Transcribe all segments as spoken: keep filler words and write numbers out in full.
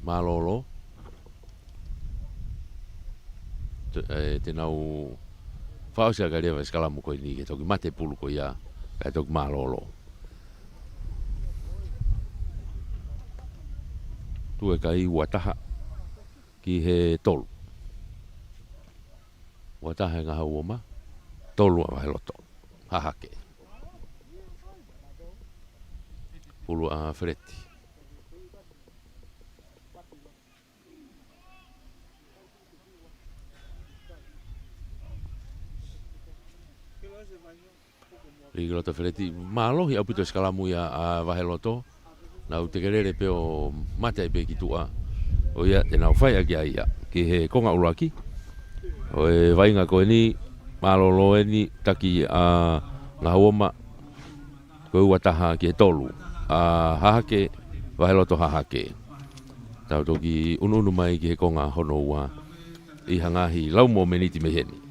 mālōlō. Te, ē, te nau fakaʻosi ʻaki leva e sikalamu ko eni ke toki mate pulu ko ia, kae toki mālōlō. Tuʻu e kai ua taha ki he tolu. Ua taha e Ngahau Oma, tolu ʻa Vaheloto Hahake. Pulu ʻa Feleti. ʻI loto Feleti, mālohi ʻaupito e sikalamu ia ʻa Vaheloto. Nau tekelele pē ʻo mate ai pē ki tuʻa. ʻO ia, te nau fai ʻaki ia ki he konga ʻuluaki ʻo e vaʻinga ko eni, mālōlō eni, taki ʻa Ngahau Oma, ko e ua taha ki he tolu ʻa Hahake, Vaheloto Hahake. Tau toki ʻunuʻunu mai ki he konga hono ua ʻi ha ngaahi lau mo e miniti mei heni.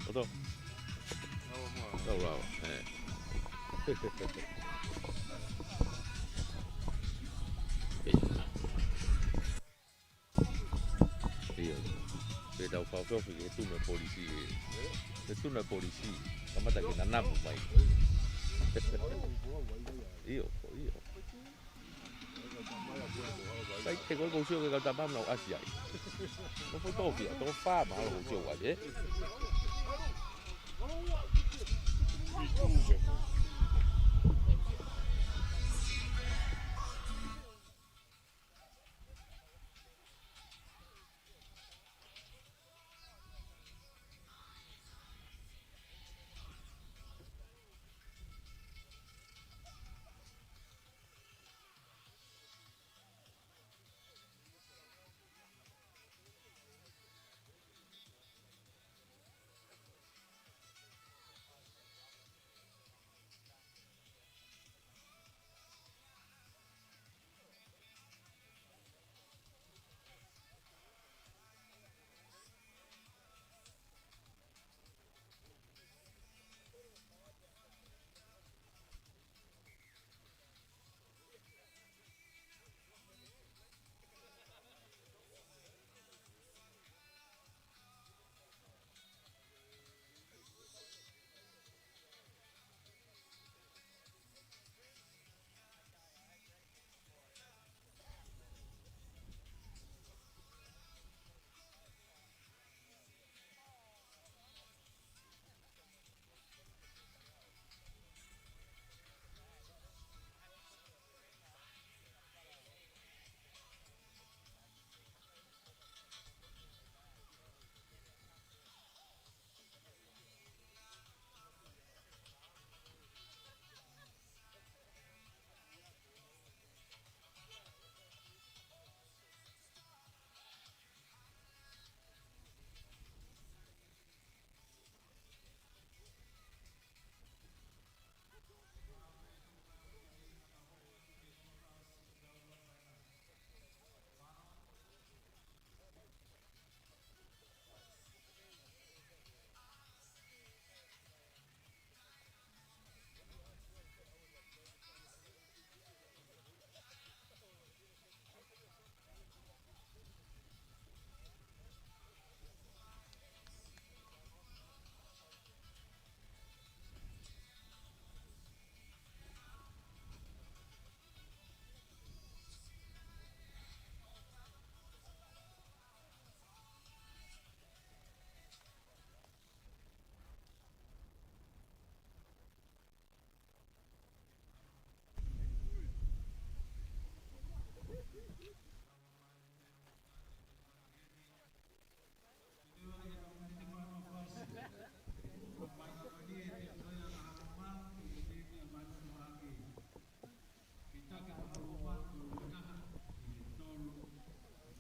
Oto. Lau, lau, ē. ʻIo. Pea tau fakaʻofoʻofa ki he tuna polisi, ē. He tuna polisi. Kamata ke nanamu mai. ʻIo, ʻio. Sai, he ko e ʻoku ou sio ki he kau tapamu naʻa ku ʻasi ai. Ko e foʻi toko fiha, toko fā mahalo ʻoku ou sio ai, ē?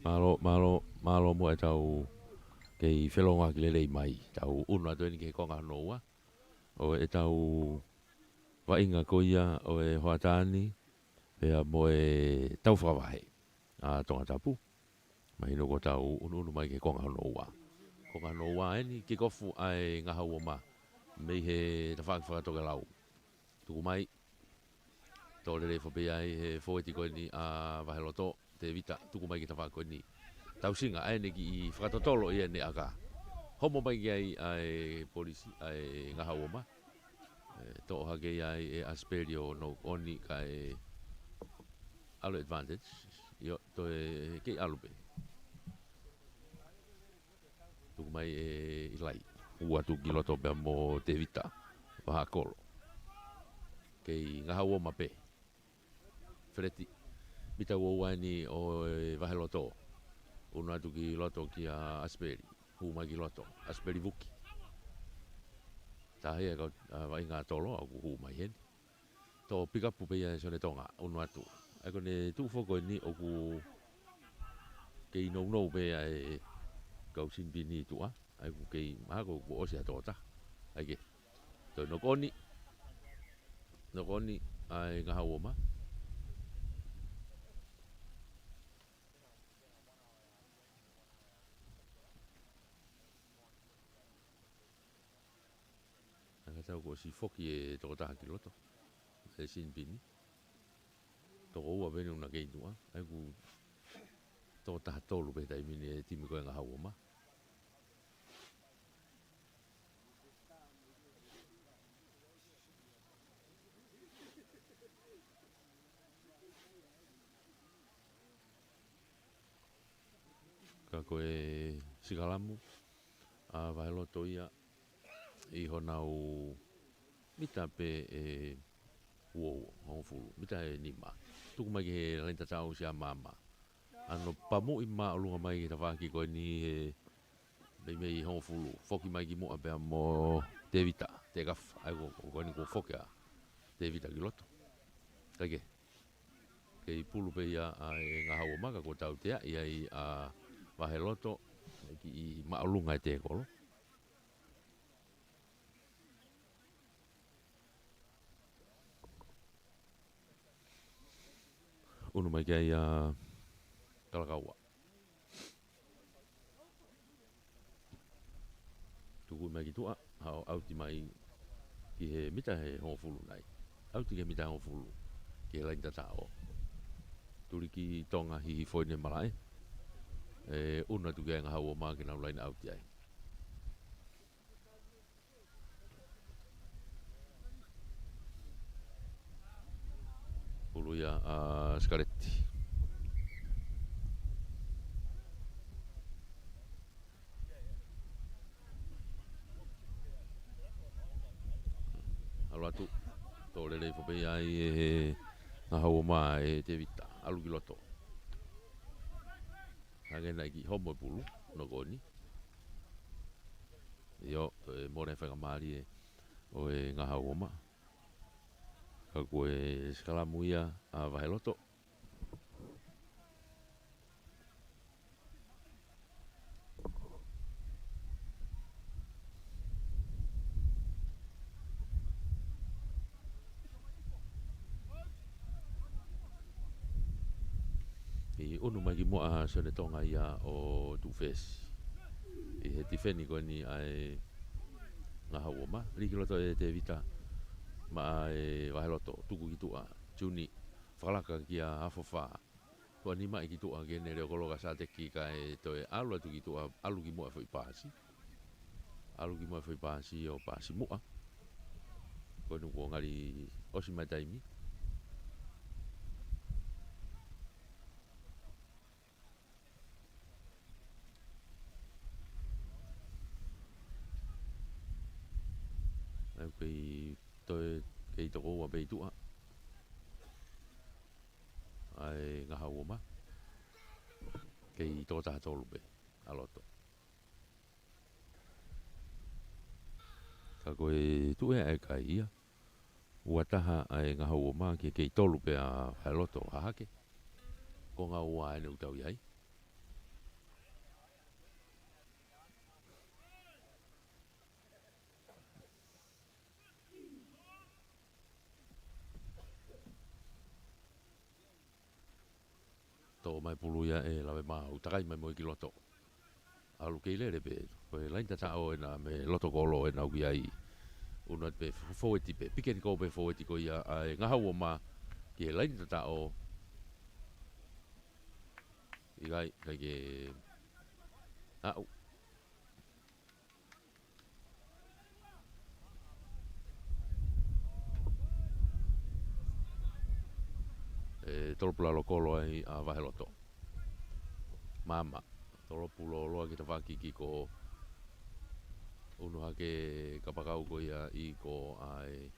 Mālō, mālō, mālō muʻa ʻetau kei felōngoaki lelei mai. Tau ʻunu atu eni ki he konga hono ua ʻo ʻetau vaʻinga ko ia ʻo e hoʻatā ni, pea mo e tau fakavahe ʻa Tongatapu. Mahino kuo tau ʻunuʻunu mai ki he konga hono ua. Konga hono ua eni, kick off ʻa e Ngahau Oma mei he tafaʻaki fakatokelau. Tuku mai. Tō lelei foki pē ia ʻe he fōueti ko eni ʻa Vaheloto, Tēvita, tuku mai ki he tafaʻaki ko eni. Tausinga, ʻa ʻene kiʻi fakatotolo ʻi heʻene ʻaka. Homo mai ki ai ʻa e Polisi, ʻa e Ngahau Oma. ʻE, toʻo hake ia ʻe ʻAsipeli ʻo nau ʻoni kae ʻalu advantage. ʻIo, toe kei ʻalu pē. Tuku mai ʻe ʻIlai. Ua tuku ki loto pea mo Tevita Vahakolo. Kei Ngahau Oma pē. Feleti. Mita ua ua eni ʻo e Vaheloto. Unu atu ki loto kia ʻAsipeli. Hū mai ki loto. ʻAsipeli vuki. Tahi ʻa e kau, ʻa, vaʻinga tolo ʻoku hū mai heni. Toʻo pikapu pē ia ʻe Sione Tonga. Unu atu. ʻA ia ko ʻene tuʻu foki eni ʻoku kei nounou pē ʻa e kau sinipini ʻi tuʻa. ʻA ia ʻoku kei mahalo kuo ʻosi ʻa e tokotaha. ʻA ia ke. Toe noko ʻoni. Noko ʻoni ʻa e Ngahau Oma. Naʻe ʻikai ke tau kuo ʻosi foki e tokotaha ki loto. ʻE sinipini. Toko ua pē eni ʻoku na kei tuʻa. ʻA ia ʻoku tokotaha tolu pē he taimi ni e timi ko e Ngahau Oma. Ka ko e sikalamu ʻa Vaheloto ia ʻi honau mita pē ʻe ua ua, hongofulu, mita ʻe nima. Tuku mai ki he laini tataʻo ʻosi ʻa Mama. ʻAno pamuʻi māʻolunga mai ki he tafaʻaki ko eni he meimei hongofulu. Foki mai ki muʻa pea mo Tevita, Tekafa, ʻa ia ko, ko eni kuo foki ʻa Tevita ki loto. Kae kehe. Kei pulu pē ia ʻa e Ngahau Oma ka kuo tauteaʻi ai ʻa Vaheloto, ʻe kiʻi māʻolunga e tēkolo. Unu mai ki ai ʻa Kalakaua. Tuku mai ki tuʻa, haʻu ʻauti mai ki he mita ʻe hongofulu nai. ʻAuti ki he mita ʻe hongofulu, ki he laini tataʻo. Tuli ki Tonga hihifo ʻene malaʻe. ʻE, unu atu ki ai Ngahau Oma ke nau laini ʻauti ai. Pulu ia ʻa Sikaleti. ʻAlu atu. Toʻo lelei foki pē ia ʻe he Ngahau Oma ʻe Tevita. ʻAlu ki loto. Hangē naʻe kiʻi homo e pulu, noko ʻoni. ʻIo, toe mole faingamālie ʻo e Ngahau Oma. Ka ko e sikalamu ia ʻa Vaheloto. ʻI unu mai ki muʻa ʻa Sione Tonga ia ʻo tuʻu fesi. ʻI he tifeni ko eni ʻa e Ngahau Oma. Lī ki loto ʻe Tevita maʻa e Vaheloto, tuku ki tuʻa. Juni, fakalaka kia Afofa. Tuʻa ni mai ki tuʻa ke ne leo koloka Sateki kae toe ʻalu atu ki tuʻa, ʻalu ki muʻa e foʻi pasi. ʻAlu ki muʻa e foʻi pasi ʻo pasi muʻa. Ko eni kuo ngali ʻosi mai taimi. ʻA ia kei toe, kei toko ua pē ʻi tuʻa ʻa e Ngahau Oma. Kei tokotaha tolu pē ʻa loto. Ka ko e tuʻu ʻa e kai ia. Ua taha ʻa e Ngahau Oma ki he kei tolu pē ʻa Vaheloto ʻa hake. Ko e ngaahi ua ʻeni ʻoku tau ʻi ai. Toʻo mai pulu ia ʻe Lavemaau, takai mai mo ia ki loto. ʻAlu kei lele pē, ko e laini tataʻo ʻena mei loto kolo ʻena ʻoku ʻi ai. Unu atu pē fo-, fōueti pē, piki eni ko pē fōueti ko ia ʻa e Ngahau Oma ki he laini tataʻo. ʻIkai, ʻikai ke aʻu. Tolopu lalo kolo ai ʻa Vaheloto. Maama. Tolopu lōloa ki he tafaʻaki kiko. ʻUnu hake kapakau ko ia ʻi ko ai.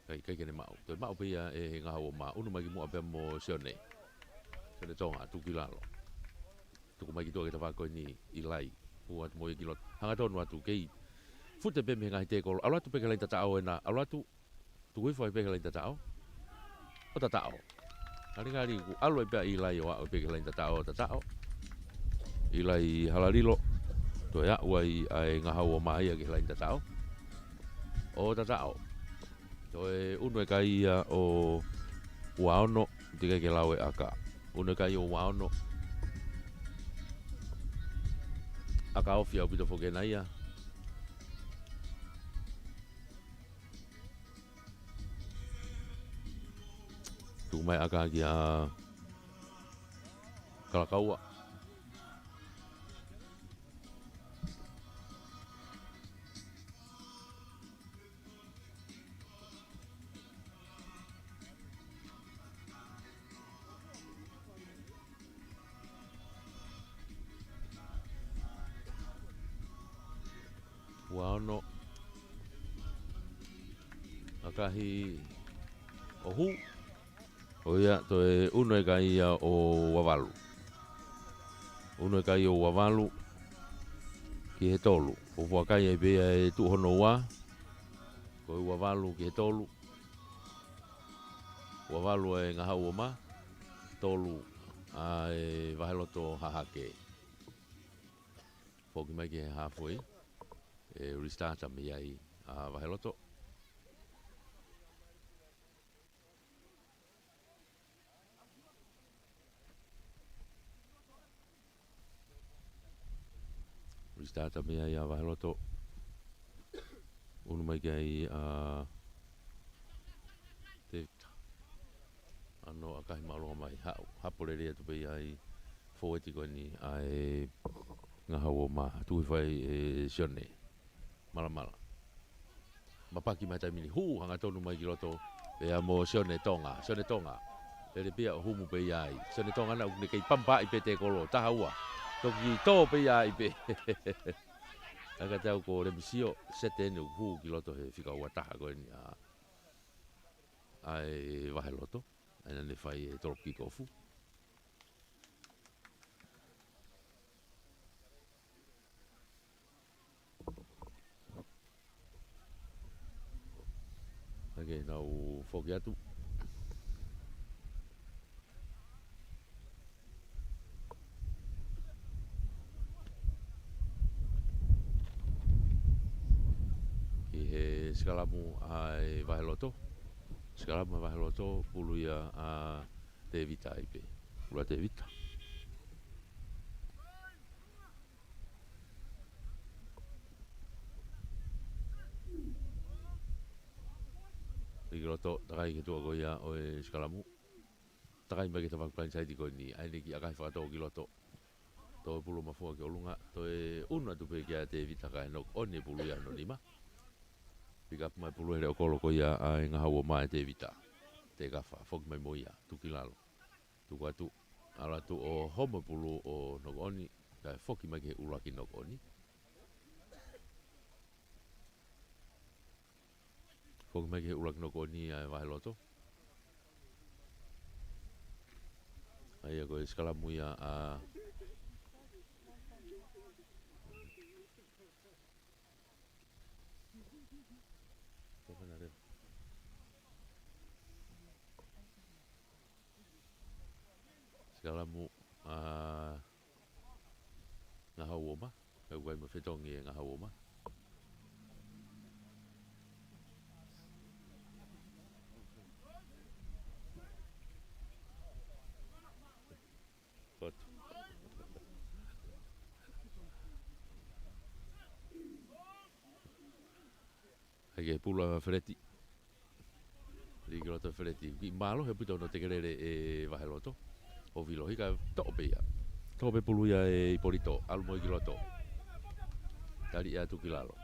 ʻIkai, ʻikai ke ne maʻu. Toe maʻu pē ia ʻe he Ngahau ʻo Mā. ʻUnu mai ki muʻa pea mo Sione. Sione Tonga, tuku ki lalo. Tuku mai ki tuʻa ki he tafaʻaki ko eni ʻIlai. Hū atu mo ia ki loto. Hangatonu atu kei. Fute pē mei he ngaahi tēkolo. ʻAlu atu pē ki he laini tataʻo ena. ʻAlu atu. Tuku hifo ai pē ki he laini tataʻo. ʻO tataʻo. Ngalingali kuo ʻalu ai pē ʻa ʻIlai ʻo aʻu pē ki he laini tataʻo ʻo tataʻo. ʻIlai Halalilo. Toe aʻu ai ʻa e Ngahau ʻo Mā ia ki he laini tataʻo. ʻO tataʻo. Toe ʻunu e kai ia ʻo Uaono, teʻeki ke lau e ʻaka. ʻUnu e kai ʻo Uaono. ʻAka ofi ʻaupito foki ena ia. Tuku mai ʻaka kia Kalakaua. Uaono. ʻAkahi ʻo hū. ʻO ia, toe ʻunu e kai ia ʻo Uavalu. ʻUnu e kai ʻo Uavalu ki he tolu. ʻO fuakai ai pē ia e tuʻu hono ua. Ko e Uavalu ki he tolu. Uavalu e Ngahau ʻo Mā. Tolu ʻa e Vaheloto Hahake. Foki mai ki he halfway. ʻE restart mei ai ʻa Vaheloto. Restart mei ai ʻa Vaheloto. ʻUnu mai ki ai ʻa Tevita. ʻAno ʻakahi māʻolunga mai haʻu. Hapo lelei atu pē ia ʻi he fōueti ko eni ʻa e Ngahau ʻo Mā. Tuʻu hifo ai ʻe Sione. Malamala. Mapaki mai taimi ni, hū hangatonu mai ki loto. Pea mo Sione Tonga, Sione Tonga. Lele pē ia ʻo humu pē ia ai. Sione Tonga naʻa ne kei pampaʻi pē tēkolo, taha ua. Toki tō pē ia ai pē. ʻAka tau ko Lemisio, sete eni ʻoku hū ki loto he fika ua taha ko eni ʻa, ʻa e Vaheloto. ʻA ia naʻa ne fai e tolopu kikofu. ʻOku nau foki atu. Ki he sikalamu ʻa e Vaheloto. Sikalamu ʻa e Vaheloto, pulu ia ʻa Tevita ai pē. Pulu ʻa Tevita. Liki loto, takai ki tuʻa ko ia ʻo e sikalamu. Takai mai ki he tafaʻaki plain side ko eni, ʻa eni kiʻi ʻakahi fakatō ki loto. Toe pulu mafua ki ʻolunga, toe ʻunu atu pē kia Tevita kae knock on e pulu ia hono nima. Pick up mai pulu he leʻo kolo ko ia ʻa e Ngahau ʻo Mā ʻe Tevita. Tekafa, foki mai mo ia, tuku ki lalo. Tuku atu, ʻalu atu ʻo homo pulu ʻo knock on, kae foki mai ki he ʻuluaki knock on. Foki mai ki he ʻuluaki knock on ʻa e Vaheloto. ʻA ia ko e sikalamu ia ʻa Tō fana leva. Sikalamu ʻa Ngahau ʻo Mā. He ʻoku ʻi ai mo e fetongi ʻa e Ngahau ʻo Mā. Fotu. ʻAi ke pulu ʻa Feleti. Liki loto Feleti. Kiʻi mālohi ʻaupito hono tekelele ʻe Vaheloto. ʻO vilo hika toʻo pē ia. Toʻo pē pulu ia ʻe Ipolito. ʻAlu mo ia ki loto. Tali atu ki lalo.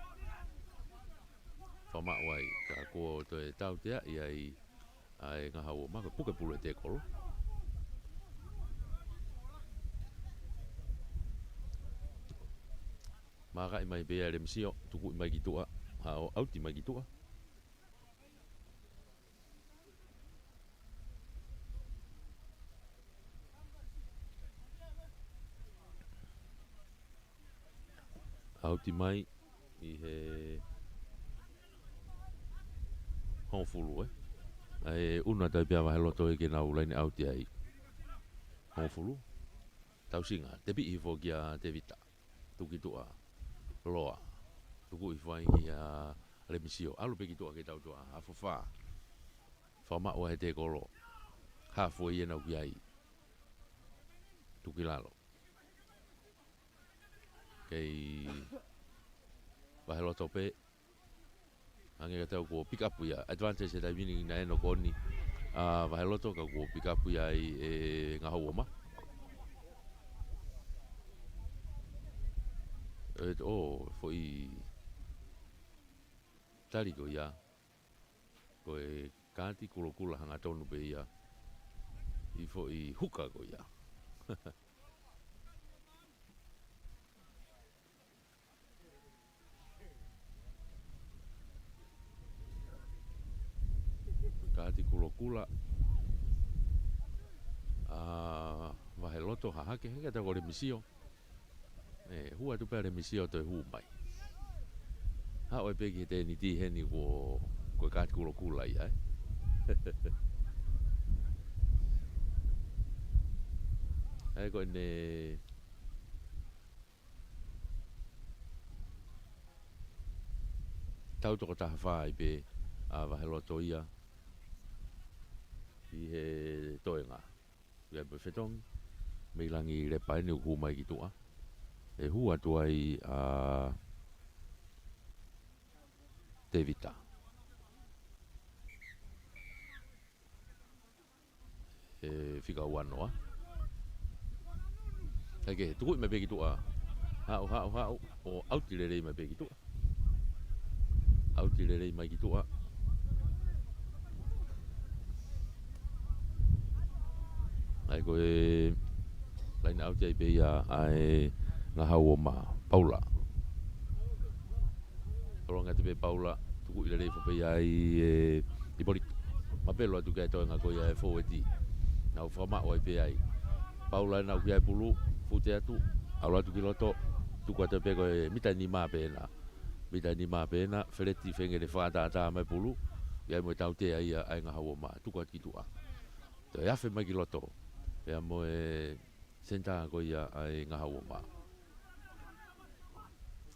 Fakamaʻu ai. Ka kuo toe tautea ia ʻi ʻa e Ngahau Oma, ko e puke pulu ʻe Tekolo. Makaʻi mai pē ʻa Lemisio, tukuʻi mai ki tuʻa, haʻu ʻo ʻauti mai ki tuʻa. ʻAuti mai ʻi he hongofulu, ē. ʻA e ʻunu atu ai pē ʻa Vaheloto ē ke nau laine ʻauti ai. Hongofulu. Tausinga, tepiʻi hifo kia Tevita. Tuku ki tuʻa. Loa. Tuku hifo ai kia Lemisio. ʻAlu pē ki tuʻa ke tau tuʻa. Afo fā. Fakamaʻu ʻe he Tekolo. Hafo ia nau ki ai. Tuku ki lalo. Kei Vaheloto pē. Hangē ka tau kuo pick up ia. Advantage he taimi ni naʻe ʻi ai e nokoni ʻa Vaheloto ka kuo pick up ia ʻe he Ngahau Oma. ʻE, ʻo, foʻi tali ko ia. Ko e kaati kulokula hangatonu pē ia ʻi he foʻi huka ko ia. Kaati kulokula ʻa Vaheloto, hahake, hangē ka tau ko Lemisio. ʻE, hū atu pē ʻa Lemisio toe hū mai. Haʻu ai pē ki he tēniti heni ko, ko e kaati kulokula ia, ē. ʻA ia ko ʻene tau toko taha fā ai pē ʻa Vaheloto ia ʻi he toenga. Ia pē fetongi, mei langi lepa eni ʻoku hū mai ki tuʻa. ʻE hū atu ai ʻa Tevita. ʻE fika ua noa. Hei ke, tukuʻi mai pē ki tuʻa. Haʻu, haʻu, haʻu. ʻO ʻauti lelei mai pē ki tuʻa. ʻAuti lelei mai ki tuʻa. ʻA ia ko e laine ʻauti ai pē ia ʻa e Ngahau Oma, Paula. Tolonga atu pē Paula, tukuʻi lelei hifo pē ia ʻe, ʻe Polito. Mapelo atu ki he toenga ko ia ʻa e fōueti. Nau fakamaʻu ai pē ai. Paula ena ʻoku ʻi ai e pulu, fute atu, ʻalu atu ki loto, tuku atu pē ko e mita nima pē ena. Mita nima pē ena, Feleti fengele fakatātā mai pulu, ʻi ai mo e tautea ia ʻa e Ngahau Oma, tuku atu ki tuʻa. Toe afe mai ki loto, pea mo e senitā ko ia ʻa e Ngahau Oma.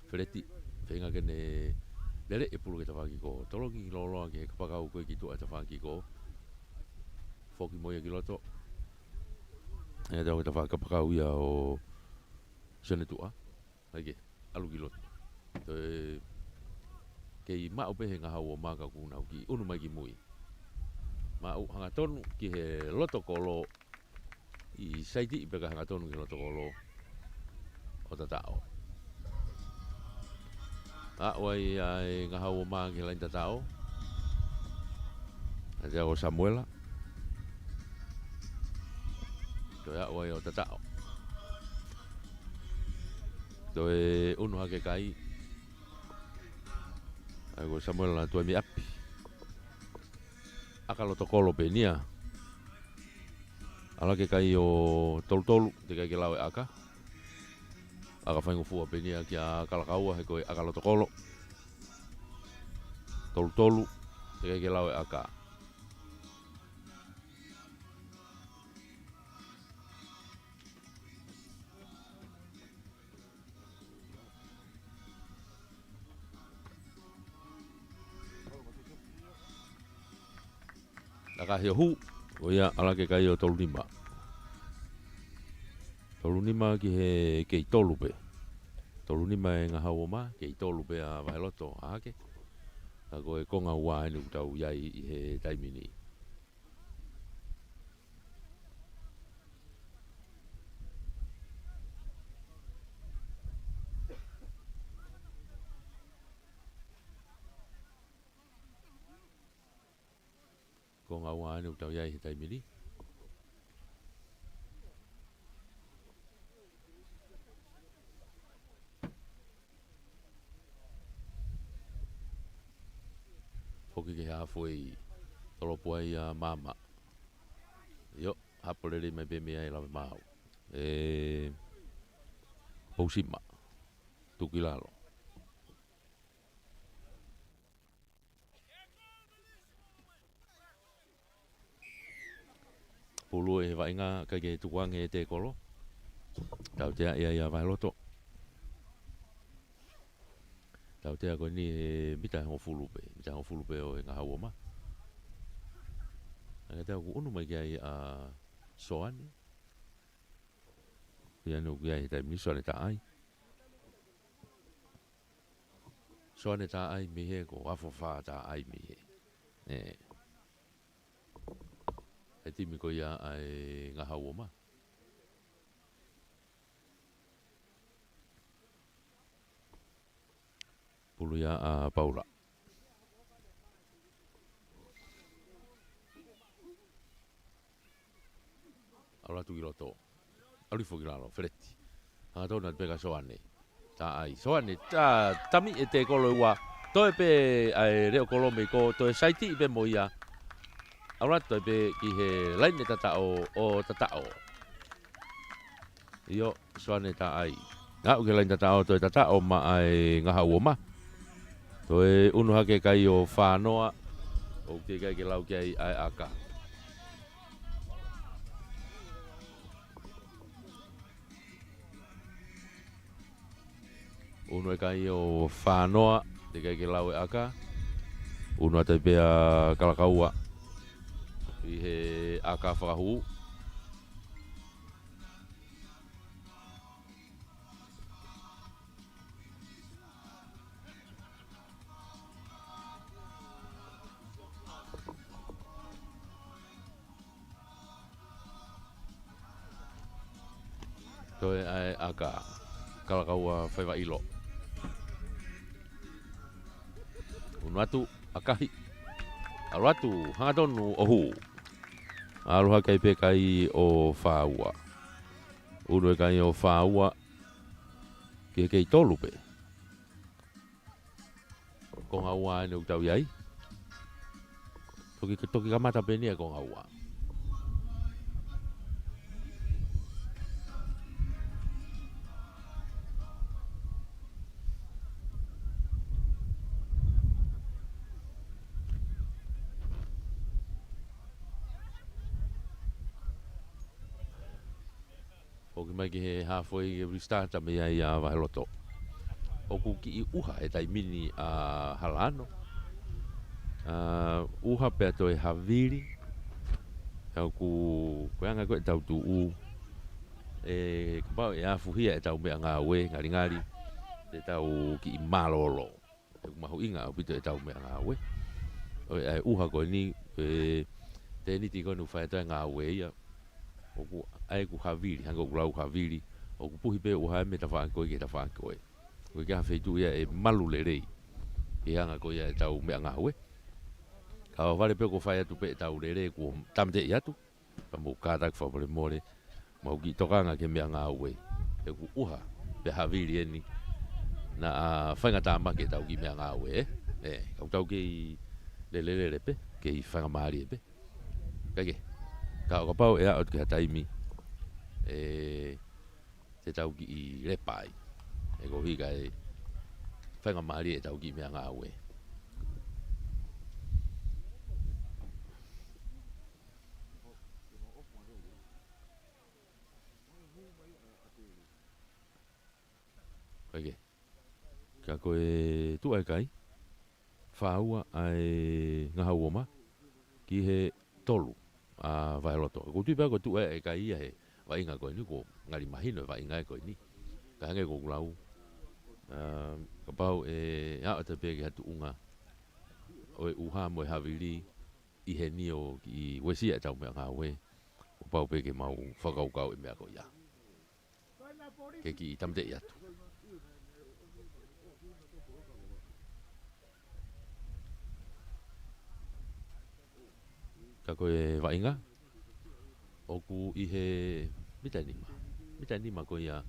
Feleti, feinga ke ne lele e pulu ki he tafaʻaki ko. Tolongi lōloa ki he kapakau ko ē ki tuʻa tafaʻaki ko. Foki mo ia ki loto. ʻE tau ki he tafaʻaki kapakau ia ʻo Sione Tuʻa. ʻAi ke, ʻalu ki loto. Toe kei maʻu pē he Ngahau Oma ka kuo nau kiʻi ʻunu mai ki mui. Maʻu hangatonu ki he loto kolo ʻi saiti pē ka hangatonu ki he loto kolo ʻo tataʻo. Aʻu ai ʻa e Ngahau Oma ki he laine tataʻo. ʻA ia ko Samuela. Toe aʻu ai ʻo tataʻo. Toe ʻunu hake kai. ʻA ia ko Samuela toe mei ʻapi. ʻAka loto kolo pē eni ia. ʻAlu hake kai ʻo Tolutolu, teʻeki ai ke lau e ʻaka. ʻAka faingofua pē eni ia kia Kalakaua he ko e ʻaka loto kolo. Tolutolu, teʻeki ai ke lau e ʻaka. ʻAka hiohu, ʻo ia ʻalu hake kai ʻo Tolunima. Tolunima ki he kei tolu pē. Tolunima e Ngahau Oma, kei tolu pē ʻa Vaheloto ʻa hake. Ka ko e konga ua eni ʻoku tau ʻi ai ʻi he taimi ni. Ko Konga ua ʻeni ʻoku tau ʻi ai he taimi ni. Foki ki he halfway, tolopo ai ʻa Mama. ʻIo, hapo lelei mai pē mei ai Lave Maau. ʻE Pousima. Tuku ki lalo. Pulu ʻe he vaʻinga, ʻikai ke tukuange e tekolo. Tautea ia ʻia Vaheloto. Tautea ko eni he mita hongofulu pē, mita hongofulu pē ʻo e Ngahau Uoma. Ange te ʻoku ʻunu mai ki ai ʻa Soane. Ia ʻoku ʻi ai he taimi ni Soane Taʻai. Soane Taʻai mei he ko Afofā Taʻai mei he. ʻE. He timi ko ia ʻa e Ngahau Uoma. Pulu ia ʻa Paula. ʻAlu atu ki loto. ʻAlu hifo ki lalo, Feleti. Hangatonu atu pē kia Soane. Taʻai, Soane, tā, tami e tekolo ʻe ua. Toe pē ʻa e leʻo kolo mei ko, toe saiti pē mo ia. ʻAlu atu toe pē ki he laine tataʻo, ʻo tataʻo. ʻIo, Soane Taʻai. Aʻu ki he laine tataʻo, toe tataʻo maʻa e Ngahau Uoma. Toe ʻunu hake kai ʻo Fānoa. ʻOku teʻeki ai ke lau ki ai ʻa e ʻaka. ʻUnu e kai ʻo Fānoa, teʻeki ai ke lau e ʻaka. ʻUnu atu ai pē ʻa Kalakaua. ʻI he ʻaka fakahū. Toe ʻa e ʻaka, Kalakaua faiva ʻilo. ʻUnu atu, ʻakahi. ʻAlu atu, hangatonu ʻo hū. ʻAlu hake ai pē kai ʻo Fāua. ʻUnu e kai ʻo Fāua. Ki he kei tolu pē. Konga ua ʻeni ʻoku tau ʻi ai. Toki, toki kamata pē ʻeni e konga ua. Foki mai ki he halfway, ke restart mei ai ʻa Vaheloto. ʻOku kiʻi ʻuha he taimi ni ʻa Halaano. ʻA, ʻuha pea toe havili. ʻOku, ko e anga ko ē ʻetau tuʻu. ʻE, kapau ʻe afuhia ʻetau meʻangāue, ngalingali te tau kiʻi mālōlō. ʻOku mahuʻinga ʻaupito ʻetau meʻangāue. ʻOku ʻi ai e ʻuha ko eni, e tēniti ko eni ʻoku fai atu ai e ngāue ia. ʻOku ʻi ai ʻeku havili, hangē ko ʻeku lau havili. ʻOku puhi pē ʻuha mei he tafaʻaki ko ē ki he tafaʻaki ko ē. ʻOku ʻikai ha feituʻu ia ʻe malu lelei. Ki he anga ko ia ʻetau meʻangāue. Kae ʻohovale pē kuo fai atu pē ʻetau lele kuo tāmateʻi atu. Pea mou kātaki fakamolemole, mau kiʻi tokanga ki he meʻangāue. ʻOku ʻuha, pea havili ʻeni. Naʻa faingatāmaki ʻetau kiʻi meʻangāue, ē? Ē, ka ʻoku tau kei lelelele pē, kei faingamālie pē. Kae kehe, ka ʻo kapau ʻe aʻu atu ki ha taimi, ē, te tau kiʻi lepa ai. Ē, koeʻuhi kae faingamālie ʻetau kiʻi meʻangāue. Kae kehe. Ka ko e tuʻu ʻa e kai. Fāua ʻa e Ngahau Uoma. Ki he tolu ʻa Vaheloto. ʻOku ou tui pē au ko e tuʻu ʻa e kai ia he vaʻinga ko eni, ko e ngali mahino e vaʻinga ko eni. Ka hangē ko ʻeku lau. ʻA, kapau ʻe aʻu atu pē ki ha tuʻunga ʻo e ʻuha mo e havili, ʻi heni ʻo kiʻi uesia ʻetau meʻangāue, kuo pau pē ke mau fakakaukau e meʻa ko ia. Ke kiʻi tāmateʻi atu. Ka ko e vaʻinga ʻoku ʻi he mita ʻe nima. Mita ʻe nima ko ia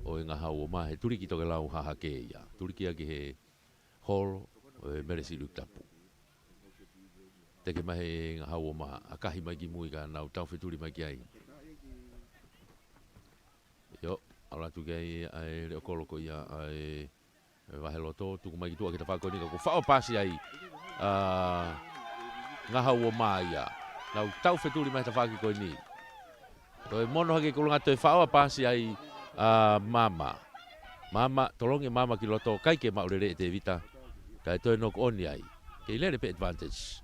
ʻo e Ngahau ʻo Mā, he tuliki tokelau hahake ia. Tuliki ia ki he holo ʻo e Melesi Luikitapu. Teke mai he Ngahau ʻo Mā, ʻakahi mai ki mui ka nau taufetuli mai ki ai. ʻIo, ʻalu atu ki ai ʻa e leʻo kolo ko ia ʻa e Vaheloto, tuku mai ki tuʻa ki he tafaʻaki ko eni ka kuo faʻo paasi ai ʻa Ngahau ʻo Mā ia. Nau taufetuli mai he tafaʻaki ko eni. Toe mono hake kulunga toe faʻo paasi ai ʻa Mama. Mama, tolongi Mama ki loto, ʻikai ke maʻu lelei ʻe Tevita. Kae toe knock on ai. Kei lele pē advantage.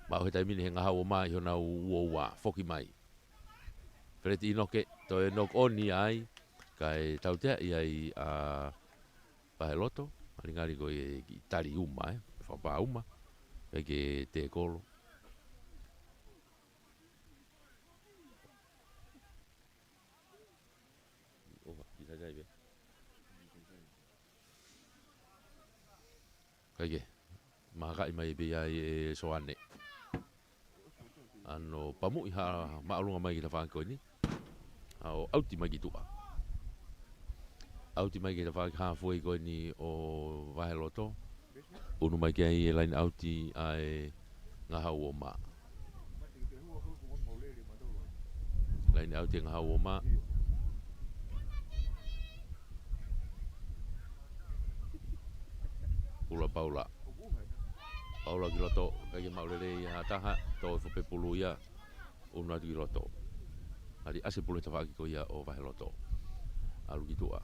Maʻu he taimi ni he Ngahau ʻo Mā ʻi honau uaua, foki mai. Feleti ʻInoke, toe knock on ia ai, kae tautea ia ai ʻa Vaheloto, ngalingali ko e kiʻi tali uma, ē, fakapā uma, ʻikai ke tekolo. ʻOfa, kiʻi sai sai pē. ʻIkai ke, mahakaʻi mai pē ia ʻe Soane. ʻAno pamuʻi ha māʻolunga mai ki he tafaʻaki ko eni. ʻA ʻo ʻauti mai ki tuʻa. ʻAuti mai ki he tafaʻaki halfway ko eni ʻo Vaheloto. ʻUnu mai ki ai e laine ʻauti ʻa e Ngahau ʻo Mā. Laine ʻauti e Ngahau ʻo Mā. Pula Paula. Paula ki loto, ʻikai ke maʻu lelei ha taha, toe fo pē pulu ia, ʻunu atu ki loto. ʻAli ʻasi pulu he tafaʻaki ko ia ʻo Vaheloto. ʻAlu ki tuʻa.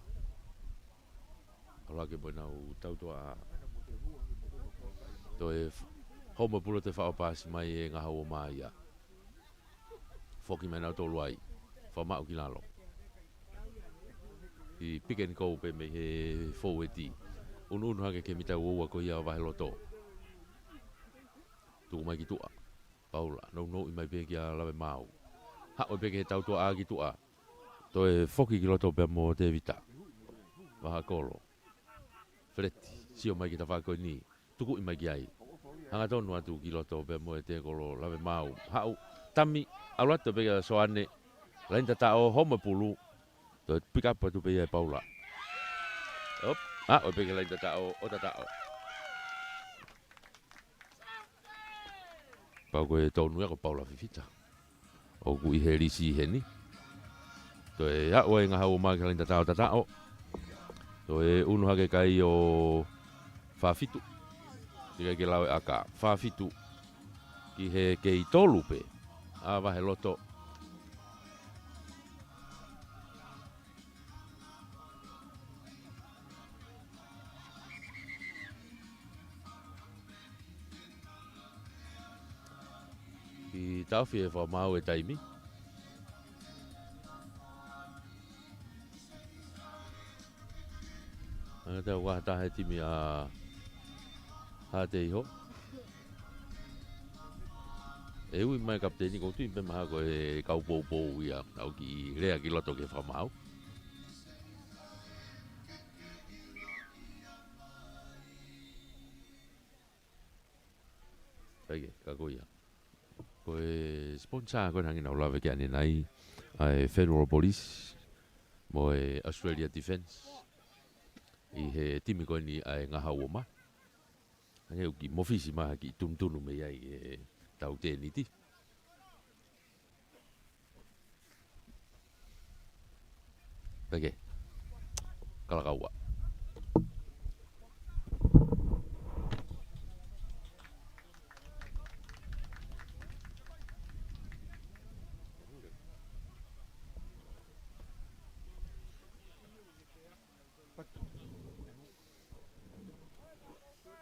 ʻAlu hake mo ʻenau tautoʻa. Toe f-, homo pulu toe faʻo paasi mai e Ngahau ʻo Mā ia. Foki mai nautolu ai. Fakamaʻu ki lalo. ʻI pick and go pē mei he foueti. ʻUnuʻunu hake ki he mita uaua ko ia ʻo Vaheloto. Tuku mai ki tuʻa. Paula, nounou mai pē kia Lavemaau. Haʻu pē ki he tautoʻa ki tuʻa. Toe foki ki loto pea mo Tevita. Vahakolo. Feleti, sio mai ki he tafaʻaki ko eni. Tukuʻi mai ki ai. Hangatonu atu ki loto pea mo e tekolo Lavemaau. Haʻu, tami, ʻalu atu pē kia Soane. Laine tataʻo, homo pulu. Toe pick up atu pē ia ʻe Paula. ʻOp, ʻa, ʻo pē ki he laine tataʻo, ʻo tataʻo. Pau ko e tonu ia ko Paula Fifita. ʻOku ʻi he lisi heni. Toe aʻu ai e Ngahau ʻo Mā ki he laine tataʻo tataʻo. Toe ʻunu hake kai ʻo Fafitu. Tikai ke lau e ʻaka. Fafitu. Ki he kei tolu pē. ʻA Vaheloto. Kiʻi taofi e fakamaau e taimi. ʻA, tau ua taha e timi ʻa Haʻateiho. ʻE ui mai kapiteni, ʻoku ou tui pē mahalo ko e kau poupou ia, ʻoku kiʻi lea ki loto ki he fakamaau. ʻIkai ke, ka ko ia. Ko e sponsor ko ē naʻa nau lave ki ai ʻanenai, ʻa e Federal Police, mo e Australia Defence, ʻi he timi ko eni ʻa e Ngahau ʻo Mā. Hangē ʻoku kiʻi mofisi mai ha kiʻi tunutunu mei ai ʻetau tēniti. Peke. Kalakaua.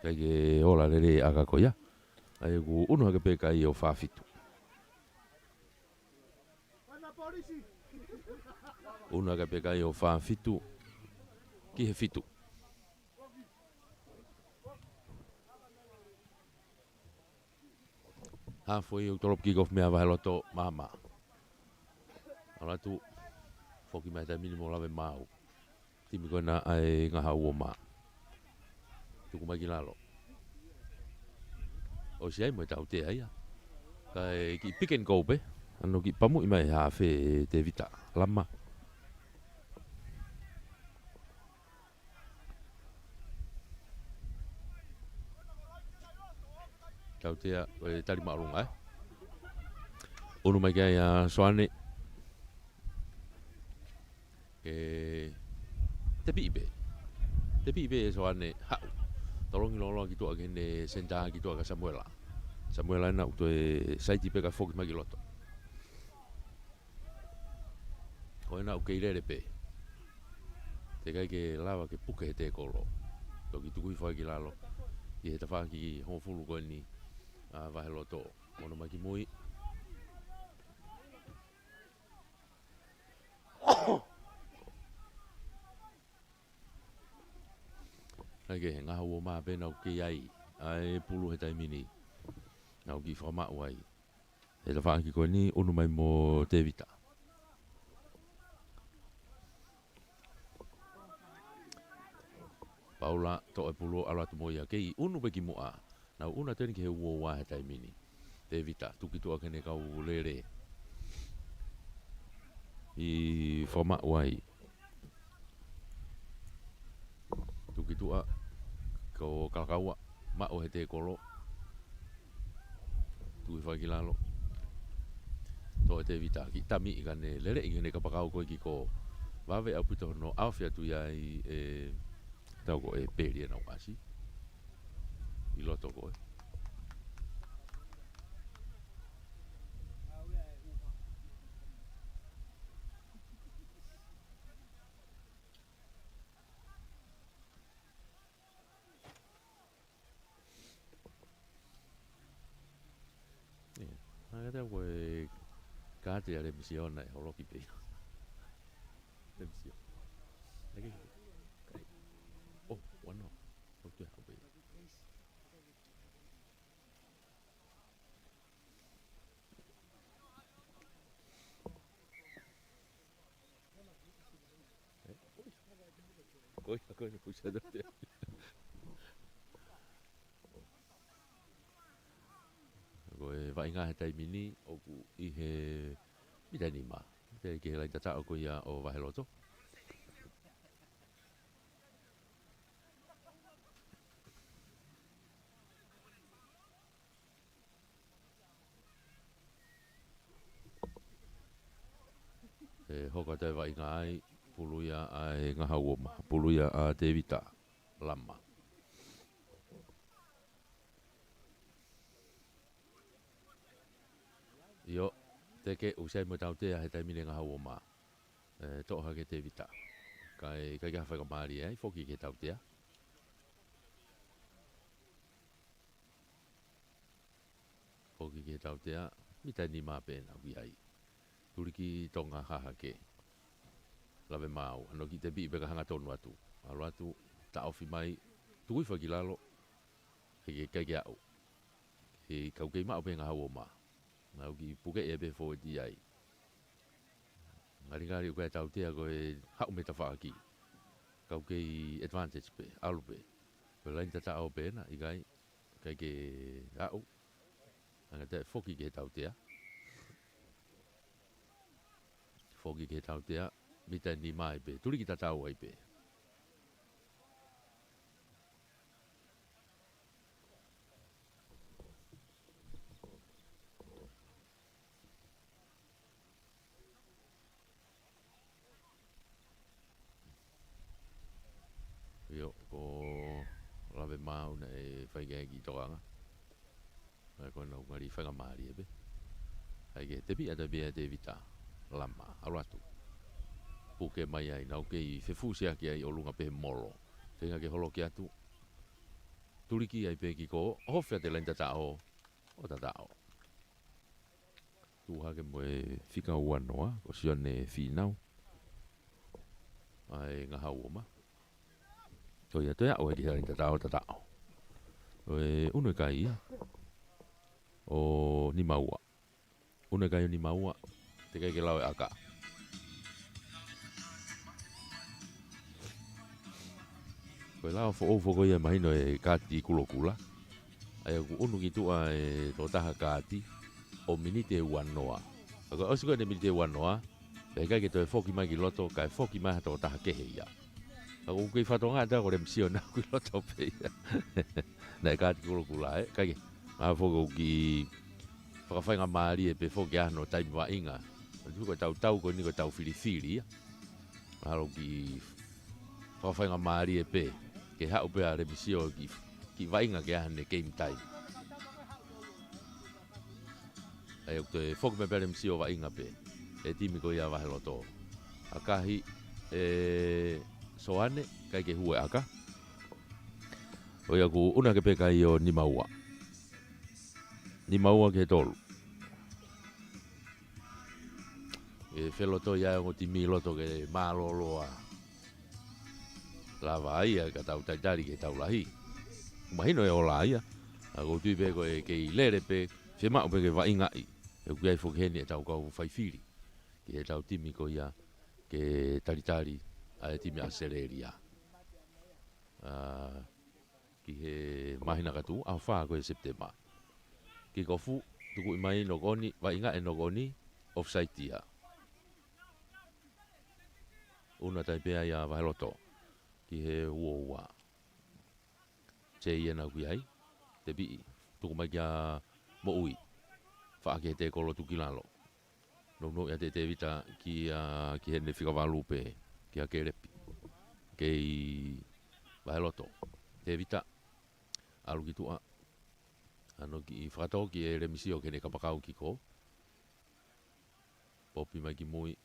ʻIkai ke ola lelei e ʻaka ko ia. ʻA ia ʻoku ʻunu hake pē kai ʻo Fafitu. ʻUnu hake pē kai ʻo Fafitu. Ki he fitu. Halfway ʻo e tolopu kick off mei a Vaheloto, Mama. ʻAlu atu, foki mai taimi ni mo Lavemaau. Timi ko ena ʻa e Ngahau ʻo Mā. Tuku mai ki lalo. ʻOsi ai mo e tautea ia. Kae kiʻi pick and go pē. ʻAno kiʻi pamuʻi mai he hafe ʻe Tevita Lama. Tautea, ʻe tali māʻolunga, ē. ʻUnu mai ki ai ʻa Soane. ʻE, tepiʻi pē. Tepiʻi pē ʻe Soane, haʻu. Tolongi loloa ki tuʻa ki heʻene senitā ki tuʻa kia Samuela. Samuela ena ʻoku toe saiti pē kae foki mai ki loto. Ko ena ʻoku kei lele pē. Teʻeki ai ke lava ke puke he tēkolo. Toki tuku hifo ai ki lalo. ʻI he tafaʻaki hongofulu ko eni ʻa Vaheloto. Ono mai ki mui. ʻAi ke he ngaahi uo mā pē naʻa ʻoku kei ai ʻa e pulu he taimi ni. Naʻa ʻoku kiʻi fakamaʻu ai. He tafaʻaki ko eni ʻunu mai mo Tevita. Paula, toʻo e pulu ʻalu atu mo ia. Kei ʻunu pē ki muʻa. Naʻa ʻunu atu eni ki he uo ua he taimi ni. Tevita, tuku ki tuʻa ki heʻene kau lele. ʻI fakamaʻu ai. Tuku ki tuʻa, ko Kalakaua, maʻu he tēkolo. Tuku hifo ai ki lalo. Toʻo ʻe Tevita, kiʻi tamiʻi kae ne lele ʻi heʻene kapakau ko ē ki ko. Vave ʻaupito hono ʻaofi atu ia ʻi he tau ko ē peli ʻe nau ʻasi. ʻI loto ko ē. ʻIa, ʻa e kata ko e kāti ʻa Lemisiona ʻe holoki pē ia. Lemisiona. Lagi. Kai. Oh, one off. Oke, oke. Ko ia, ko ia, ko ia, ko ia. Ko e vaʻinga he taimi ni, ʻoku ʻi he mita nima. Mita ki he laini tataʻo ko ia ʻo Vaheloto. ʻE hoko atu e vaʻinga ai, pulu ia ʻa e Ngahau ʻo Ma, pulu ia ʻa Tevita Lama. ʻIo, teke ʻusi ai mo e tautea he taimi ni Ngahau ʻo Ma. ʻE, toʻo hake Tevita. Kae, kae ʻikai ke ha faikamālie ai, foki ki he tautea. Foki ki he tautea, mita nima pē naʻa ʻoku ʻi ai. Tuliki Tonga hahake. Lave maau, ʻa ʻene kiʻi tepiʻi pē kae hangatonu atu. ʻAlu atu, taʻofi mai, tuku hifo ai ki lalo, he ʻikai ke, ʻikai ke aʻu. He kau kei maʻu pē Ngahau ʻo Ma. Naʻa ʻoku kiʻi puke ia pē fōueti ai. Ngalingali ʻoku ʻi ai e tautea ko e haʻu mei tafaʻaki. Kau kei advantage pē, ʻalu pē. Ko e laini tataʻo pē ena, ʻikai, ʻikai ke aʻu. Anga te foki ki he tautea. Foki ki he tautea, mita nima ai pē. Tuliki tatau ai pē. ʻIo, ko Lave maau naʻe fai ki ai e kiʻi tokanga. Naʻe ko ena ʻoku ngali faikamālie pē. ʻAi ke tepiʻi atu pē ʻe Tevita Lama, ʻalu atu. Puke mai ai, naʻa ʻoku kei fefusiaki ai ʻolunga pē he molo. Feinga ke holoki atu. Tuliki ai pē ki ko, ʻohofi atu e laini tataʻo, ʻo tataʻo. Tuʻu hake mo e fika ua noa, ko Sione Fīnau. ʻAi Ngahau ʻo Ma. Ko ia toe aʻu ai ki he laini tataʻo, tataʻo. ʻE ʻunu e kai ia. ʻO nima ua. ʻUnu e kai ʻo nima ua. Teʻeki ai ke lau e ʻaka. Ko e lao foʻou foki ia mahino e kāti kulokula. ʻAi ʻoku ʻunu ki tuʻa e tokotaha kāti. ʻo miniti ʻe uanoa. Ka ko e ʻosi ko ē ʻene miniti ʻe uanoa, pea ʻikai ke toe foki mai ki loto, kae foki mai ha tokotaha kehe ia. Ka ʻoku kei fakatokangaʻi ʻe au ko Lemisio naʻa ʻoku ʻi loto pē ia. Naʻe kātaki kulokula, ē, ʻikai ke. Mahalo foki ʻoku kiʻi fakafaingamālie pē foki ʻa hono taimi vaʻinga. Ko e tautau ko eni ko e tau filifili ia. Mahalo ʻoku kiʻi fakafaingamālie pē ke haʻu pē ʻa Lemisio kiʻi, kiʻi vaʻinga ke ʻi ai haʻane game time. ʻA ia ʻoku toe foki mai pē ʻa Lemisio ʻo vaʻinga pē ʻe he timi ko ia ʻa Vaheloto. ʻAkahi ʻe Soane, ʻikai ke hū e ʻaka. ʻO ia ʻoku ʻuna hake pē kae ʻio nima ua. Nima ua ki he tolu. ʻE felotoi ʻa e ongo timi ʻi loto ke mālōlō ʻa lava ai ia ka tau talitali ki he tau lahi. Mahino e ola ia. ʻA ʻoku ou tui pē ko e kei lele pē, fiemaʻu pē ke vaʻingaʻi. He ʻoku ʻi ai foki heni ʻetau kau fai fili ki he tau timi ko ia ke talitali ʻa e timi ʻAositelēlia. ʻA, ki he māhina ka tuʻu, ʻaho fā ko ē Sepitema. Kikofu, tukuʻi mai Nokoni, vaʻinga ʻe Nokoni, offside ia. ʻUna tai pē ia ʻa Vaheloto ki he uo ua. Tei ena ʻoku ʻi ai, tepiʻi, tuku mai kia Moʻui. Faʻa ki he tēkolo tuku ki lalo. Nounou ia ʻe Tēvita kia, ki heʻene fika valu pē, kia Kelepi. Kei Vaheloto. Tēvita, ʻalu ki tuʻa. ʻAno kiʻi fakatō ki he Lemisio ki heʻene kapakau kiko. Popi mai ki mui.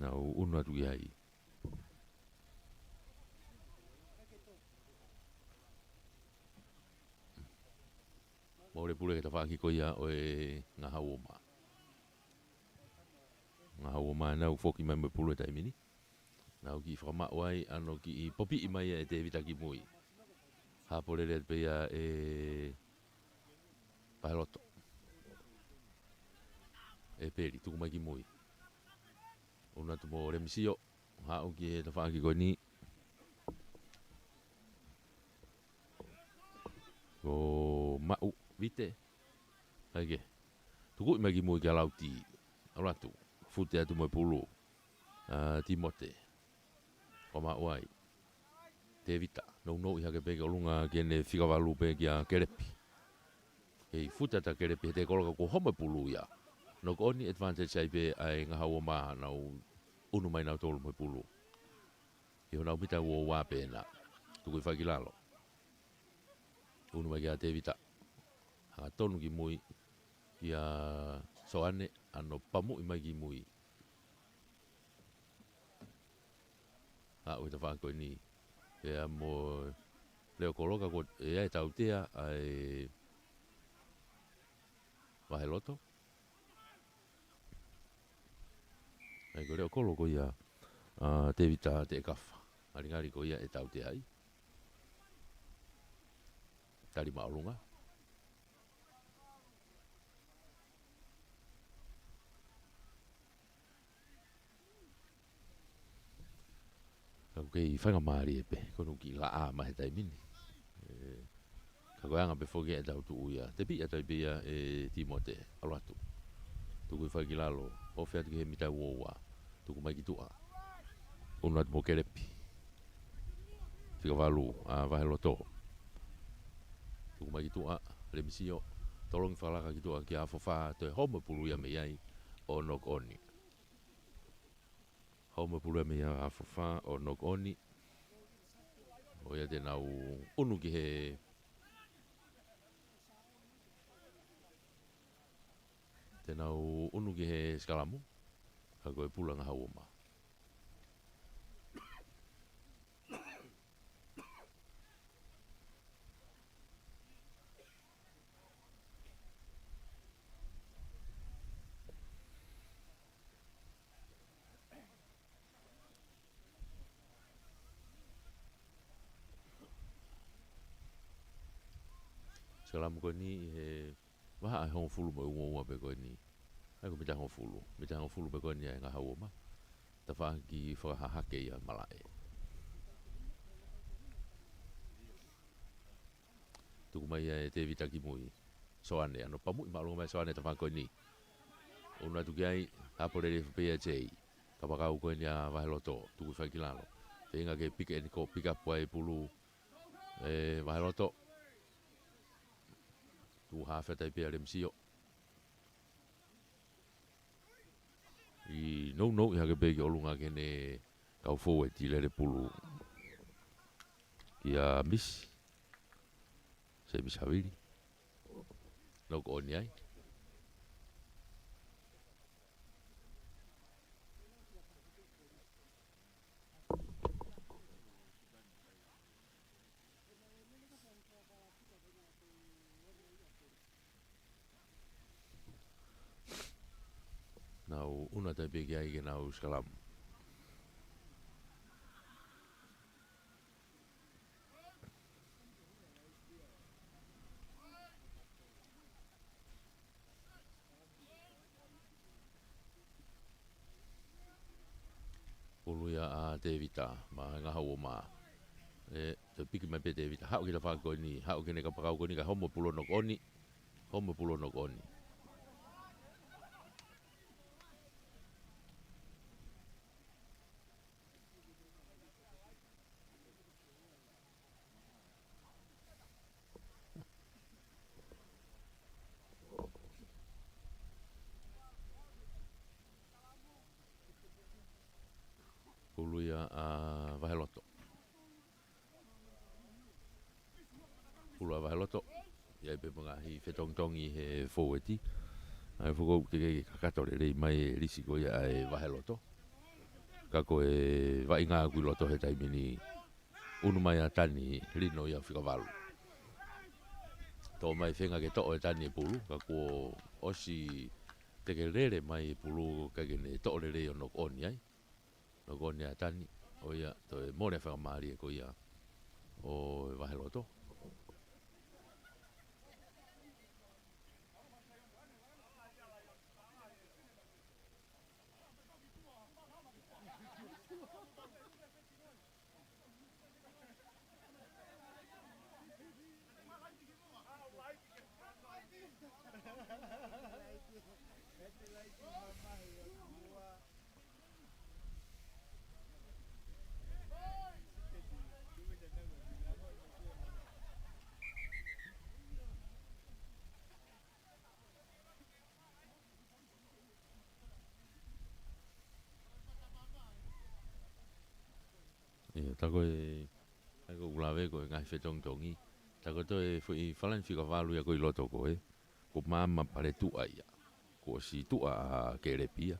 Nau ʻunu atu ki ai. Mole pule ki he tafaʻaki ko ia ʻo e Ngahau ʻo Mā. Ngahau ʻo Mā nau foki mai mo e pulu he taimi ni. Nau kiʻi fakamaʻu ai, ʻano kiʻi popiʻi mai ʻe Tēvita ki mui. Hāpole lelei pē ia ʻe Vaheloto. ʻE Peli, tuku mai ki mui. ʻUnu atu mo Lemisio. Haʻu ki he tafaʻaki ko eni. Ko Maʻu Vite. ʻAi ke. Tukuʻi mai ki mui kia Lauti. ʻAlu atu. Fute atu mo e pulu. ʻA Timote. Ko Maʻu ai. Tēvita. Nounou ʻi hake pē ki ʻolunga ki heʻene fika valu pē kia Kelepi. Kei fute atu ʻa Kelepi he tēkolo ka kuo homo e pulu ia. Knock on advantage ai pē ʻa e Ngahau ʻo Mā nau ʻunu mai nautolu mo e pulu. ʻI honau mita ua ua pē ena. Tuku hifo ki lalo. ʻUnu mai kia Tēvita. Hangatonu ki mui. Kia Soane, ʻano pamuʻi mai ki mui. Haʻu he tafaʻaki ko eni. Pea mo Leokolo ka ko e ʻai tautea ʻa e Vaheloto. ʻAi ko Leokolo ko ia ʻa Tēvita Teʻekafa. Ngalingali ko ia ʻe tautea ai. Tali māʻolunga. Ka ʻoku kei faingamālie pē, ko hono kiʻi laʻā mai he taimi ni. ʻE, ka ko e anga pē foki ʻetau tuʻu ia. Tepiʻi atu ai pē ia ʻe Timote, ʻalu atu. Tuku hifo ki lalo, ofi atu ki he mita ua ua. Tuku mai ki tuʻa. ʻUnu atu mo Kelepi. Fika valu, ʻa Vaheloto. Tuku mai ki tuʻa, Lemisio. Tolongi fakalaka ki tuʻa kia Afofa, toe homo e pulu ia mei ai, ʻo knock on. Homo e pulu ia mei ai ʻa Afofa, ʻo knock on. ʻO ia te nau ʻunu ki he Te nau ʻunu ki he sikalamu, ka ko e pulu ʻa Ngahau ʻo Mā. Sikalamu ko eni he vahaʻa ʻe hongofulu mo e ua ua pē ko eni. ʻAi ko e mita hongofulu. Mita hongofulu pē ko eni ʻa e Ngahau ʻo Mā. Tafaʻaki fakahahake ia malaʻe. Tuku mai ʻe Tēvita ki mui. Soane, ʻa hono pamuʻi māʻolunga mai ʻe Soane ʻa e tafaʻaki ko eni. ʻUnu atu ki ai, hapo lelei pē ia ʻe Jay. Kapakau ko eni ʻa Vaheloto, tuku hifo ki lalo. Feinga ke pick and go, pick up ʻa e pulu ʻe Vaheloto. Tuʻu hafe atu ai pē ʻa Lemisio. ʻI nounou ʻi hake pē ki ʻolunga ke ne kau forward ʻi lele pulu. Kia Misi. Semi Savili. Knock on ai. Nau ʻunu atu ai pē ki ai ke nau sikalamu. Pulu ia ʻa Tēvita, maʻa e ngaha ua mā. ʻE, toe piki mai pē Tēvita. Haʻu ki he tafaʻaki ko eni, haʻu ki heʻene kapakau ko eni, kae homo pulu ʻo knock on. Homo pulu ʻo knock on. Pulu ia ʻa Vaheloto. Pulu ʻa Vaheloto. ʻI ai pē mo e ngaahi fetongitongi he forward. ʻA e foʻi ke, ke kakato lelei mai e lisi ko ia ʻa e Vaheloto. Ka ko e vaʻinga ʻoku ʻi loto he taimi ni. ʻUnu mai ʻa Tani Lino ia fika valu. Toʻo mai feinga ke toʻo ʻe Tani e pulu, ka kuo ʻosi teke lele mai e pulu kae ke ne toʻo lelei ʻo knock on ai. Knock on ʻa Tani, ʻo ia, toe mole fakamālie ko ia ʻo e Vaheloto. ʻIo, tā ko e, tā ko ʻeku lave ko e ngaahi fetongitongi. Tā ko e toe foʻi falani fika valu ia ko ē ʻi loto ko ē. Ko Maama Paletuʻa ia. Kuo ʻosi tuʻa ʻa Kelepi ia.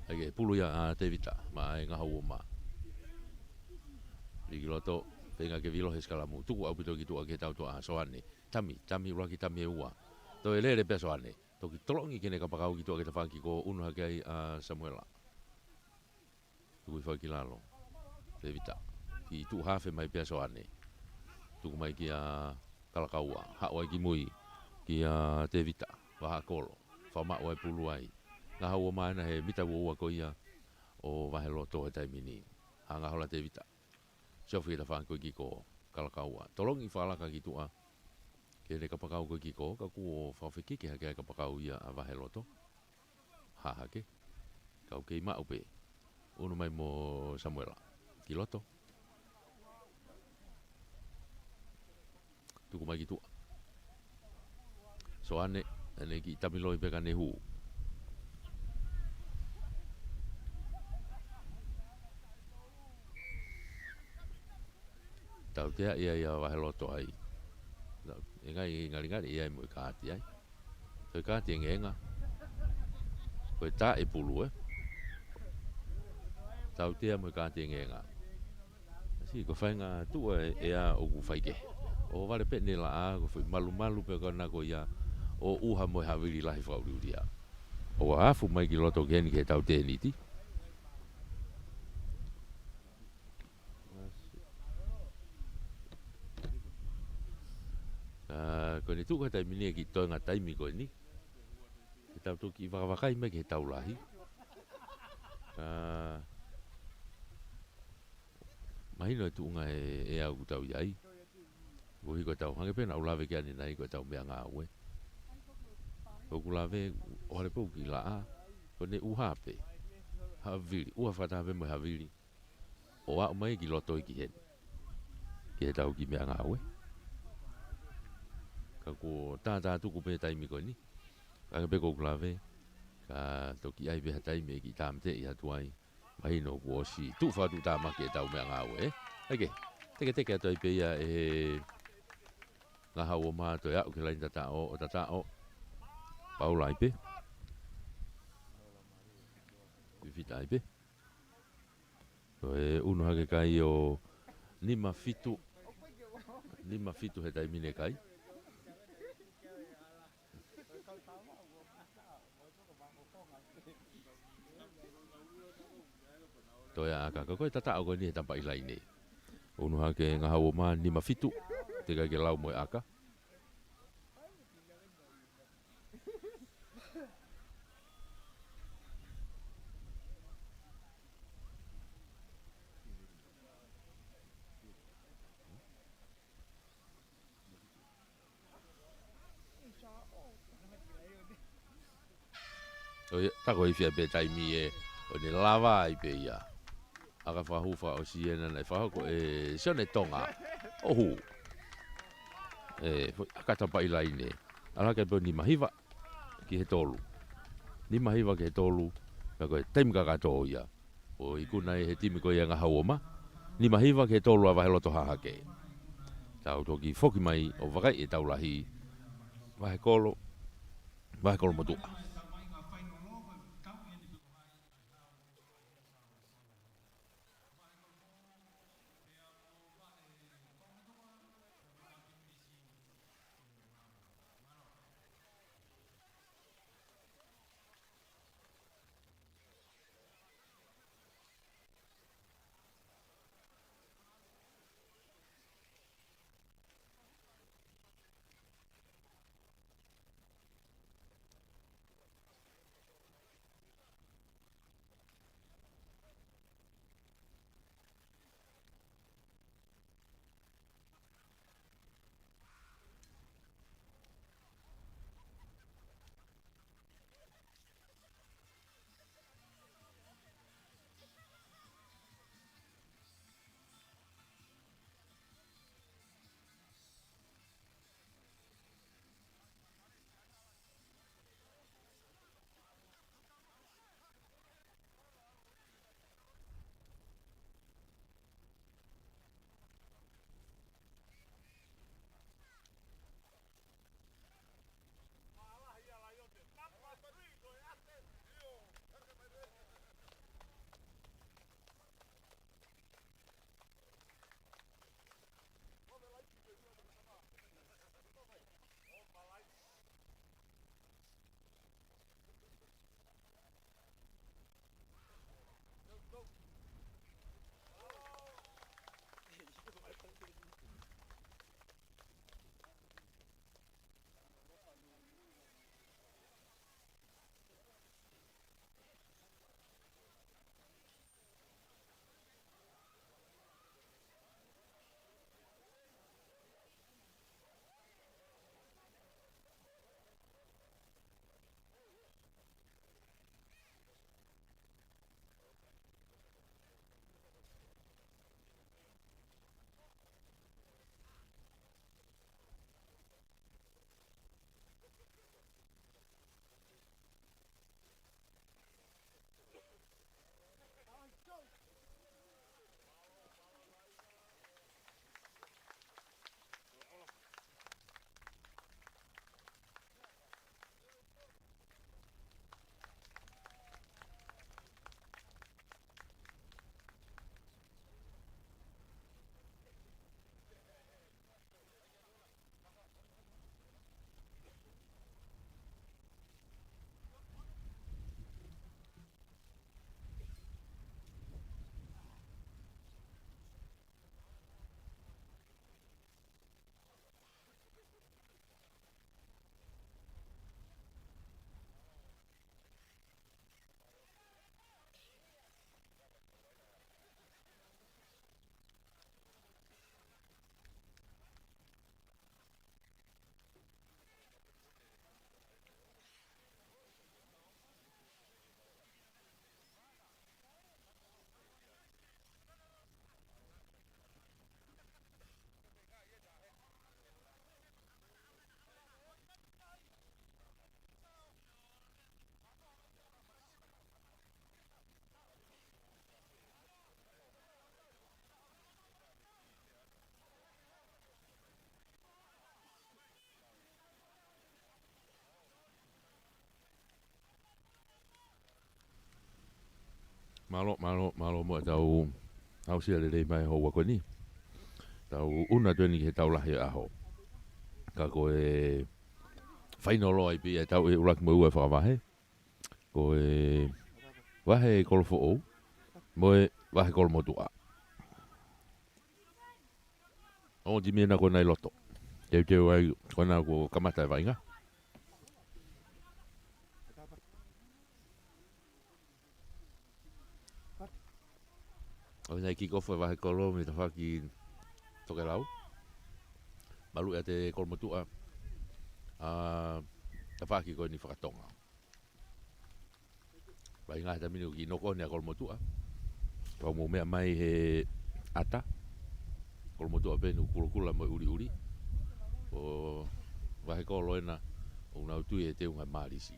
ʻAi ke pulu ia ʻa Tevita, maʻa e ngaha ua mā. Liki loto, feinga ke vilo he sikalamu. Tuku ʻaupito ki tuʻa ki he tautua ʻa Soane. Tami, tami ʻuluaki, tami ʻe ua. Toe lele pē ʻa Soane. Toki tolongi ki heʻene kapakau ki tuʻa ki he tafaʻaki ko ē ʻunu hake ai ʻa Samuela. Tuku hifo ki lalo. Tevita. Kiʻi tuʻu hafe mai pē ʻa Soane. Tuku mai kia Kalakaua. Haʻu ai ki mui. Kia Tevita. Vaha kolo. Fakamaʻu ai pulu ai. Ngaha ua mā ena he mita ua ua ko ia ʻo Vaheloto he taimi ni. Hanga holo ʻa Tevita. Siofi ki he tafaʻaki ko ē ki ko Kalakaua. Tolongi fakalaka ki tuʻa. Ki heʻene kapakau ko ē ki ko, ka kuo fakafekiki hake ai kapakau ia ʻa Vaheloto. Hahake. Kau kei maʻu pē. ʻUnu mai mo Samuela. Ki loto. Tuku mai ki tuʻa. Soane, ʻene kiʻi tamiloi pē ka ne hū. Tautea ia ʻa Vaheloto ai. ʻE ngai ngalingali ia mo e kaati ai. Toe kaati e ngenga. Ko e taʻe pulu ē. Tautea mo e kaati e ngenga. Sī, ko e faʻahinga tuʻa ʻe ʻea ʻoku fai kehe. ʻO vale pē ʻene laʻā, ko e foʻi malumalu pē ko ena ko ia ʻo ʻuha mo e havili lahi fakaʻuliʻulia. ʻO afu mai ki loto ki heni ki he tau tēniti. ʻA, ko eni tuʻu ka taimi ni e kiʻi toenga taimi ko eni. Ke Tau toki vakavakai mai ki he tau lahi. Ka mahino e tuʻunga ʻe, ʻe au ʻoku tau ʻi ai. Ko e hiko ʻe tau hangē pē naʻa ku lave ki ai ʻanenai ko e tau meʻangāue. ʻOku lave ʻo hale pē ʻoku kiʻi laʻā. Ko ʻene ʻuha pē. Havili, ʻuha fakataha pē mo e havili. ʻO aʻu mai ki loto ʻi ki heni. Ki he tau kiʻi meʻangāue. Ka kuo tātātuku pē taimi ko eni. Hangē pē ko ʻeku lave. Ka toki ʻi ai pē ha taimi ʻe kiʻi tāmateʻi atu ai. Mahino kuo ʻosi tuʻu fakatuʻutāmaki e tau meʻangāue, ē? ʻAi ke, teketeke atu ai pē ia ʻe he Ngahau ʻo Mā, toe aʻu ki he laini tataʻo, ʻo tataʻo. Paula ai pē. Fifita ai pē. Toe unu hake kai ʻo nima fitu. Nima fitu he taimi ni e kai. Toe ʻa ʻAka, ka ko e tataʻo ko eni he tapa ʻi laine. Unu hake Ngahau ʻo Mā, nima fitu, teʻeki ai ke lau mo e ʻAka. ʻO ia, tako ʻi fē pē taimi ē, ʻo ne lava ai pē ia. ʻAka fakahū fakaʻosi ena naʻe fakahoko ʻe Sione Tonga. ʻO hū. ʻE, foʻi ʻaka tapa ʻi laine. ʻAlu hake pē ʻo nima hiva ki he tolu. Nima hiva ki he tolu, ka ko e taimi kakato ia. ʻO ikuna ai he timi ko ia Ngahau ʻo Mā. Nima hiva ki he tolu ʻa Vaheloto Hahake. Tau toki foki mai ʻo vakai e tau lahi. Vahekolo, Vahekolo Motuʻa. Mālō, mālō, mālō muʻa ʻetau aʻusia lelei mai hoʻatā ko eni. Tau ʻunu atu eni ki he tau lahi ʻaho. Ka ko e fainolo ai pē ia ʻetau ʻuluaki mo e ua e fakavahe. Ko e Vahe Kolo Foʻou mo e Vahe Kolo Motuʻa. Ongo timi ena ko ena ʻi loto. Teuteu ai ko ena kuo kamata e vaʻinga. ʻOku ʻi ai e kick off ʻa e Vahe Kolo mei he tafaʻaki tokelau. Maluʻi ʻe he Kolo Motuʻa ʻa e tafaʻaki ko eni fakatonga. Vaʻinga he taimi ni ʻoku kiʻi noko ʻeni ʻa Kolo Motuʻa. Kau mou meʻa mai he ʻata. Kolo Motuʻa pē ʻoku kulokula mo e ʻuliʻuli. Ko Vahe Kolo ena ʻoku nau tui ʻe teunga mālisi.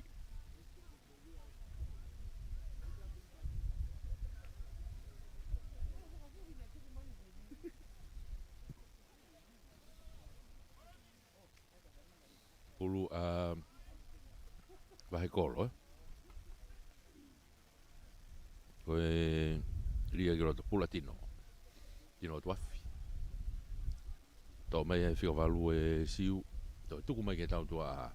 Pulu ʻa Vahe Kolo, ē? Ko e lī ia ki loto, pulu ʻa Tino. Tino Tuafi. Toʻo mai ʻe he fika valu ʻe Siu. Toe tuku mai ki he tautua ʻa,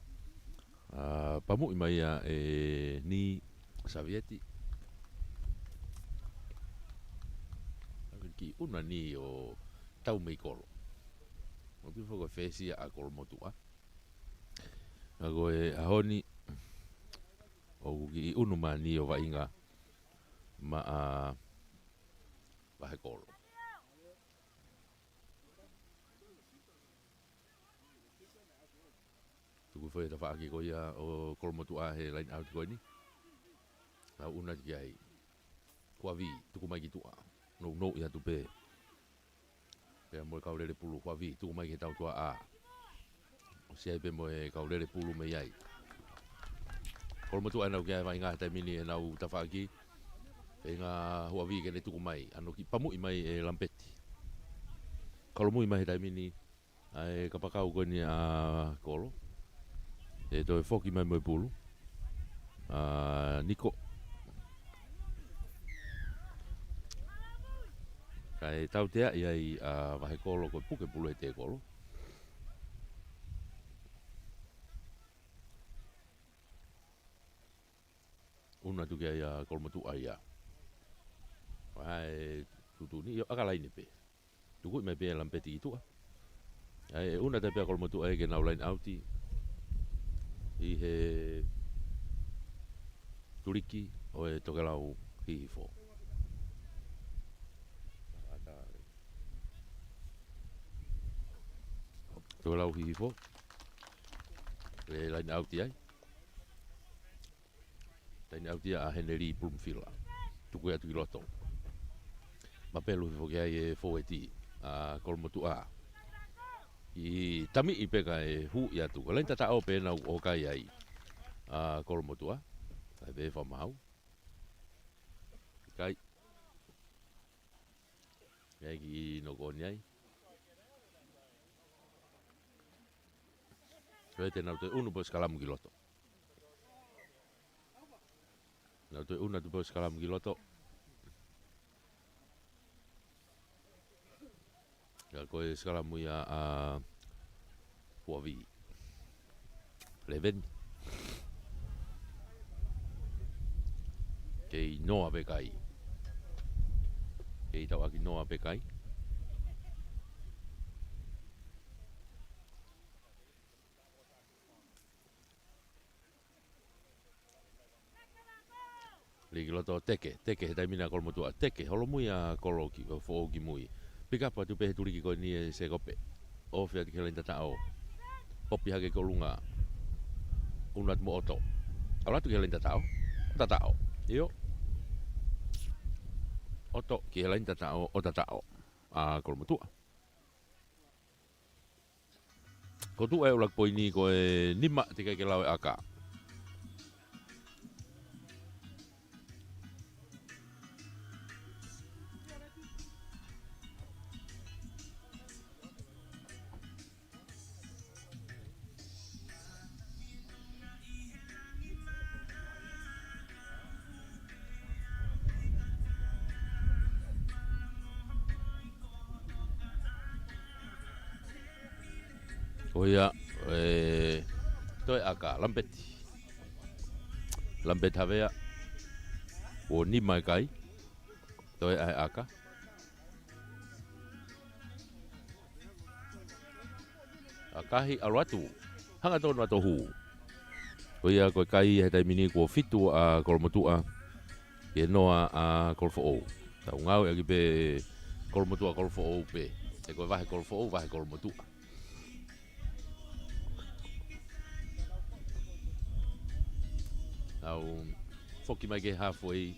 ʻa, pamuʻi mai ia ʻe Ni Savieti. Kiʻi ʻunu ʻa Ni ʻo tau mei kolo. ʻOku pifo ko e fesi ia ʻa Kolo Motuʻa. Ka ko e ʻaho ni, ʻoku kiʻi ʻunu mai ʻa Ni ʻo vaʻinga maʻa Vahe Kolo. Tuku foʻi e tafaʻaki ko ia ʻo Kolo Motuʻa he line out ko eni. Nau ʻunu atu ki ai. Huavi, tuku mai ki tuʻa. Nounou ia atu pē. Pea mo e kau lele pulu, Huavi, tuku mai ki he tautua ʻa. ʻOsi ai pē mo e kau lele pulu mei ai. Kolo Motuʻa ʻenau ki ai vaʻinga he taimi ni ʻenau tafaʻaki. Feinga Huavi ke ne tuku mai, ʻa ʻoku kiʻi pamuʻi mai ʻe Lampeti. Kalo mui mai he taimi ni, ʻa e kapakau ko eni ʻa Kolo. ʻE toe foki mai mo e pulu ʻa Niko. Kae tauteaʻi ai ʻa Vahe Kolo ko e puke pulu ʻe he Kolo. ʻUnu atu ki ai ʻa Kolo Motuʻa ia. Vahe tuʻutuʻuni, ʻio, ʻaka laine pē. Tuku mai pē ʻe Lampeti ki tuʻa. ʻA ia ʻe ʻunu atu pē ʻa Kolo Motuʻa ia ke nau line out ʻi he tuliki ʻo e tokelau Hihifo. Tokelau Hihifo. ʻE line out ia ai. Taʻi ʻauti ʻa Heneli Pulumifila. Tuku atu ki loto. Mapelu hifo ki ai e fōueti ʻa Kolo Motuʻa. ʻI tamiʻi pē kae hū atu. Ko e laini tataʻo pē naʻa nau ʻoka ai ʻa Kolo Motuʻa. Kae pē fakamahau. Kai. ʻIkai ke noko ʻoni ai. Ko e te nau toe ʻunu pē ʻo sikalamu ki loto. Nau toe ʻunu atu pē ʻo sikalamu ki loto. Ka ko e sikalamu ia ʻa Huavi. Leveni. Kei noa pē kai. Kei tauʻaki noa pē kai. Lī ki loto Teke, Teke he taimi ni ʻa Kolo Motuʻa, Teke, holomui ʻa Kolo ki, ʻo foʻou ki mui. Pick up atu pē he tuliki ko eni ʻe Sekope. Ofi atu ki he laini tataʻo. Popi hake ki ʻolunga. ʻUnu atu mo ʻOto. ʻAlu atu ki he laini tataʻo. ʻO tataʻo. ʻIo. ʻOto ki he laini tataʻo, ʻo tataʻo. ʻA Kolo Motuʻa. Ko tuʻa e ʻuluaki poini ko e nima teʻeki ke lau e ʻaka. Ko ia, ē, toe ʻaka, Lampeti. Lampeti Havea. Kuo nima e kai. Toe ʻa e ʻaka. ʻAkahi, ʻalu atu. Hangatonu atu ʻo hū. Ko ia ko e kai he taimi ni kuo fitu ʻa Kolomotuʻa. Ke noa ʻa Kolofoʻou. Tau ngāueʻaki pē Kolomotuʻa Kolofoʻou pē. He ko e vahe Kolofoʻou, vahe Kolomotuʻa. Tau foki mai ki he halfway,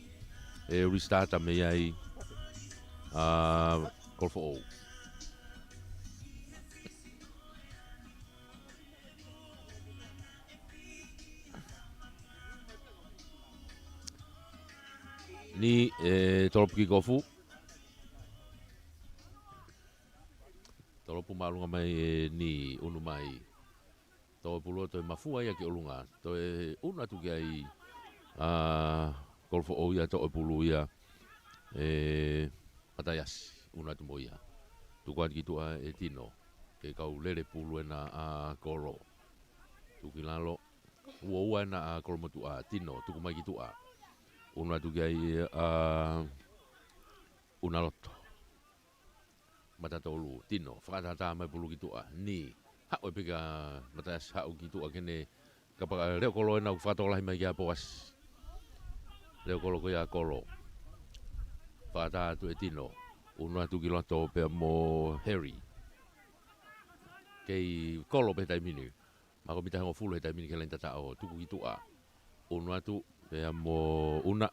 ʻe restart mei ai ʻa Kolofoʻou. Ni, ē, tolopu kikofu. Tolopu māʻolunga mai ʻe Ni, ʻunu mai. Toʻo e pulu ʻo toe mafua ia ki ʻolunga. Toe ʻunu atu ki ai ʻa Kolofoʻou ia, toʻo e pulu ia ʻe Mataiasi, ʻunu atu mo ia. Tuku atu ki tuʻa ʻe Tino. Ke kau lele pulu ena ʻa Kolo. Tuku ki lalo. Uaua ena ʻa Kolomotuʻa, Tino, tuku mai ki tuʻa. ʻUnu atu ki ai ʻa ʻUnaloto. Matatolu, Tino, fakatātā mai pulu ki tuʻa, Ni. Haʻu e pika Mataiasi haʻu ki tuʻa ke ne kapau lele kolo ena ʻoku fakatokolahi mai kia Poasi. Lele kolo ko ia Kolo. Fakatātā atu ʻe Tino. ʻUnu atu ki loto pea mo Harry. Kei Kolo pē he taimi ni. Mako mita hongofulu he taimi ni ki he laini tataʻo, tuku ki tuʻa. ʻUnu atu, pea mo ʻUna.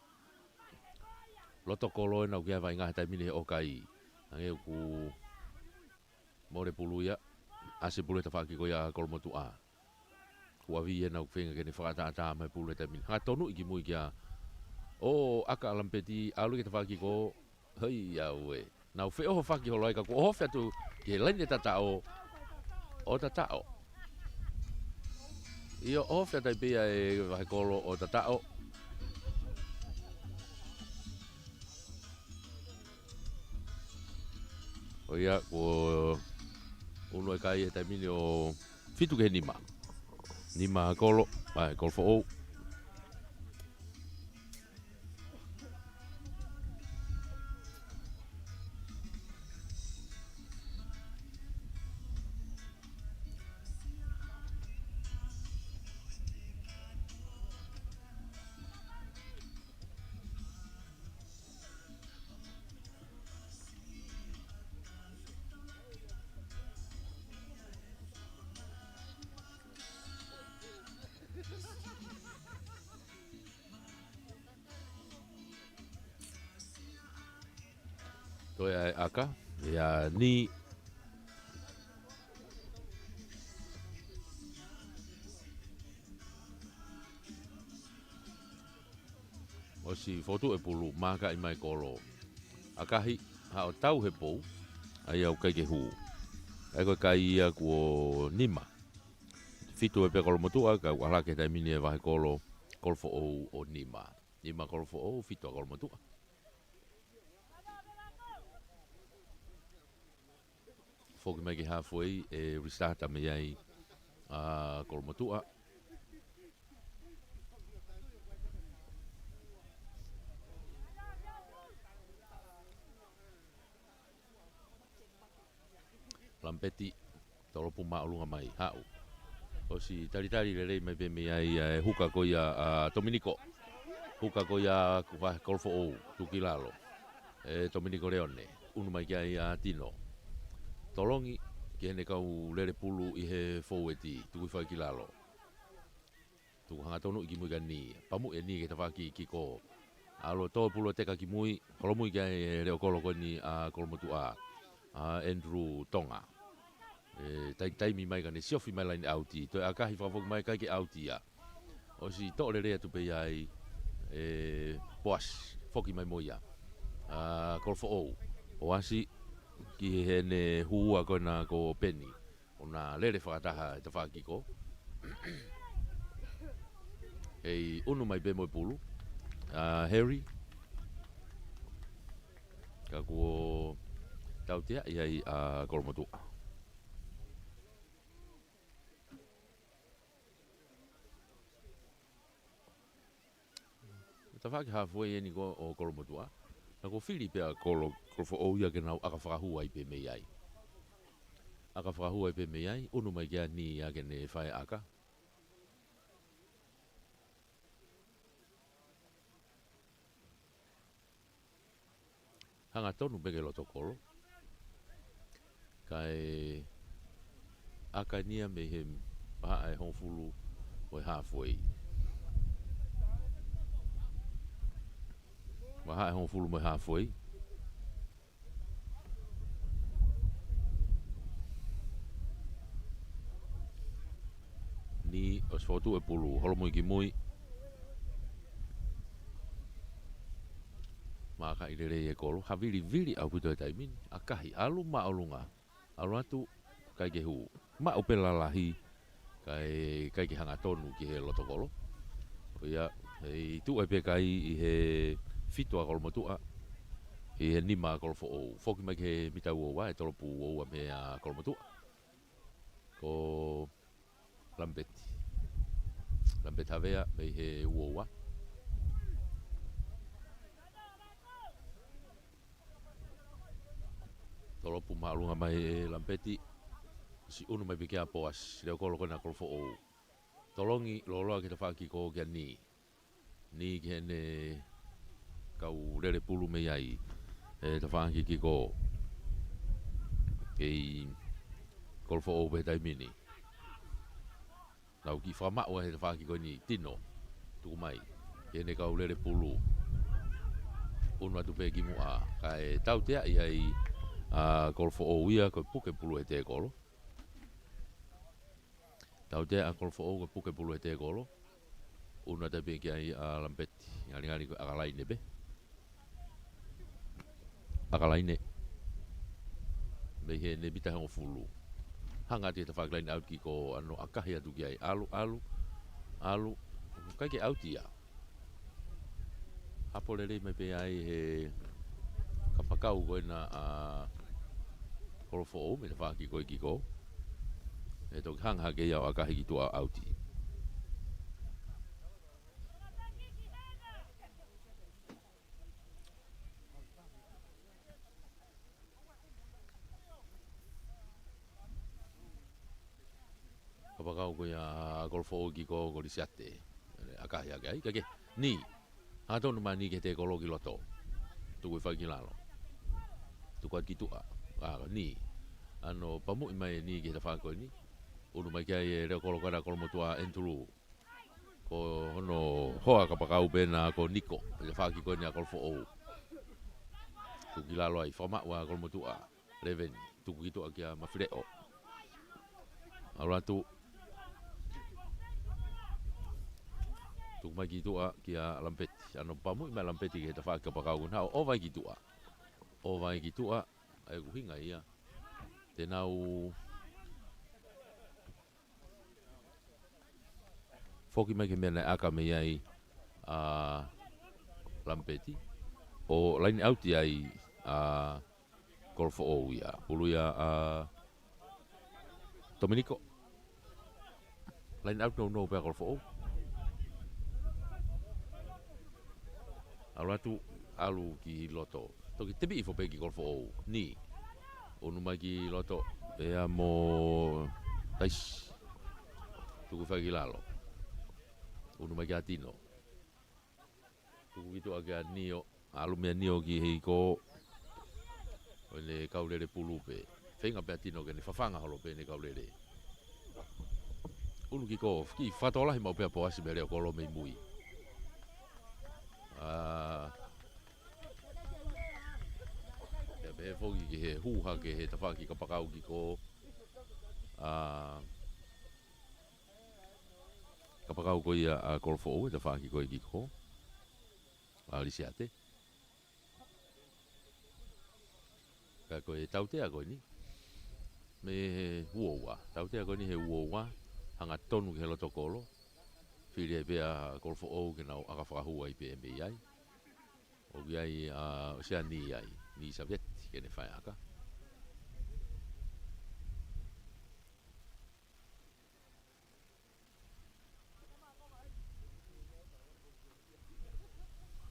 Loto kolo ena ʻoku ʻi ai e vaʻinga he taimi ni he ʻoku kai. Hangē ʻoku mole pulu ia, ʻasi pulu he tafaʻaki ko ia Kolomotuʻa. Kuo ʻavi ena ʻoku feinga ke ne fakatātā mai pulu he taimi ni. Hangatonu ki mui kia ʻo ʻAka Lampeti, ʻalu ki he tafaʻaki ko Hei, auē. Nau feʻohofaki holo ai ka kuo ʻohofi atu ki he laini tataʻo ʻo tataʻo. ʻIo, ʻohofi atu ai pē ia e vahe kolo ʻo tataʻo. ʻO ia, kuo ʻunu e kai he taimi ni ʻo fitu ki he nima. Nima Kolo, ʻa e Kolofoʻou. Toe ʻa e ʻaka, ia ni. ʻOsi fotu e pulu, mākaʻi mai Kolo. ʻAkahi, haʻu ʻo tau he pou, ʻa ia ʻoku ʻikai ke hū. ʻA ia ko e kai ia kuo nima. Fitu e pē Kolomotuʻa, ka ʻoku ʻalu hake he taimi ni e vahe kolo, Kolofoʻou ʻo nima. Nima Kolofoʻou, fitu ʻa Kolomotuʻa. Foki mai ki he halfway, ʻe restart mei ai ʻa Kolomotuʻa. Lampeti, tolopu māʻolunga mai, haʻu. ʻOsi talitali lelei mai pē mei ai ʻa e huka ko ia ʻa Tominiko. Huka ko ia ʻa Kolofoʻou, tuku ki lalo. ʻE Tominiko Leone, ʻunu mai ki ai ʻa Tino. Tolongi, ki heʻene kau lele pulu ʻi he foueti, tuku hifo ai ki lalo. Tuku hangatonu ki mui kia Ni. Pamu ʻe Ni ki he tafaʻaki kiko. ʻAlu ʻo tō pulu ʻo teka ki mui. Holomui ki ai e lele kolo ko eni ʻa Kolomotuʻa. ʻA Andrew Tonga. ʻE, taimi, taimi mai ka ne siofi mai laini ʻauti. Toe ʻakahi fakafoki mai ʻikai ke ʻauti ia. ʻOsi toʻo lelei atu pē ia ʻe Poasi. Foki mai mo ia. ʻA Kolofoʻou. Poasi ki heʻene hū ʻa ko ena ko Peni. ʻO na lele fakataha e tafaʻaki ko. Hei ʻunu mai pē mo e pulu. ʻA Harry. Ka kuo tautea ia ʻa Kolomotuʻa. Tafaʻaki halfway eni ko ē ʻo Kolomotuʻa. Naʻa kuo fili pē ʻa Kolo, Kolofoʻou ia ke nau ʻaka fakahū ai pē mei ai. ʻAka fakahū ai pē mei ai, ʻunu mai kia Ni ia ke ne fai ʻaka. Hangatonu pē ki he loto kolo. Kae ʻaka eni ia mei he vahaʻa ʻe hongofulu mo e halfway. Vahaʻa ʻe hongofulu mo e halfway. Ni ʻosi fokotuʻu e pulu, holomui ki mui. Maʻakaʻi lelei e kolo, havilivili ʻaupito he taimi ni, ʻakahi ʻalu māʻolunga, ʻalu atu, ʻikai ke hū. Maʻu pē lalahi, kae ʻikai ke hangatonu ki he loto kolo. ʻO ia, ʻe tuʻu ai pē kai ʻi he fitu ʻa Kolomotuʻa, ʻi he nima ʻa Kolofoʻou. Foki mai ki he mita ua ua, ʻe tolopu ua ua mei a Kolomotuʻa. Ko Lampeti. Lampeti Havea mei he ua ua. Tolopu māʻolunga mai ʻe Lampeti. ʻOsi ʻunu mai pē kia Poasi, leo kolo ko ena ʻa Kolofoʻou. Tolongi lōloa ki he tafaʻaki ko ē kia Ni. Ni ki heʻene kau lele pulu mei ai. ʻE tafaʻaki kiko. Kei Kolofoʻou pē he taimi ni. Nau kiʻi fakamaʻu ʻa e tafaʻaki ko eni, Tino. Tuku mai. Ki heʻene kau lele pulu. ʻUnu atu pē ki muʻa. Kae tauteaʻi ai ʻa Kolofoʻou ia, ko e puke pulu he tēkolo. Tautea ʻa Kolofoʻou ko e puke pulu he tēkolo. ʻUnu atu pē ki ai ʻa Lampeti. Ngalingali ko e ʻakalaine pē. ʻAkalaine. Mei heʻene mita hongofulu. Hanga atu he tafaʻaki line out kiko, ʻano ʻakahi atu ki ai. ʻAlu, ʻalu, ʻalu. ʻIkai ke ʻauti ia. Hapo lelei mai pē ai he kapakau ko ena ʻa Kolofoʻou mei he tafaʻaki ko ē kiko. ʻE toki hanga hake ia ʻo ʻakahi ki tuʻa ʻauti. Kapakau ko ia ʻa Kolofoʻou kiko, ko Lisiate. ʻAkahi hake ai, kae ke. Ni. Hangatonu mai Ni ki he tēkolo ki loto. Tuku hifo ki lalo. Tuku atu ki tuʻa. ʻA, Ni. ʻAno pamuʻi mai Ni ki he tafaʻaki ko eni. ʻUnu mai ki ai e leo kolo ko ena ʻa Kolomotuʻa, ʻEnitulū. Ko hono hoa kapakau pē ena ko Niko, he tafaʻaki ko eni ʻa Kolofoʻou. Tuku ki lalo ai, fakamaʻu ʻa Kolomotuʻa, Leveni, tuku ki tuʻa kia Mafileʻo. ʻAlu atu. Tuku mai ki tuʻa kia Lampeti. ʻAno pamuʻi mai Lampeti ki he tafaʻaki kapakau ko ena ʻo ʻova ai ki tuʻa. ʻOva ai ki tuʻa, ʻa ia ko e ʻuhinga ia. Te nau foki mai ki he meʻa naʻe ʻaka mei ai ʻa Lampeti. ʻO line out ai ʻa Kolofoʻou ia. Pulu ia ʻa Tominiko. Line out nounou pē ʻa Kolofoʻou. ʻAlu atu, ʻalu ki loto. Toki tepi hifo pē ki Kolofoʻou. Ni. ʻUnu mai ki loto. Pea mo Taisi. Tuku hifo ki lalo. ʻUnu mai kia Tino. Tuku ki tuʻa kia Nio. ʻAlu meia Nio ki he iko. ʻO ʻene kau lele pulu pē. Feinga pē ʻa Tino ke ne fafanga holo pē ʻene kau lele. ʻUnu kiko, kiʻi fakatokolahi maʻu pē ʻa Poasi mei he leo kolo mei mui. ʻA, pea pehē foki ki he hū hake he tafaʻaki kapakau kiko. ʻA, kapakau ko ia ʻa Kolofoʻou, he tafaʻaki ko ē kiko. ʻA Lisiate. Ka ko e tautea ko eni. Mei he ua ua. Tautea ko eni he ua ua. Hangatonu ki he loto kolo. Fili ai pē ʻa Kolofoʻou ke nau ʻaka fakahū ai pē mei ai. ʻOku ʻi ai ʻa Oseani ai. Ni Saveti ke ne fai ʻaka.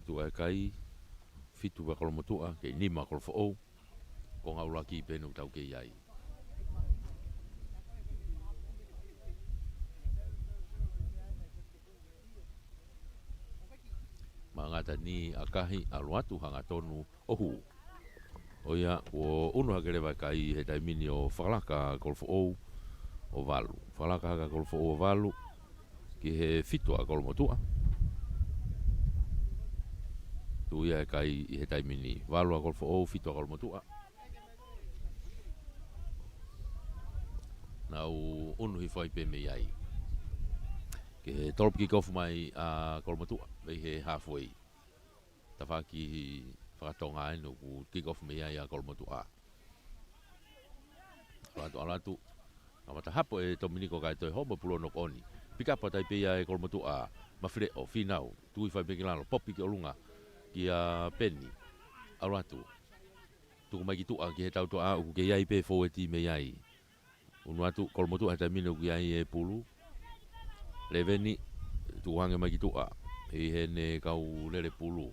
Tuʻa e kai, fitu ʻa Kolomotuʻa, kei nima ʻa Kolofoʻou. Ko e ngāue ʻuluaki pē ʻoku tau kei ai. Mangata ni ʻakahi, ʻalu atu, hangatonu ʻo hū. ʻO ia, kuo ʻunu hake leva e kai he taimi ni ʻo fakalaka ʻa Kolofoʻou ʻo valu. Fakalaka hake ʻa Kolofoʻou ʻo valu ki he fitu ʻa Kolomotuʻa. Tuʻu ia e kai ʻi he taimi ni. Valu ʻa Kolofoʻou, fitu ʻa Kolomotuʻa. Nau ʻunu hifo ai pē mei ai. Ke tolopi kikofu mai ʻa Kolomotuʻa, mei he halfway. Tafaʻaki fakatonga ʻeni ʻoku kikofu mei ai ʻa Kolomotuʻa. ʻAlu atu, ʻalu atu. Kamata hapo ʻe Tominiko kae toe homo e pulu ʻo knock on. Pikapo atu ai pē ia ʻe Kolomotuʻa. Mafileʻo, finau. Tuku hifo ai pē ki lalo. Popi ki ʻolunga. Kia Peni. ʻAlu atu. Tuku mai ki tuʻa ki he tautuʻa ʻoku kei ʻi ai pē fōueti mei ai. ʻUnu atu, Kolomotuʻa he taimi ni ʻoku ʻi ai e pulu. Leveni, tuku ange mai ki tuʻa. ʻI heʻene kau lele pulu.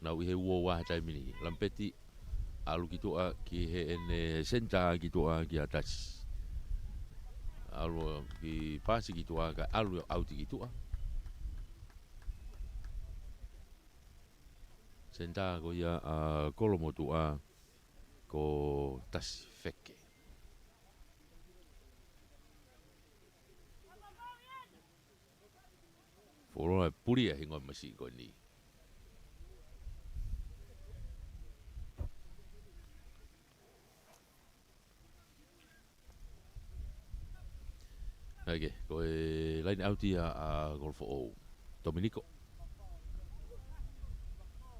Nau ʻi he uo ua he taimi ni. Lampeti, ʻalu ki tuʻa ki heʻene senitā ki tuʻa kia Tasi. ʻAlu ki pasi ki tuʻa kae ʻalu ʻo ʻauti ki tuʻa. Senitā ko ia ʻa Kolomotuʻa ko Tasi Feke. Fuoloa e puli ʻa e hingoa masiʻi ko eni. ʻAi ke, ko e laine ʻauti ʻa, ʻa Kolofoʻou. Tominiko.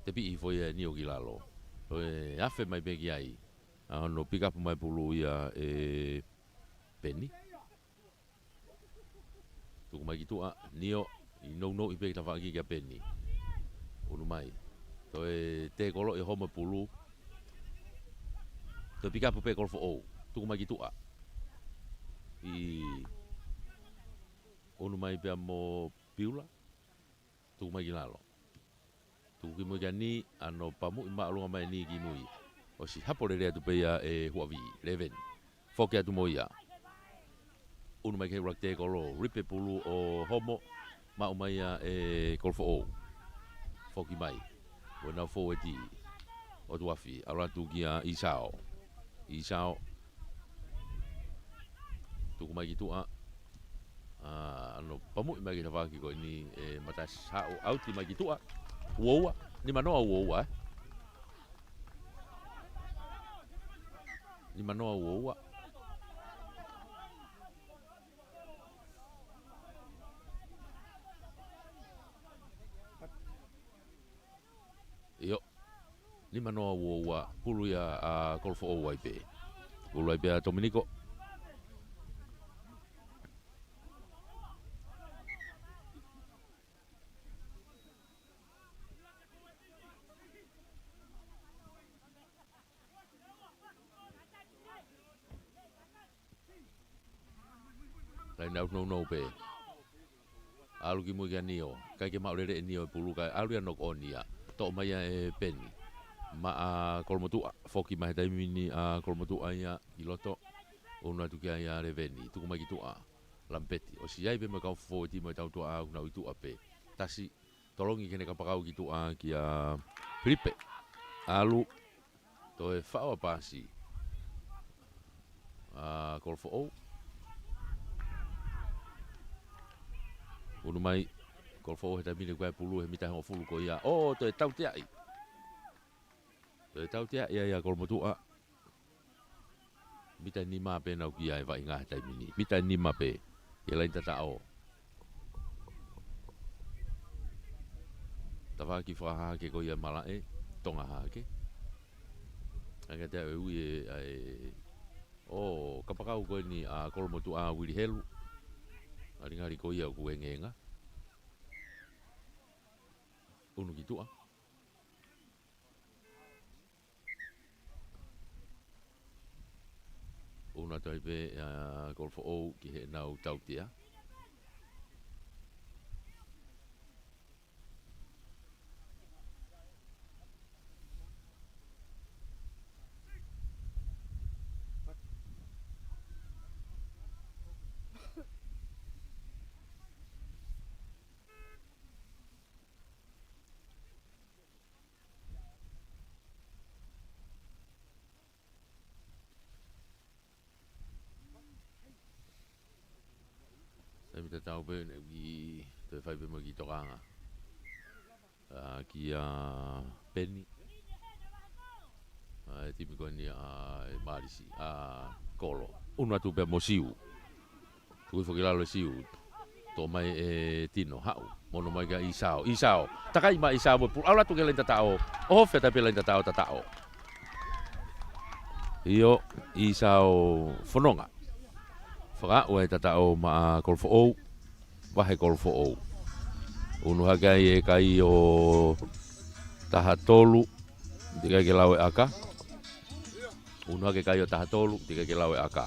Tepiʻi hifo ia ʻe Nio ki lalo. Ko e afe mai pē ki ai. ʻA hono pikapu mai pulu ia ʻe Peni. Tuku mai ki tuʻa, Nio, ʻi nounou ʻi pē ki tafaʻaki kia Peni. ʻUnu mai. Toe tēkolo ʻi homo e pulu. Toe pikapu pē Kolofoʻou. Tuku mai ki tuʻa. ʻI ʻunu mai pea mo Piula. Tuku mai ki lalo. Tuku ki mui kia Ni, ʻa hono pamuʻi māʻolunga mai Ni ki mui. ʻOsi hapo lelei atu pē ia ʻe Huavi, Leveni. Foki atu mo ia. ʻUnu mai ki he ʻuluaki tēkolo, ripe pulu ʻo homo, maʻu mai ia ʻe Kolofoʻou. Foki mai. Ko ʻenau fōueti. ʻOtu afi, ʻalu atu kia ʻIsao. ʻIsao. Tuku mai ki tuʻa. ʻA, ʻa hono pamuʻi mai ki tafaʻaki ko eni ʻe Matasi, haʻu ʻauti mai ki tuʻa. Uo ua, nima noa uo ua, ē. Nima noa uo ua. ʻIo. Nima noa uo ua, pulu ia ʻa Kolofoʻou ai pē. Pulu ai pē ʻa Tominiko. Laine ʻauti nounou pē. ʻAlu ki mui kia Nio. ʻIkai ke maʻu lelei ʻe Nio e pulu kae ʻalu ia ʻo knock on ia. Toʻo mai ia ʻe Peni. Maʻa Kolomotuʻa. Foki mai he taimi ni ʻa Kolomotuʻa ia ʻi loto. ʻUnu atu kia ia Leveni. Tuku mai ki tuʻa. Lampeti. ʻOsi ʻi ai pē mo e kau fōueti mo e tautuʻa ʻoku nau ʻi tuʻa pē. Tasi. Tolongi ki heʻene kapakau ki tuʻa kia Filipe. ʻAlu. Toe faʻo ʻa pasi. ʻA Kolofoʻou. ʻUnu mai. Kolofoʻou he taimi ni ʻoku ʻi ai e pulu he mita hongofulu ko ia. ʻO, toe tauteaʻi. Toe tauteaʻi ai ʻa Kolomotuʻa. Mita ʻe nima pē ʻoku ʻi ai e vaʻinga he taimi ni. Mita ʻe nima pē. ʻI he laine tataʻo. Tafaʻaki fakahahake ko ia malaʻe. Tonga hahake. ʻAi ke te ui e, ʻa e, ʻo kapakau ko eni ʻa Kolomotuʻa Uili Helu. Ngalingali ko ia ʻoku engenga. ʻUnu ki tuʻa. ʻUnu atu ai pē ʻa Kolofoʻou ki heʻenau tautea. Mita tau pē ne ki toe fai pē mo ki tokanga. A, kia Peni. A, e timi ko eni a e Malisi. A, Kolo. Unu atu pē mo Siu. Tui foki lalo e Siu. Tō mai e Tino, haʻu. Mono mai kia ʻIsao. ʻIsao. Takai mai ʻIsao mo e pulu. ʻAlu atu ke laini tataʻo. ʻOho feta pē laini tataʻo tataʻo. ʻIo, ʻIsao Fononga. Fakaʻu e tataʻo maʻa Kolofoʻou. Vahe Kolofoʻou. Unu hake ai e kai ʻo taha tolu. Teʻeki ke lau e ʻaka. Unu hake kai ʻo taha tolu. Teʻeki ke lau e ʻaka.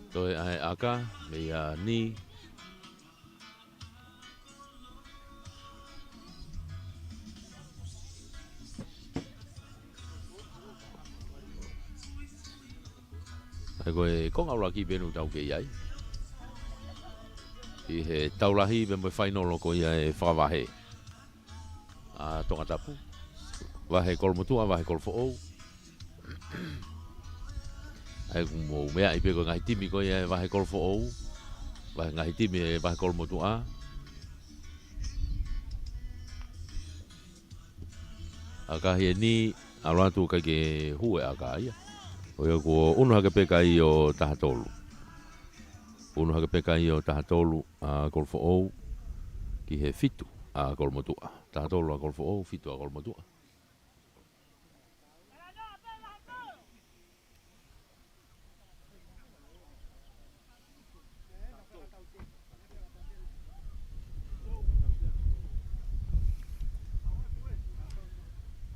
Toe ʻai ʻaka, meia ni. ʻAi ko e konga ʻuluaki pē ʻoku tau kei ai. ʻI he tau lahi pē mo e fainolo ko ia e fakavahe. A Tongatapu. Vahe Kolomotuʻa, vahe Kolofoʻou. ʻAi ʻoku mou meaʻi pē ko e ngaahi timi ko ia e vahe Kolofoʻou. Vahe ngaahi timi e vahe Kolomotuʻa. ʻAka heni, ʻalu atu ʻikai ke hū e ʻaka ia. ʻO ia kuo unu hake pē kai ʻo taha tolu. Unu hake pē kai ʻo taha tolu a Kolofoʻou ki he fitu a Kolomotuʻa. Taha tolu a Kolofoʻou, fitu a Kolomotuʻa.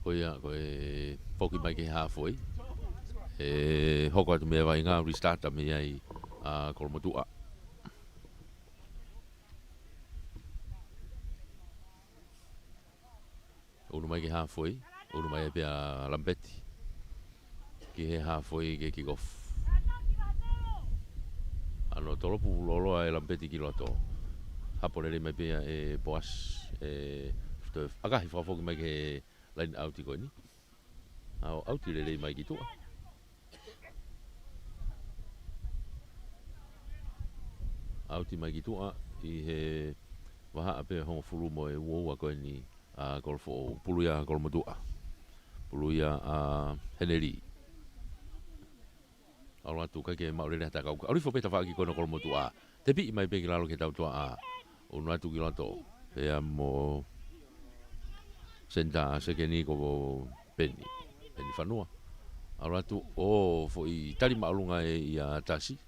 Ko ia, ko e foki mai ki he halfway. ʻE hoko atu mei he vaʻinga, restart mei ai a Kolomotuʻa. Unu mai ki he halfway, unu mai pē a Lampeti. Ki he halfway ke kick off. ʻAno tolopu loloa e Lampeti ki loto. Hapo lelei mai pē ia e Poasi, e, toe ʻakahi fakafoki mai ki he line out ko eni. ʻAo ʻauti lelei mai ki tuʻa. ʻAuti mai ki tuʻa ʻi he vahaʻa pē hongofulu mo e uaua ko eni a Kolofoʻou, pulu ia a Kolomotuʻa. Pulu ia a Heneli. ʻAlu atu ʻikai ke maʻu lelei ha takau. ʻAlu hifo pē tafaʻaki ko ena Kolomotuʻa. Tepiʻi mai pē ki lalo ki he tautuaʻa. Unu atu ki loto. Pea mo senitā sekeni ko Peni. Peni Fanua. ʻAlu atu ʻo foʻi tali māʻolunga ʻe ia Tasi.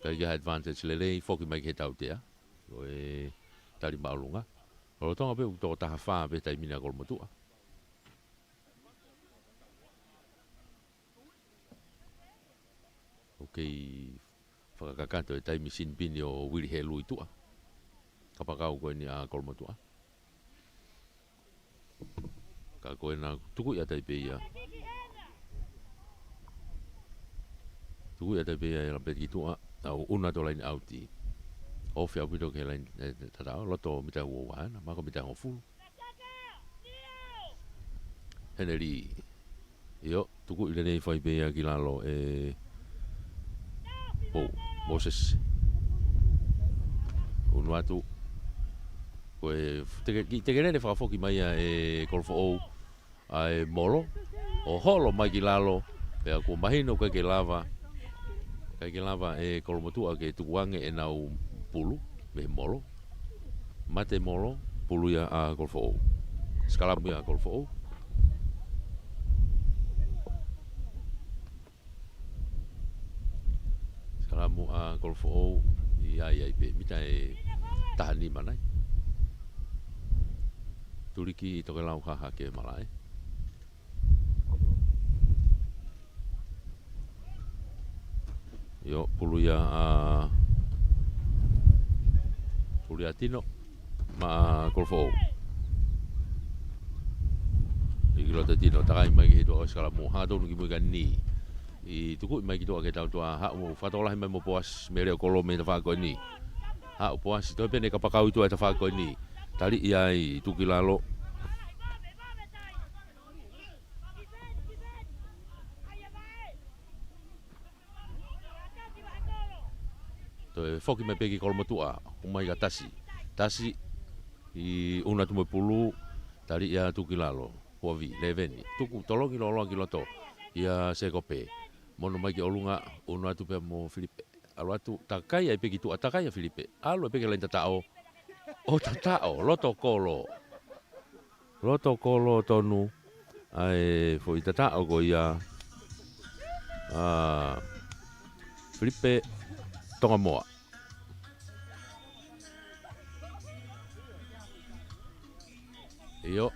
ʻIkai ke ʻi ai ha advantage lelei, foki mai ki he tautea. Ko e tali māʻolunga. Lolotonga pē ʻoku toko taha fā pē taimi ni a Kolomotuʻa. ʻOku kei fakakakato e taimi sinipini ʻo Uili Helu ʻi tuʻa. Kapakau ko eni a Kolomotuʻa. Ka ko ena tukuʻi atu ai pē ia. Tukuʻi atu ai pē ia e Lampeti ki tuʻa, ʻalu ʻuna atu line out. Ofi ʻaupito ki he line, e, tataʻo, loto mita uaua ena, mako mita hongofulu. Heneli. ʻIo, tukuʻi lelei fai pē ia ki lalo e Pou, Moses. Unu atu. Ko e teke, kiʻi tekelele fakafoki mai ia e Kolofoʻou ʻa e molo. ʻO holo mai ki lalo, pea kuo mahino ʻikai ke lava. ʻIkai ke lava e Kolomotuʻa ke tukuange ʻenau pulu, mei he molo. Mate molo, pulu ia a Kolofoʻou. Sikalamu ia a Kolofoʻou. Sikalamu a Kolofoʻou, ʻi ai ai pē, mita ʻe taha nima nai. Tuliki ʻi tokelau hahake malaʻe. ʻIo, pulu ia a, pulu ia Tino, maʻa Kolofoʻou. ʻI ki loto Tino, takai mai ki he tuʻa ʻo sikalamu, hangatonu ki mui ka ni. ʻI tukuʻi mai ki tuʻa ki he tautuaʻa, haʻu fakatokolahi mai mo Poasi, mei he leʻo kolo mei he tafaʻaki ko eni. Haʻu Poasi, toe pē ʻene kapakau ʻi tuʻa e tafaʻaki ko eni. Taliʻi ai Tukilalo. Toe foki mai pē ki Kolomotuʻa, ʻomai kia Tasi. Tasi, ʻi ʻunu atu mo e pulu, taliʻi ʻa Tukilalo. Huavi, Leveni. Tuku, tolongi lōloa ki loto. Kia Sekope. Mono mai ki ʻolunga, ʻunu atu pea mo Filipe. ʻAlu atu, takai ai pē ki tuʻa, takai ʻa Filipe. ʻAlu ai pē ki he laini tataʻo. ʻO tataʻo, loto kolo. Loto kolo tonu. ʻA e foʻi tataʻo ko ia. ʻA Filipe Tongamoa. ʻIo.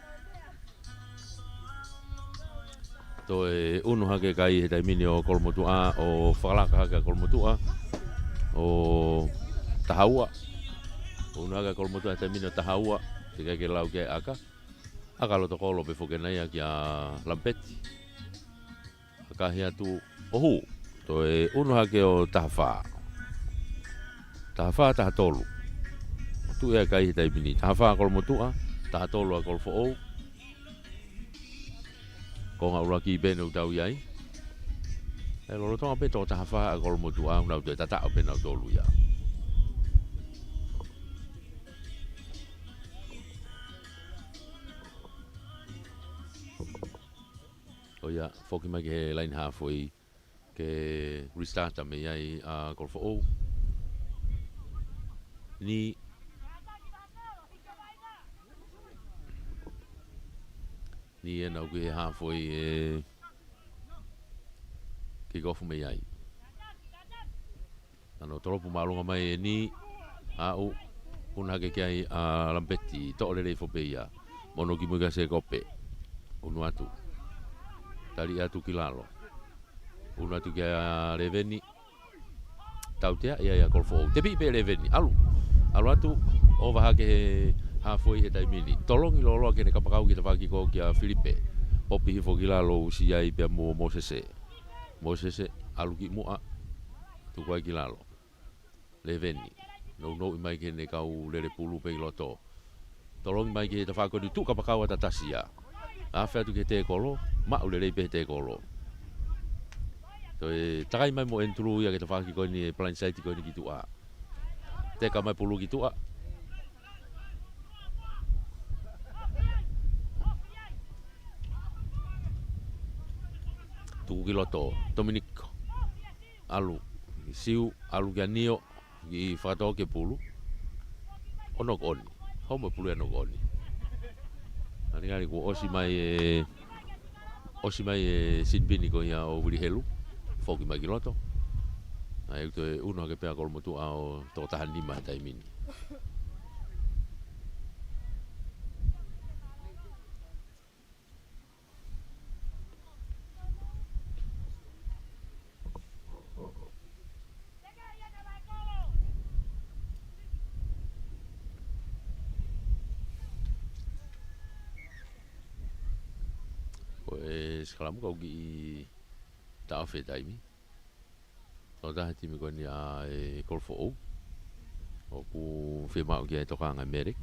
Toe ʻunu hake e kai he taimi ni ʻo Kolomotuʻa, ʻo fakalaka hake ʻa Kolomotuʻa, ʻo taha ua. ʻUnu hake ʻa Kolomotuʻa he taimi ni ʻo taha ua, teʻeki ai ke lau ki ai e ʻaka. ʻAka loto kolo pē foki ena ia kia Lampeti. ʻAkahi atu ʻo hū. Toe ʻunu hake ʻo taha fā. Taha fā, taha tolu. Tuʻu ia e kai he taimi ni. Taha fā ʻa Kolomotuʻa, taha tolu ʻa Kolofoʻou. Konga ʻuluaki pē ʻoku tau ʻi ai. ʻE lolotonga pē toko taha fā ʻa Kolomotuʻa, ʻoku nau toe tataʻo pē nautolu ia. ʻO ia, foki mai ki he laini hāfoʻi ke restart mei ai ʻa Kolofoʻou. Ni. Ni ena ʻoku ʻi he hāfoʻi e kick off mei ai. Ano tolopu māʻolunga mai eni, aʻu, ʻunu hake ki ai ʻa Lampeti, toʻo lelei foki pē ia. Mono ki mui kia Sekope. ʻUnu atu. Taliʻi atu ki lalo. ʻUnu atu kia Leveni. Tautea ia ʻa Kolofoʻou. Tepiʻi pē Leveni. ʻAlu. ʻAlu atu. ʻOku ʻi ai hake he hāfoʻi he taimi ni. Tolongi lōloa ki heʻene kapakau ki he tafaʻaki ko ia kia Filipe. Popi hifo ki lalo, ʻusi ai pea mo Mosese. Mosese, ʻalu ki muʻa. Tuku ai ki lalo. Leveni. Nounou mai ki heʻene kau lele pulu pē ʻi loto. Tolongi mai ki he tafaʻaki ko eni, tuʻu kapakau ʻa Tasi ia. Afe atu ki he tekolo, maʻu lelei pē he tekolo. Toe takai mai mo Andrew ia ki he tafaʻaki ko eni, e blind side ko eni ki tuʻa. Teka mai pulu ki tuʻa. Tuku ki loto, Tominiko. ʻAlu, Siu, ʻalu kia Nio, ʻi fakatō ki he pulu. ʻO knock on. Homo e pulu ia, knock on. Ngalingali kuo ʻosi mai e, ʻosi mai e sinipini ko ia ʻo Vili Helu. Foki mai ki loto. ʻA ia ʻoku toe ʻunu hake pē ʻa Kolomotuʻa ʻo toko taha nima he taimi ni. Ko e sikalamu ka ʻoku kiʻi taʻofi e taimi. Tokotaha timi ko eni ʻa e Kolofoʻou. ʻOku fiemaʻu ke tokanga e medic.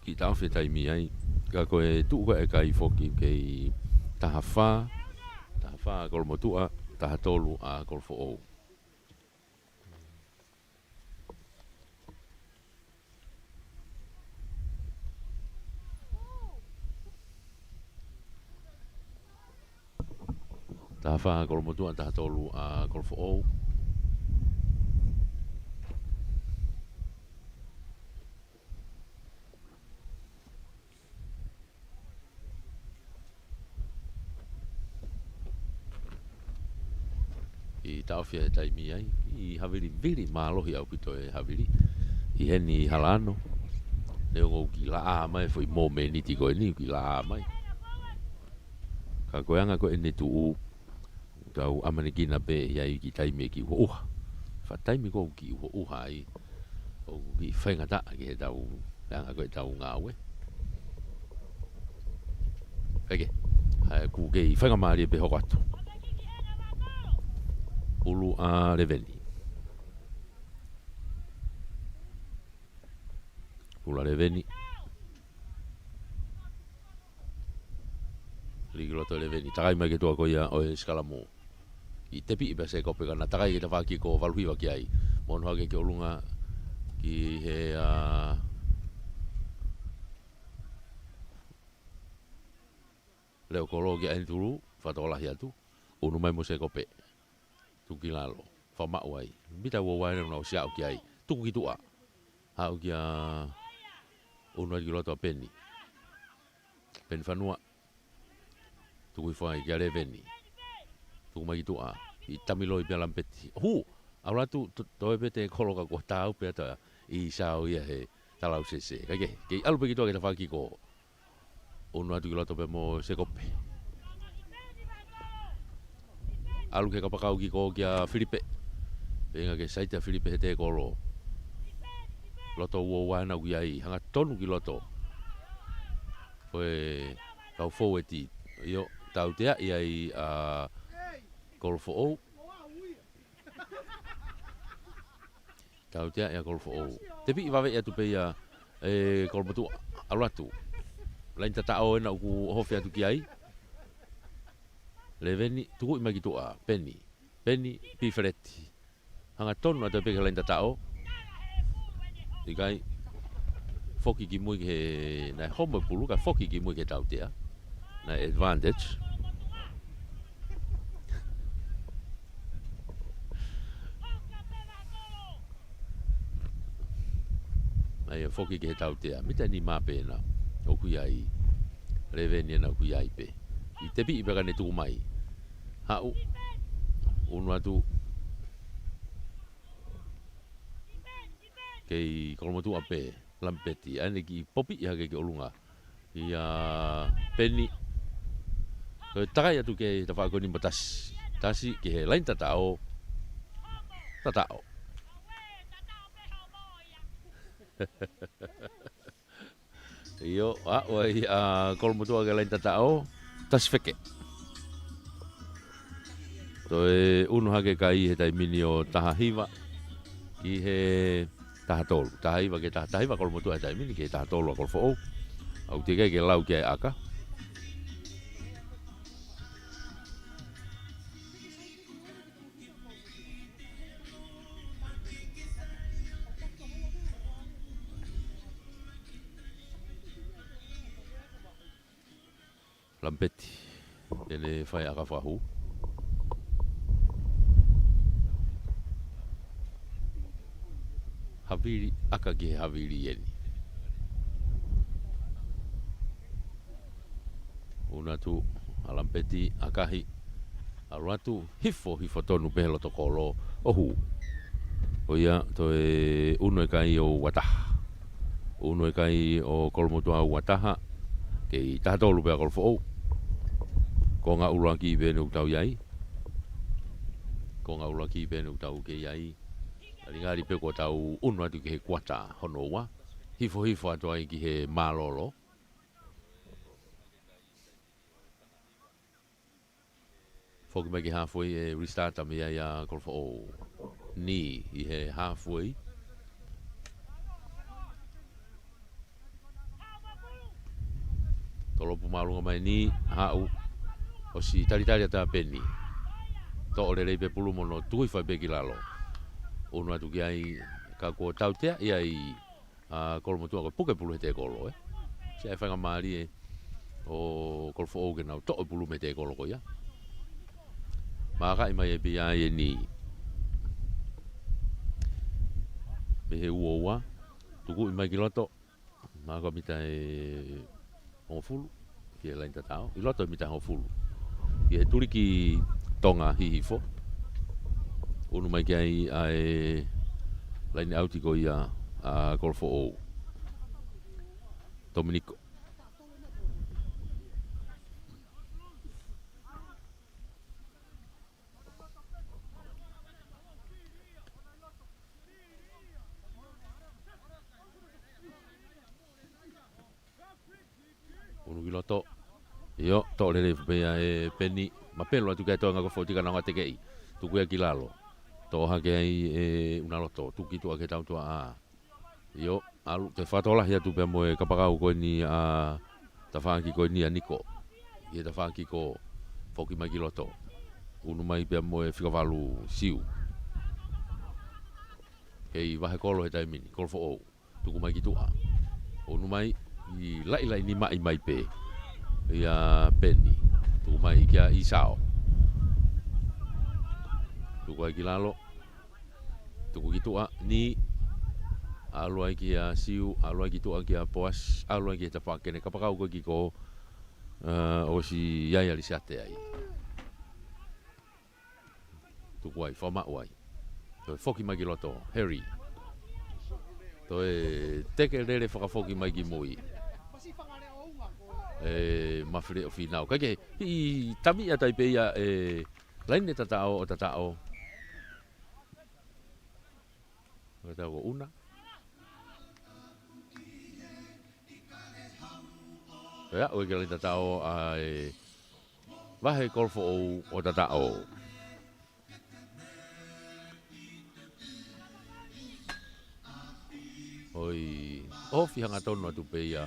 Kiʻi taʻofi e taimi ai. Ka ko e tuʻu ko ē e kai foki kei taha fā. Taha fā ʻa Kolomotuʻa, taha tolu ʻa Kolofoʻou. Taha fā ʻa Kolomotuʻa, taha tolu ʻa Kolofoʻou. ʻI taʻofi e taimi ai, ʻi havili vili mālohi ʻaupito e havili. ʻI heni ʻi Halaano. Neongo ʻoku kiʻi laʻā mai, foʻi mōmeniti ko eni, ʻoku kiʻi laʻā mai. Ka ko e anga ko eni tuʻu, tau ʻamanekina pē ʻe ʻi ai kiʻi taimi ʻe kiʻi ʻuha ʻuha. Faʻa taimi ko ē ʻoku kiʻi ʻuha ʻuha ai, ʻoku kiʻi faingataʻa ki heʻetau, anga ko ē ʻetau ngāue. Eke, ʻa ia ʻoku kei faingamālie pē hoko atu. Pulu ʻa Leveni. Ula Leveni. Liki loto Leveni. Takai mai ki tuʻa ko ia ʻo e sikalamu. ʻI tepi ʻi pea Sekope ka na takai ki he tafaʻaki ko valu hiva ki ai. Mo ʻunu hake ki ʻolunga ki he, ā, leo kolo ki ʻAinitulu, fakatokolahi atu. ʻUnu mai mo Sekope. Tuku ki lalo. Fakamaʻu ai. Mita ua ua ena ʻosi aʻu ki ai. Tuku ki tuʻa. Haʻu kia ʻUnu ai ki loto ʻa Peni. Peni Fanua. Tuku hifo ai kia Leveni. Tuku mai ki tuʻa. ʻI tamiloi pea Lamipeti. Hū! ʻAlu atu to-, toe pē tēkolo ka kuo tāu pē atu ʻi sao ia he talausese. Kae kehe, kei ʻalu pē ki tuʻa ki he tafaʻaki ko ʻUnu atu ki loto pē mo Sekope. ʻAlu ki he kapakau kiʻi ko kia Filipe. Feinga ke saiti ʻa Filipe he tēkolo. Loto ua ua ena ʻoku ʻi ai. Hangatonu ki loto. Ko e kau foueti. ʻIo, tauteaʻi ai ʻa Kolofoʻou. Tauteaʻi ʻa Kolofoʻou. Tepi ʻi vave atu pē ia ʻe Kolomotuʻa. ʻAlu atu. Laini tataʻo ena ʻoku ʻohofi atu ki ai. Leveni, tukuʻi mai ki tuʻa. Peni. Peni, Pifeleti. Hangatonu atu pē ki he laini tataʻo. ʻIkai. Foki ki mui ki he, naʻe homo e pulu, kae foki ki mui ki he tautea. Naʻe advantage. Naʻe foki ki he tautea. Mita nima pē ena ʻoku ʻi ai. Leveni ena ʻoku ʻi ai pē. ʻI tepi ʻi pea ka ne tuku mai. Haʻu. ʻUnu atu. Kei Kolomotuʻa pē. Lamipeti, ʻa eni kiʻi popi ʻi hake ki ʻolunga. ʻIa Peni. Ko e takai atu ki he tafaʻaki ko eni mo Tasi. Tasi ki he laini tataʻo. Tataʻo. ʻIo, ʻa, ʻo ia ʻa Kolomotuʻa ki he laini tataʻo. Tasi feke. Toe ʻunu hake kai he taimi ni ʻo taha hiva ki he taha tolu. Taha hiva ki he taha, taha hiva Kolomotuʻa he taimi ni ki he taha tolu ʻa Kolofoʻou. ʻOku teʻeki ke lau ki ai ʻa e ʻaka. Lamipeti. ʻEne fai ʻaka fakahū. Havili, ʻaka ki he havili eni. ʻUnu atu, ʻa Lamipeti, ʻakahi. ʻAlu atu, hifo, hifo tonu pē he loto kolo, ʻo hū. ʻO ia, toe ʻunu e kai ʻo ua taha. ʻUnu e kai ʻo Kolomotuʻa ua taha. Kei taha tolu pē ʻa Kolofoʻou. Konga ʻuluaki pē eni ʻoku tau ʻi ai. Konga ʻuluaki pē eni ʻoku tau kei ʻi ai. Ngali ngali pē kuo tau ʻunu atu ki he kuata hono ua. Hifo hifo atu ai ki he mālōlō. Foki mai ki he halfway ʻe restart mai ai ʻa Kolofoʻou. Ni ʻi he halfway. Tolopu māʻolunga mai ni, haʻu. ʻOsi talitali atu ʻa Peni. Toʻo lelei pē pulu mo hono tuku hifo pē ki lalo. ʻUnu atu ki ai ka kuo tauteaʻi ai ʻa Kolomotuʻa ko e puke pulu he tēkolo, ē. Sai faingamālie ʻo Kolofoʻou ke nau toʻo e pulu mei he tēkolo ko ia. Mākaʻi mai ʻe pē ia ʻe ni. Mei he ua ua, tukuʻi mai ki loto, māka mita ʻe hongofulu, ki he laini tataʻo, ʻi loto mita hongofulu. Ki he tuliki Tonga Hihifo. ʻUnu mai ki ai ʻa e laini ʻauti ko ia ʻa Kolofoʻou. Tominiko. ʻUnu ki loto. ʻIo, toʻo lelei pē ia ʻe Peni. Mapelu atu ki ai toenga ko Fotika na ngā tekeʻi. Tuku ia ki lalo. Toʻo hake ai ʻe ʻUnaloto. Tuku ki tuʻa ki he tautuaʻā. ʻIo, ʻAlu ke fakatokolahi atu pea mo e kapakau ko eni ʻa e tafaʻaki ko eni ʻa Niko. ʻI he tafaʻaki ko ē foki mai ki loto. Unu mai pea mo e fika valu Siu. Kei vahe kolo he taimi ni, Kolofoʻou. Tuku mai ki tuʻa. Unu mai, ʻi laʻilaʻi ni maʻi mai pē. ʻIa Peni. Tuku mai kia ʻIsao. Tuku ai ki lalo. Tuku ki tuʻa, ni. ʻAlu ai kia Siu, ʻalu ai ki tuʻa kia Poasi, ʻalu ai ki he tafaʻaki ko eni kapakau ko ē ki ko, ʻa, ʻosi ʻi ai ʻa Lisiate ai. Tuku ai, fakamaʻu ai. Toe foki mai ki loto, Harry. Toe teke lele fakafoki mai ki mui. ʻE Mafileʻo Finau. Kae kehe, ʻi tami ʻa tai pē ia ʻe laine tataʻo ʻo tataʻo. Ko e tau ko ʻUna. Pea ʻoku ʻi ai ke laine tataʻo ʻa e vahe Kolofoʻou ʻo tataʻo. ʻOi, ʻofi hangatonu atu pē ia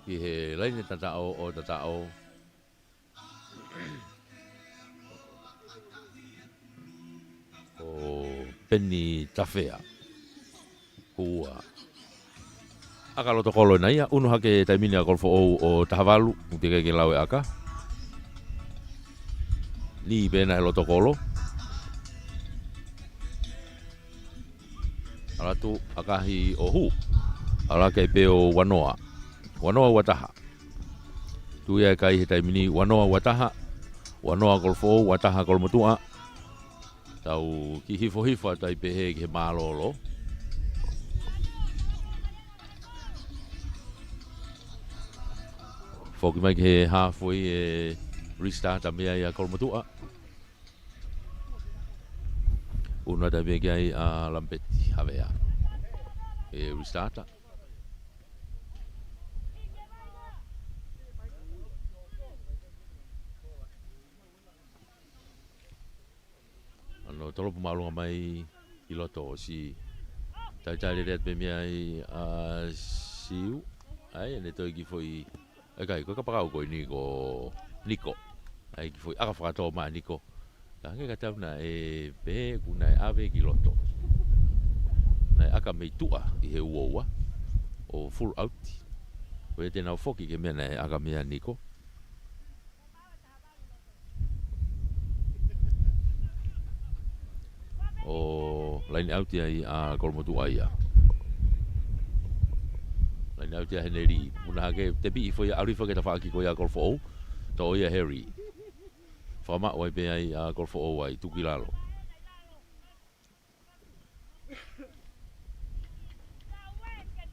ki he laine tataʻo ʻo tataʻo. ʻO Peni Tafea. Kua. ʻAka loto kolo ena ia, unu hake taimi ni ʻa Kolofoʻou ʻo taha valu, ʻoku teʻeki ke lau e ʻaka. Ni pē ena he loto kolo. ʻAlu atu ʻakahi ʻo hū. ʻAlu hake pē ʻo ua noa. Ua noa ua taha. Tui ai kai he taimi ni ua noa ua taha. Ua noa Kolofoʻou, ua taha Kolomotuʻa. Tau kiʻi hifohifo atu ai pē he ki he mālōlō. Foki mai ki he hāfoi ʻe restart mai ai ʻa Kolomotuʻa. Unu atu ai pē ki ai ʻa Lampeti Havea. ʻE restart. ʻAno tolopu māʻolunga mai ki loto ʻosi. Talitali lelei atu pē mei ai ʻa Siu. ʻAi, ʻene toe kiʻi foʻi. ʻIkai, ko e kapakau ko eni ko Niko. ʻAi, kiʻi foʻi ʻaka fakatō mai ʻa Niko. Ka hangē ka tau naʻe pehē kuo naʻe ʻave ki loto. Naʻe ʻaka mei tuʻa ʻi he uaua. ʻO full out. Ko ia te nau foki ki he meʻa naʻe ʻaka mei ai ʻa Niko. ʻO line out ia ʻa Kolomotuʻa ia. Line out ia Heneli. Unu hake, tepiʻi foʻi ʻalu hifo ki he tafaʻaki ko ia ʻa Kolofoʻou. Toʻo ia Harry. Fakamaʻu ai pē ai ʻa Kolofoʻou ai, tuku ki lalo.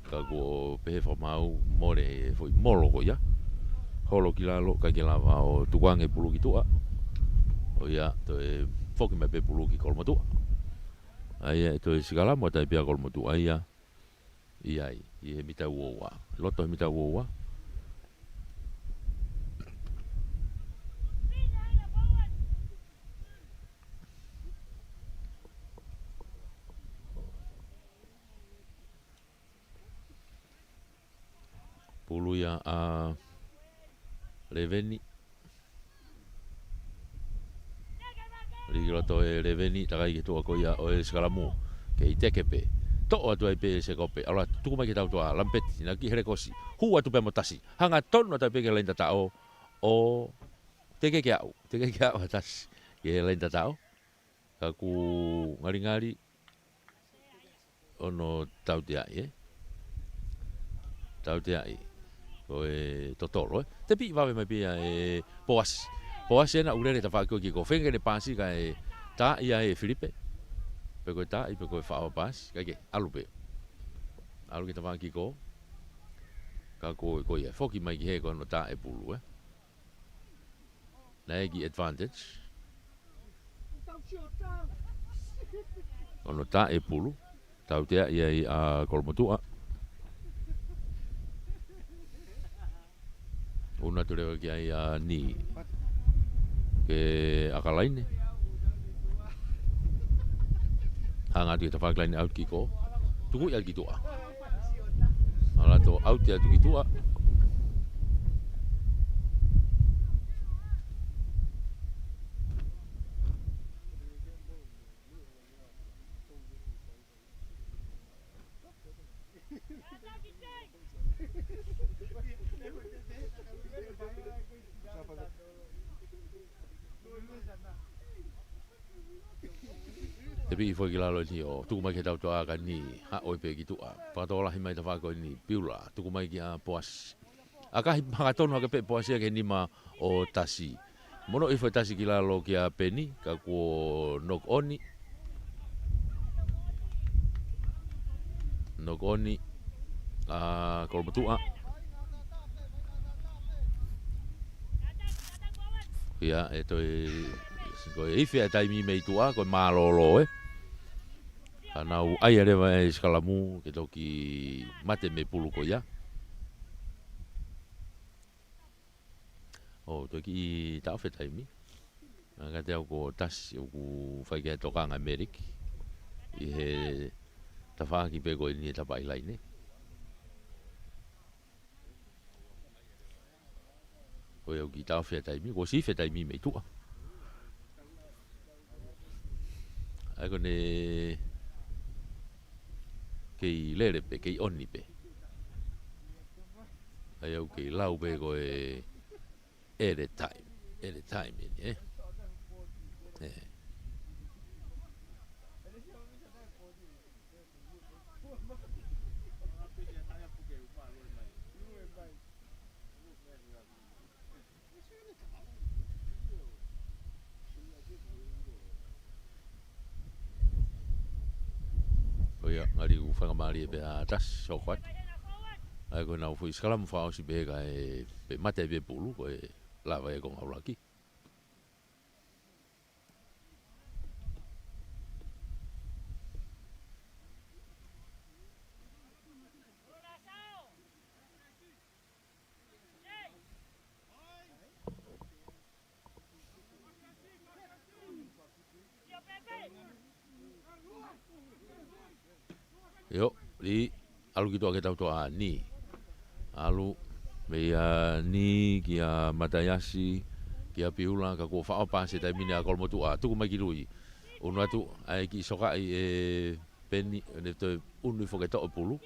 Ka kuo pehē fakamaau mole e foʻi molo ko ia. Holo ki lalo, ʻikai ke lava ʻo tukuange pulu ki tuʻa. ʻO ia, toe foki mai pē pulu ki Kolomotuʻa. ʻA ia, ʻe toe sikalamu atu ai pē ʻa Kolomotuʻa ia. ʻI ai, ʻi he mita uaua. Loto he mita uaua. Pulu ia ʻa Leveni. Lī ki loto ʻe Leveni, takai ki tuʻa ko ia ʻo e sikalamu. Kei teke pē. Toʻo atu ai pē ʻe Sekope. ʻAlu atu, tuku mai ki he tautua, Lampeti, naʻe kiʻi helekosi. Hū atu pē mo tasi. Hangatonu atu ai pē ki he laine tataʻo. ʻO teʻeki ke aʻu. Teʻeki ke aʻu ha tasi ki he laine tataʻo. Ka kuo ngalingali ʻo ne tauteaʻi, ē? Tauteaʻi. Ko e totolo, ē? Tepiʻi vave mai pē ia ʻe Poasi. Poasi ena ʻoku lele he tafaʻaki ko ē ki ko ē, feinga ke ne paasi kae tā ia ʻe Filipe. Pe ko e taaʻi, pe ko e faʻo paasi. Kae kehe, ʻalu pē. ʻAlu ki he tafaʻaki ko ē. Ka ko, ko ia, foki mai ki hē ko ē ʻo ne tā e pulu, ē? Naʻe ʻi ai e advantage. ʻO ne tā e pulu. Tauteaʻi ai ʻa Kolomotuʻa. Unu atu leva ki ai ʻa Ni. Ke ʻaka laine. Hanga atu ki he tafaʻaki line out ki ko ē. Tuku ia ki tuʻa. Ala to ʻauti atu ki tuʻa. Te piʻi foki ki lalo eni ʻo tuku mai ki he tautoʻa ka ni haʻo ʻi pē ki tuʻa. Fakatokolahi mai tafaʻaki ko eni Piula, tuku mai kia Poasi. ʻAkahi, hanga tonu hake pē Poasi ia ki he nima ʻo Tasi. Mono ifo ʻe Tasi ki lalo kia Peni, ka kuo knock on. Knock on ʻa Kolomotuʻa. Ia, ʻe toe, ko e ifi ʻa e taimi mei tuʻa, ko e mālōlō ē. Ka nau ʻai leva e sikalamu ke toki mate mei he pulu ko ia. ʻO, toe kiʻi taʻofi e taimi. Ka kiate au ko Tasi ʻoku fai ki ai e tokanga Meliki ʻi he tafaʻaki pē ko eni ʻe tapa ʻi laine. Ko ia ʻoku kiʻi taʻofi e taimi, kuo ʻosi ifi e taimi mei tuʻa. ʻAi ko ʻene kei lele pē, kei ʻoni pē. ʻAi ʻoku kei lau pē ko e airtime, airtime eni, ē? ʻE. ʻO ia, ngali ʻoku faingamālie pē ʻa Tasi ʻo hoko atu. ʻAi ko ʻenau foʻi sikalamu fakaʻosi pē kae pē mate pē pulu, ko e lava e konga ʻuluaki. ʻIo, ʻi ʻalu ki tuʻa ki he tautoʻa ni. ʻAlu, meia ni kia Mataiasi, kia Piula, ka kuo faʻo paasi e taimi ni ʻa Kolomotuʻa, tuku mai ki lui. ʻUnu atu, ʻai kiʻi sokaʻi ʻe Peni, ʻene toe ʻunu ifo ke toʻo e pulu.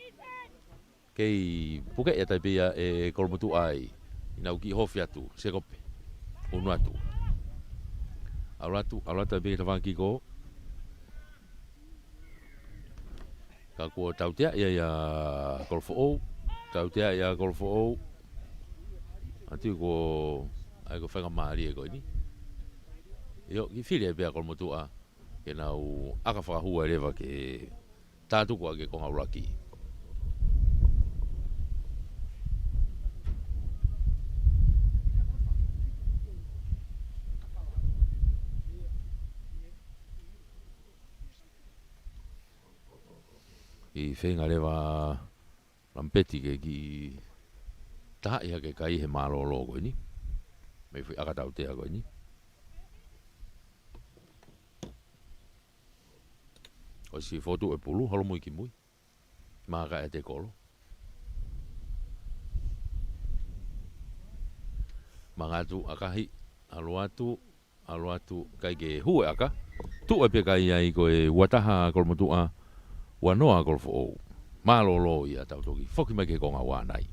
Kei puke ia tai pē ia ʻe Kolomotuʻa ai. ʻI heʻenau kiʻi hofi atu, sekope. ʻUnu atu. ʻAlu atu, ʻalu atu tai pē ia tafaʻaki ko. Ka kuo tautea ia ʻia Kolofoʻou. Tautea ʻia Kolofoʻou. ʻAtu ko, ʻai ko e faingamālie ko eni. ʻIo, kiʻi fili ai pē ʻa Kolomotuʻa. Ke nau ʻaka fakahua leva ke tā tuku ʻa e konga ʻuluaki. ʻI feinga leva Lampeti ke kiʻi tahaʻi hake kai he mālōlō ko eni. Mei he foʻi ʻaka tautea ko eni. ʻOsi fotu e pulu, holomui ki mui. Maka e te kolo. Mangatu ʻakahi, ʻalu atu, ʻalu atu, kai ke hū e ʻaka. Tuʻu e pē kai ai ko e ua taha Kolomotuʻa, ua noa Kolofoʻou. Mālōlō ia tau toki foki mai ki he konga ua nai.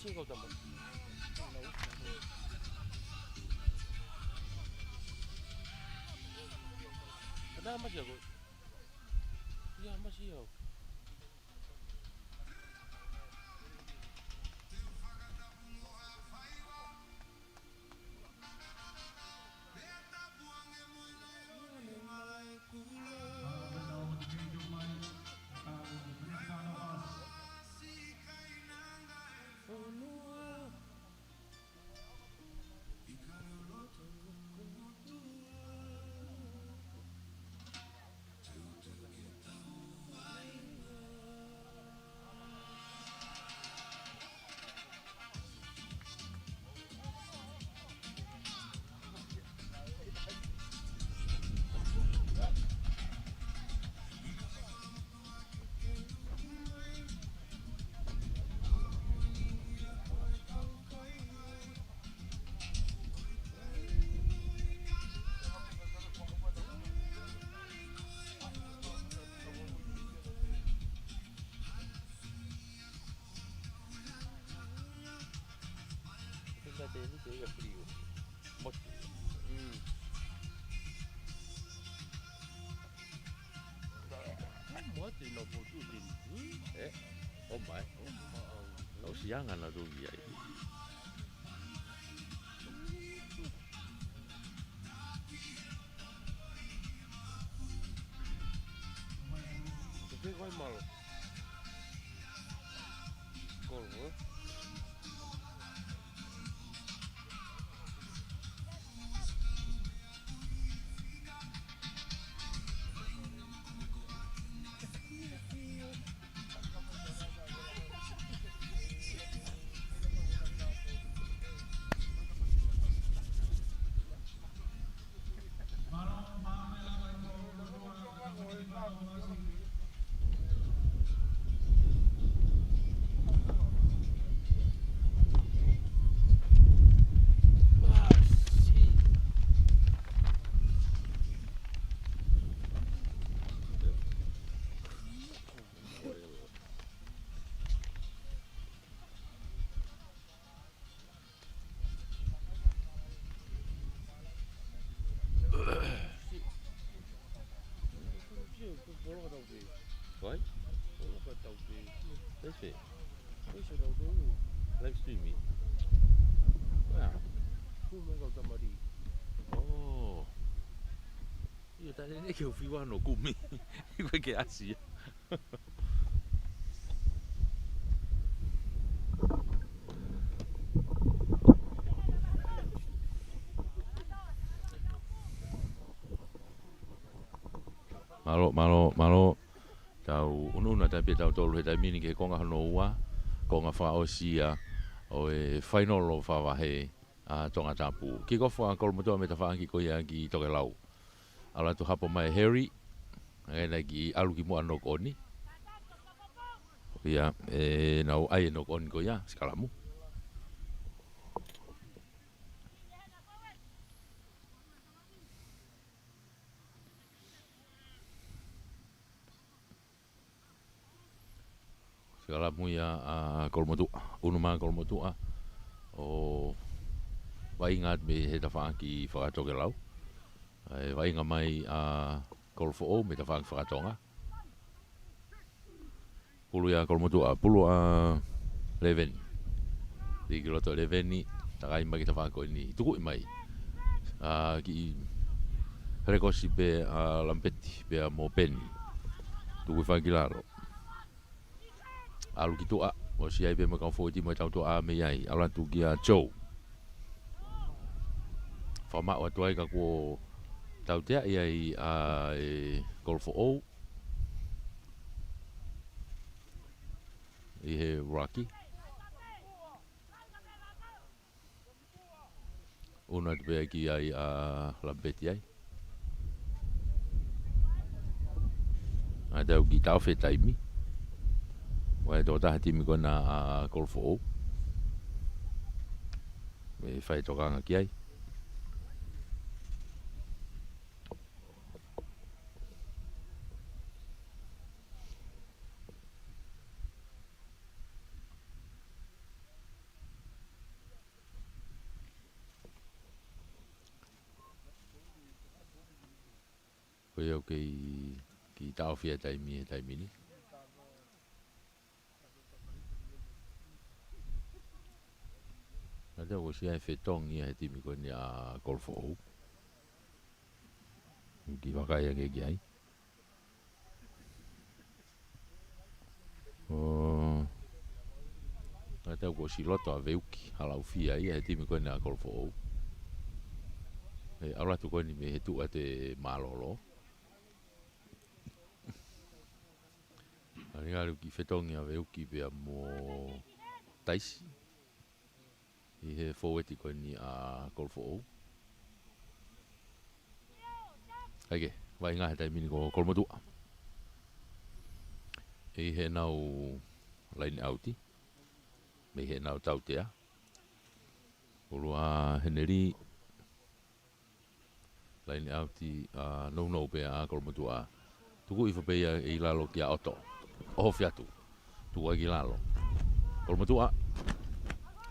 Kau tama. Ana masi ako. Ia masi ako. Tena te ni te ia frio. Motu. Mm. Motu no potu teni. Eh? Oh my. Oh my. Tau sianga na tu ia. Te fai koe malo. Kolo, eh? Vai? Live streaming. Wow. Oh. Ia, tā ne ke ufiwa no kumi. Iko ke asia. Mālō, mālō, mālō. Tau ʻunuʻunu atu pē tautolu he taimi ni ki he konga hono ua, konga fakaʻosi ia ʻo e fainolo fakavahe ʻa Tongatapu. Kick off ʻa Kolomotuʻa mei he tafaʻaki ko ia ki Tokelau. ʻAlu atu hapo mai Harry, ʻa ia naʻe kiʻi ʻalu ki muʻa knock on. Ia, ʻe nau ʻai e knock on ko ia, sikalamu. Sikalamu ia ʻa Kolomotuʻa, ʻunu mai Kolomotuʻa ʻo vaʻinga atu mei he tafaʻaki fakatokelau. ʻE vaʻinga mai ʻa Kolofoʻou mei he tafaʻaki fakatonga. Pulu ia Kolomotuʻa, pulu ʻa Leveni. Lī ki loto Leveni, takai mai ki he tafaʻaki ko eni. Tukuʻi mai. ʻA, kiʻi helekosi pē ʻa Lampeti, pea mo Peni. Tukuʻi fai ki lalo. ʻAlu ki tuʻa, ʻosi ʻai pē mo e kau fōueti mo e tautuʻa mei ai. ʻAlu atu kia Joe. Fakamaʻu atu ai ka kuo tauteaʻi ai ʻa e Kolofoʻou. ʻI he ruaki. ʻUnu atu pē ki ai ʻa Lampeti ai. ʻA tau ki tau fe taimi. ʻOku ʻi ai e tokotaha timi ko ena ʻa Kolofoʻou. ʻE fai tokanga ki ai. Ia ʻoku kei, kei taʻofi e taimi he taimi ni. Naʻa tau ʻosi ʻai e fetongi ia he timi ko eni ʻa Kolofoʻou. Kiʻi vakai ange ki ai. ʻO, naʻa tau ʻosi loto ʻa Veuki Halaufia ia he timi ko eni ʻa Kolofoʻou. ʻE, ʻalu atu ko eni mei he tuʻa te mālōlō. Ngali ngali kiʻi fetongi ʻa Veuki pea mo Taisi. ʻI he fōueti ko eni ʻa Kolofoʻou. ʻAi ke, vaʻinga he taimi ni ko Kolomotuʻa. ʻI heʻenau laine ʻauti. Mei heʻenau tautea. ʻUlu ʻa Heneli. Laine ʻauti, ʻa, nounou pē ʻa Kolomotuʻa. Tuku hifo pē ia ʻi lalo kia ʻOto. ʻOhofi atu. Tuku ai ki lalo. Kolomotuʻa.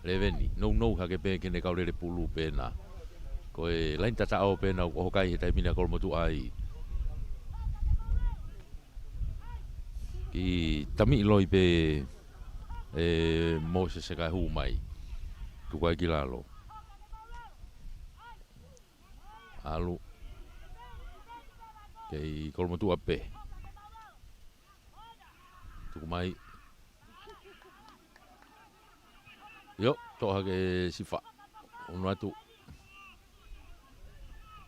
Leveni. Nounou hake pē ki heʻene kau lele pulu pē na. Ko e laine tataʻo pē na ʻoku ʻohokai he taimi ni ʻa Kolomotuʻa ai. Kiʻi tamiʻi loi pē ʻe Mōsese kae hū mai. Tuku ai ki lalo. ʻAlu. Kei Kolomotuʻa pē. Tuku mai. ʻIo, toʻo hake ʻe Sifa. ʻUnu atu.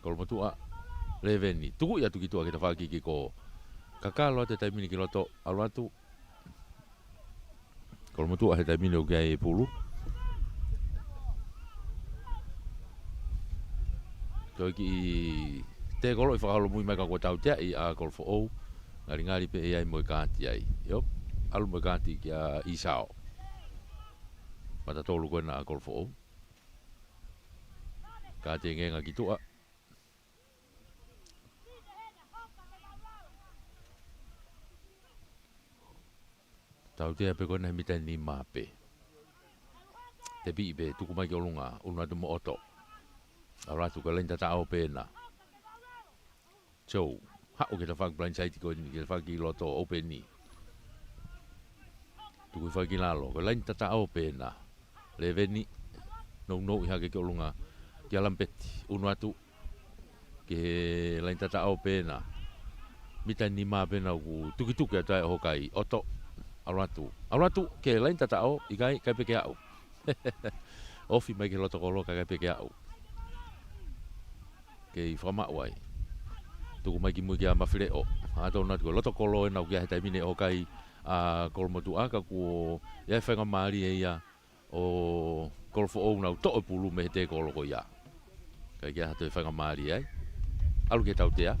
Kolomotuʻa. Leveni. Tuku ia atu ki tuʻa ke tafaʻaki ki ko. Kakalo atu he taimi ni ki loto. ʻAlu atu. Kolomotuʻa he taimi ni ʻoku ʻi ai e pulu. Toe kiʻi tēkolo ʻi fakaholomui mai ka kuo tauteaʻi ʻa Kolofoʻou. Ngali ngali pē ʻe ʻi ai mo e kaati ai. ʻIo, ʻalu mo e kaati kia ʻIsao. Mata tolu ko ena ʻa Kolofoʻou. Kaati e ngenga ki tuʻa. Tautea pē ko ena he mita ʻe nima pē. Tepiʻi pē, tuku mai ki ʻolunga, ʻunu atu mo ʻOto. ʻAlu atu, ko e laine tataʻo pē ena. Joe, haʻu ke tafaʻaki blindside ko eni, ke tafaʻaki loto, ʻoupeni. Tuku hifo ki lalo, ko e laine tataʻo pē ena. Leveni, nounou ʻi hake ki ʻolunga. Kia Lampeti, ʻunu atu. Ki he laine tataʻo pē ena. Mita ʻe nima pē ena ʻoku tukituki atu ai ʻohokai. ʻOto, ʻalu atu. ʻAlu atu, ki he laine tataʻo, ʻikai, ʻikai pē ke aʻu. Ofi mai ki he loto kolo, ʻikai pē ke aʻu. Kei fakamaʻu ai. Tuku mai ki mui kia Mafileʻo. Haʻu atu ʻo ʻunu atu ko e loto kolo ena ʻoku ʻi ai he taimi ni ʻohokai ʻa Kolomotuʻa ka kuo ʻi ai e faingamālie ia ʻo Kolofoʻou nau toʻo e pulu mei he tēkolo ko ia. ʻIkai ke ʻi ai ha toe faingamālie ai. ʻAlu ki he tautea.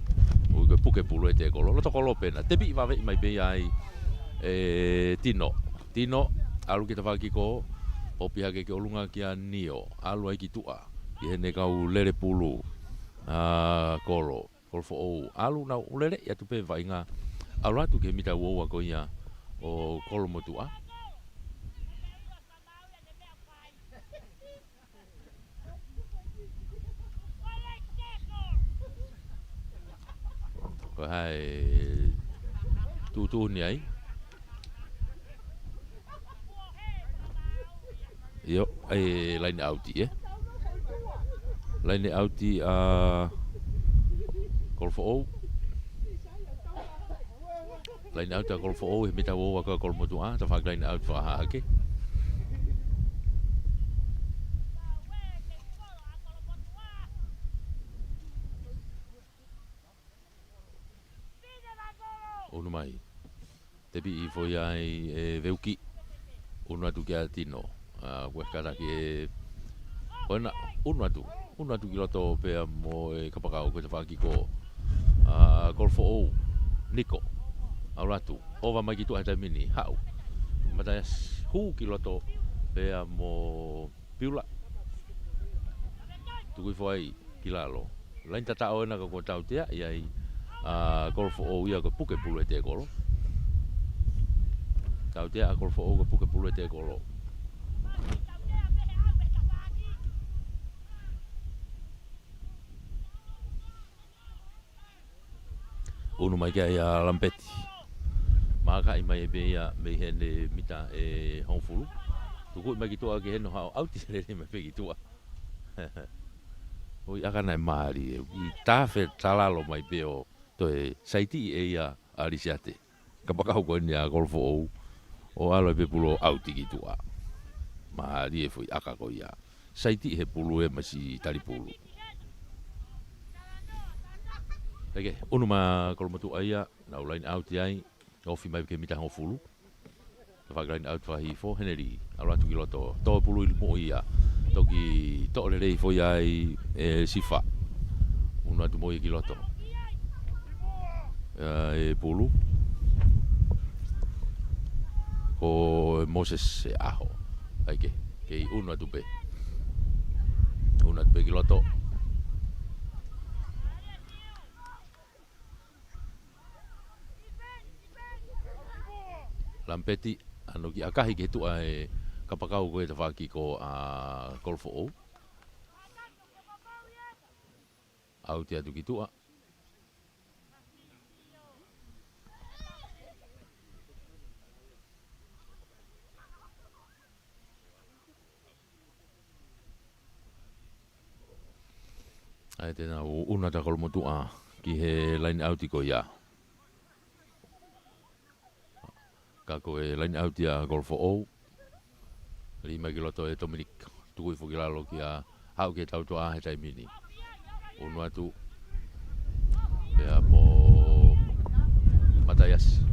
ʻOku ʻikai ko e puke pulu e tēkolo. Loto kolo pē ena. Tepiʻi vaveʻi mai pē ia ai ʻe Tino. Tino, ʻalu ki he tafaʻaki ko. Ofi hake ki ʻolunga kia Nio. ʻAlu ai ki tuʻa. ʻI heʻene kau lele pulu. ʻA Kolo. Kolofoʻou. ʻAlu nau lele ʻi atu pē vaʻinga. ʻAlu atu ki he mita uaua ko ia ʻo Kolomotuʻa. Ko hai tuʻutuʻuni ai. ʻIo, ʻai laine ʻauti, ē? Laine ʻauti ʻa Kolofoʻou. Laine ʻauti ʻa Kolofoʻou, he mita uaua ko ia ʻa Kolomotuʻa, tafaʻaki laine ʻauti fakahā hake. ʻUnu mai. Tepiʻi foʻi ai ʻe Veuki. ʻUnu atu kia Tino. ʻA, ko e kātaki ē. Ko ena, ʻunu atu. ʻUnu atu ki loto pea mo e kapakau ko e tafaʻaki ko. ʻA, Kolofoʻou. Niko. ʻAlu atu. ʻOfa mai ki tuʻa he taimi ni. Haʻu. Mata hū ki loto pea mo Piula. Tuku hifo ai ki lalo. Laine tataʻo ena ka kuo tauteaʻi ai ʻa Kolofoʻou ia ko e puke pulu e tēkolo. Tautea ʻa Kolofoʻou ko e puke pulu e tēkolo. ʻUnu mai ki ai ʻa Lampeti. Mākaʻi mai pē ia mei heʻene mita ʻe hongofulu. Tukuʻi mai ki tuʻa ki heni ʻo haʻu ʻauti lelei mai pē ki tuʻa. ʻOi, ʻaka naʻe mālie. ʻI tafe talalo mai pē ʻo toe saitiʻi ʻe ia ʻa Lisiate. Kapakau ko eni ʻa Kolofoʻou. ʻO ʻalu ai pē pulu ʻo ʻauti ki tuʻa. Mālie foʻi ʻaka ko ia. Saitiʻi he pulu ʻe masi tali pulu. Eke, ʻunu mai Kolomotuʻa ia, nau line out ai, ofi mai ki he mita hongofulu. Tafaʻaki line out fakahihifo, Heneli, ʻalu atu ki loto, tō pulu ʻi muʻa ia. Toki toʻo lelei foʻi ai ʻe Sifa. ʻUnu atu mo ia ki loto. ʻE, ʻe pulu. Ko Moses ʻe ʻaho. ʻAi ke, kei ʻunu atu pē. ʻUnu atu pē ki loto. Lampeti, ʻano ki ʻakahi ki he tuʻa ʻe kapakau ko e tafaʻaki ko ʻa Kolofoʻou. ʻAuti atu ki tuʻa. ʻAi te nau ʻunu atu ʻa Kolomotuʻa ki he line out ko ia. Ka ko e line out ia Kolofoʻou. Lī mai ki loto ʻe Tominik. Tukuʻi foki lalo kia haʻu ke tau toʻa he taimi ni. ʻUnu atu. Pea mo Mataiasi.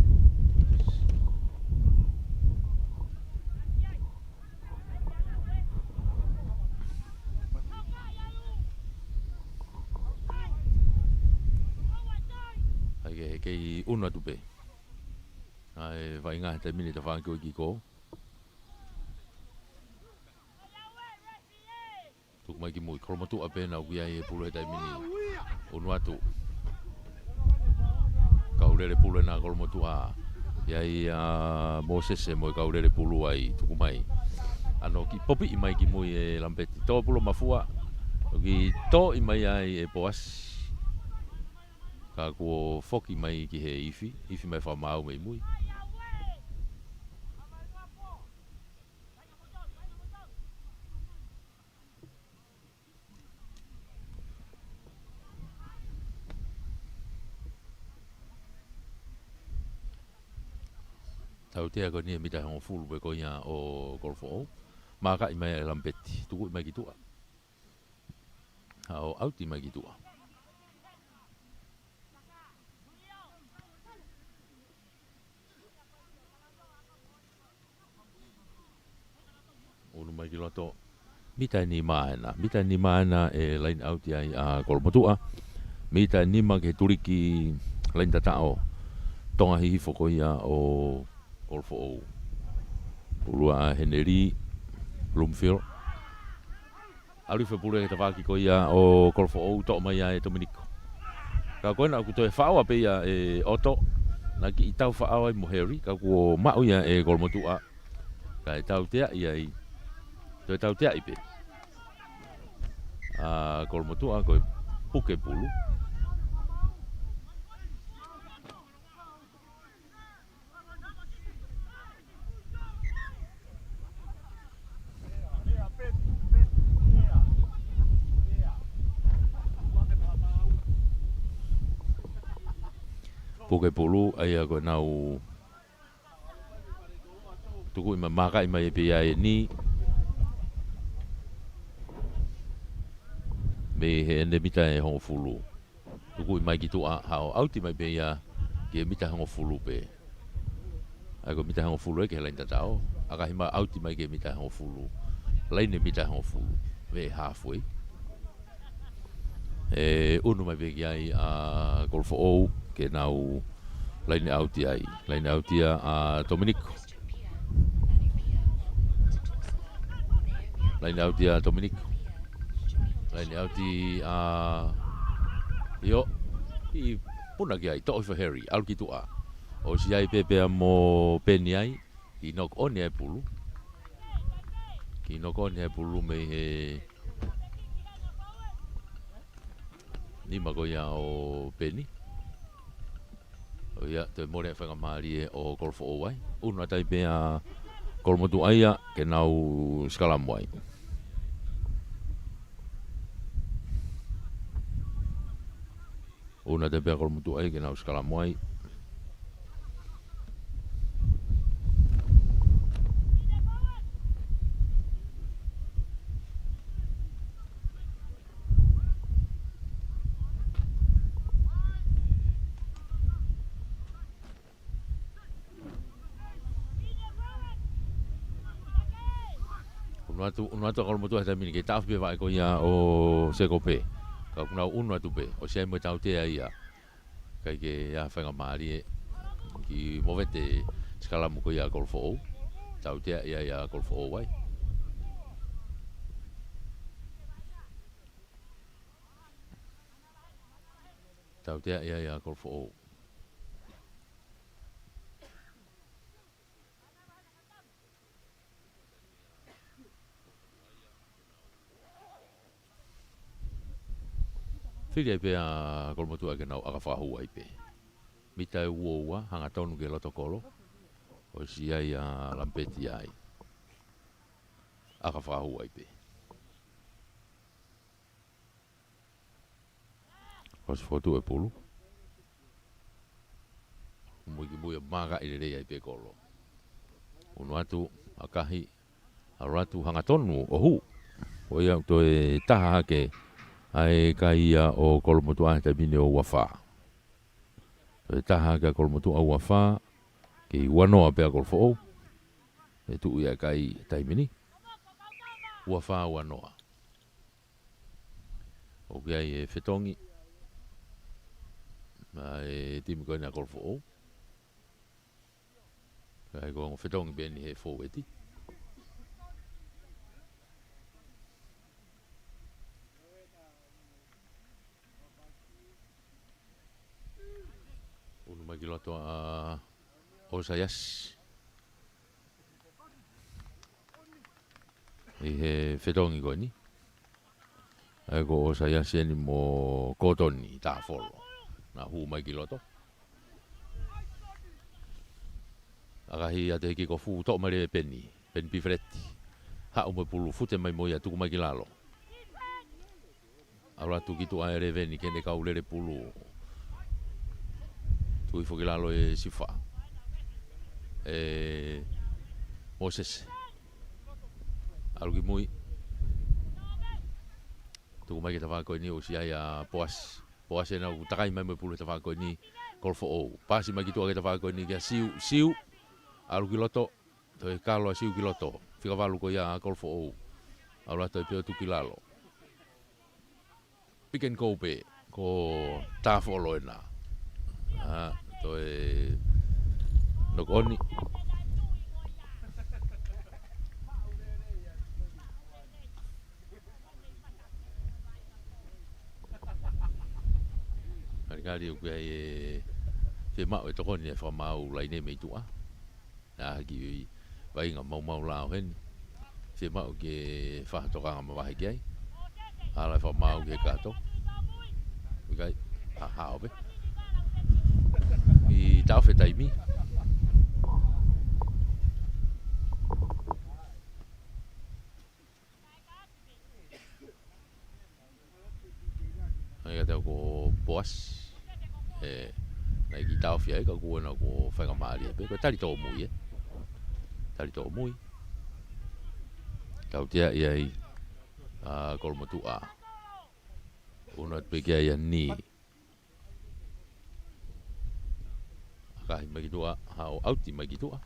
ʻAi ke, kei ʻunu atu pē. ʻAi, vaʻinga he taimi ni tafaʻaki ko e kiko. Tuku mai ki mui, Kolomotuʻa pē nau ki ai e pulu he taimi ni. ʻUnu atu. Kau lele pulu ʻena Kolomotuʻa. ʻI ai ʻa Mosese mo e kau lele pulu ai, tuku mai. ʻAno ki popiʻi mai ki mui ʻe Lampeti. Tō pulu mafua. Toki tōʻi mai ai ʻe Poasi. Ka kuo foki mai ki he ifi, ifi mai fakamaau mei mui. Tautea ko eni e mita hongofulu pē ko ia ʻo Kolofoʻou. Mākaʻi mai ʻe Lampeti, tukuʻi mai ki tuʻa. Haʻu ʻauti mai ki tuʻa. ʻUnu mai ki loto. Mita ʻe nima ʻena. Mita ʻe nima ʻena ʻe line out ai ʻa Kolomotuʻa. Mita ʻe nima ki he tuliki laine tataʻo. Tonga hihifo ko ia ʻo Kolofoʻou. Pulu ʻa Heneli Bloomfield. ʻAlu hifo e pulu he tafaʻaki ko ia ʻo Kolofoʻou, toʻo mai ia ʻe Tominiko. Ka ko ena ʻoku toe faʻao pē ia ʻe ʻOto. Naʻe kiʻi tau faʻao ai mo Heri, ka kuo maʻu ia ʻe Kolomotuʻa. Kae tauteaʻi ai. Toe tauteaʻi pē ʻa Kolomotuʻa, ko e puke pulu. Puke pulu, ʻa ia ko ʻenau tukuʻi mai, mākaʻi mai pē ia ʻe Ni. Mei heʻene mita ʻe hongofulu. Tukuʻi mai ki tuʻa, haʻu ʻauti mai pē ia ki he mita hongofulu pē. ʻA ia ko e mita hongofulu ē ki he laine tataʻo. ʻAkahi mai ʻauti mai ki he mita hongofulu. Laine mita hongofulu. Mei he halfway. ʻE ʻunu mai pē ki ai ʻa Kolofoʻou ke nau laine ʻauti ai. Laine ʻauti ia ʻa Tominiko. Laine ʻauti ʻa Tominiko. Laine ʻauti ʻa ʻIo. ʻI puna ki ai, toʻo hifo ʻe Heri, ʻalu ki tuʻa. ʻOsi ai pē pea mo Peni ai, kiʻi knock on e pulu. Kiʻi knock on e pulu mei he nima ko ia ʻo Peni. Ko ia, toe mole e faingamālie ʻo Kolofoʻou ai. ʻUnu atu ai pē ʻa Kolomotuʻa ia ke nau sikalamu ai. ʻUnu atu ai pē ʻa Kolomotuʻa ia ke nau sikalamu ai. ʻUnu atu, ʻunu atu ʻa Kolomotuʻa he taimi ni, kei taʻofi pē vaʻe ko ia ʻo Sekope. Ka kuo nau ʻunu atu pē, ʻosi ʻai mo e tautea ia. ʻIkai ke ʻi ai ha faingamālie ki he movete sikalamu ko ia ʻa Kolofoʻou. Tautea ia ʻa Kolofoʻou ai. Tautea ia ʻa Kolofoʻou. Fili ai pē ʻa Kolomotuʻa ke nau ʻaka fakahū ai pē. Mita ʻe ua ua, hangatonu ki he loto kolo. ʻOsi ʻi ai ʻa Lampeti ai. ʻAka fakahū ai pē. ʻOsi fotu e pulu. Mui ki mui ʻo maka ʻi lelei ai pē kolo. ʻUnu atu, ʻakahi, ʻalu atu hangatonu ʻo hū. Ko ia ʻoku toe taha hake ʻa e kai ia ʻo Kolomotuʻa he taimi ni ʻo ua fā. Toe taha hake ʻa Kolomotuʻa ua fā, kei ua noa pē ʻa Kolofoʻou. ʻE tuʻu ia e kai taimi ni. Ua fā ua noa. ʻOku ʻi ai e fetongi. ʻA e timi ko eni ʻa Kolofoʻou. ʻA e ko e ongo fetongi pē eni he fōueti. ʻUnu mai ki loto ʻa ʻOsaiasi. ʻI he fetongi ko eni. ʻA e ko ʻOsaiasi eni mo Kotoni Tafolo. Nau hū mai ki loto. ʻAkahi ʻa e kikofu, toʻo mai leva ʻe Peni. Peni Pifeleti. Haʻu mo e pulu, fute mai mo ia, tuku mai ki lalo. ʻAlu atu ki tuʻa e leveni ke ne kau lele pulu. Tuku hifo ki lalo ʻe Sifa. ʻE Mōsese. ʻAlu ki mui. Tuku mai ki he tafaʻaki ko eni, ʻosi ʻi ai ʻa Poasi. Poasi ena ʻoku takai mai mo e pulu he tafaʻaki ko eni, Kolofoʻou. Pasi mai ki tuʻa ki he tafaʻaki ko eni kia Siu, Siu. ʻAlu ki loto. Toe kalo ʻa Siu ki loto. Fika valu ko ia ʻa Kolofoʻou. ʻAlu atu ai pē ʻo tuku ki lalo. Pick and go pē. Ko Tafolo ena. ʻA, toe nokoni. Kalikali ʻoku ʻi ai e fiemaʻu e tokoni e fakamaau laine mei tuʻa. ʻA, ki vainga maumau lao heni. Fiemaʻu ke fakatokanga mavahe ki ai. ʻAlu e fakamaau ki he kato. ʻIkai, ha, haʻo pē. ʻI taʻofi e taimi. ʻA ia te u ko Poasi. ʻE, naʻe kiʻi taʻofi ai ka kuo ʻi ai ʻena ko e faingamālie pē. Ko e tali tōmui, ē. Tali tōmui. Tautea ia ʻa Kolomotuʻa. ʻUnu atu pē ki ai ʻa Ni. ʻAkahi mai ki tuʻa, haʻu ʻauti mai ki tuʻa.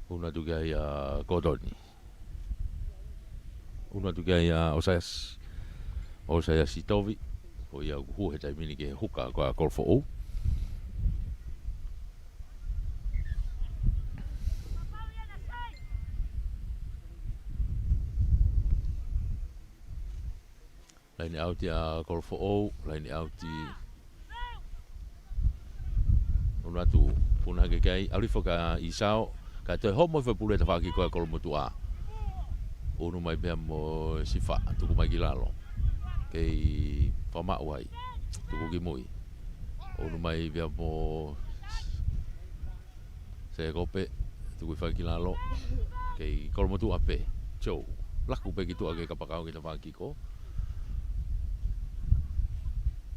ʻUnu atu ki ai ʻa Kotoni. ʻUnu atu ki ai ʻa ʻOsaiasi. ʻOsaiasi Tovi. Ko ia ʻoku hū he taimi ni ki he huka ko ia ʻa Kolofoʻou. Laine ʻauti ʻa Kolofoʻou, laine ʻauti. ʻUnu atu, puna hake ki ai, ʻalu hifo kia ʻIsao, kae toe homo hifo e pulu he tafaʻaki ko ia ʻa Kolomotuʻa. ʻUnu mai pea mo Sifa, tuku mai ki lalo. Kei fakamaʻu ai. Tuku ki mui. ʻUnu mai pea mo Sekope, tuku hifo ki lalo. Kei Kolomotuʻa pē. Joe. Laku pē ki tuʻa ki he kapakau ki he tafaʻaki ko.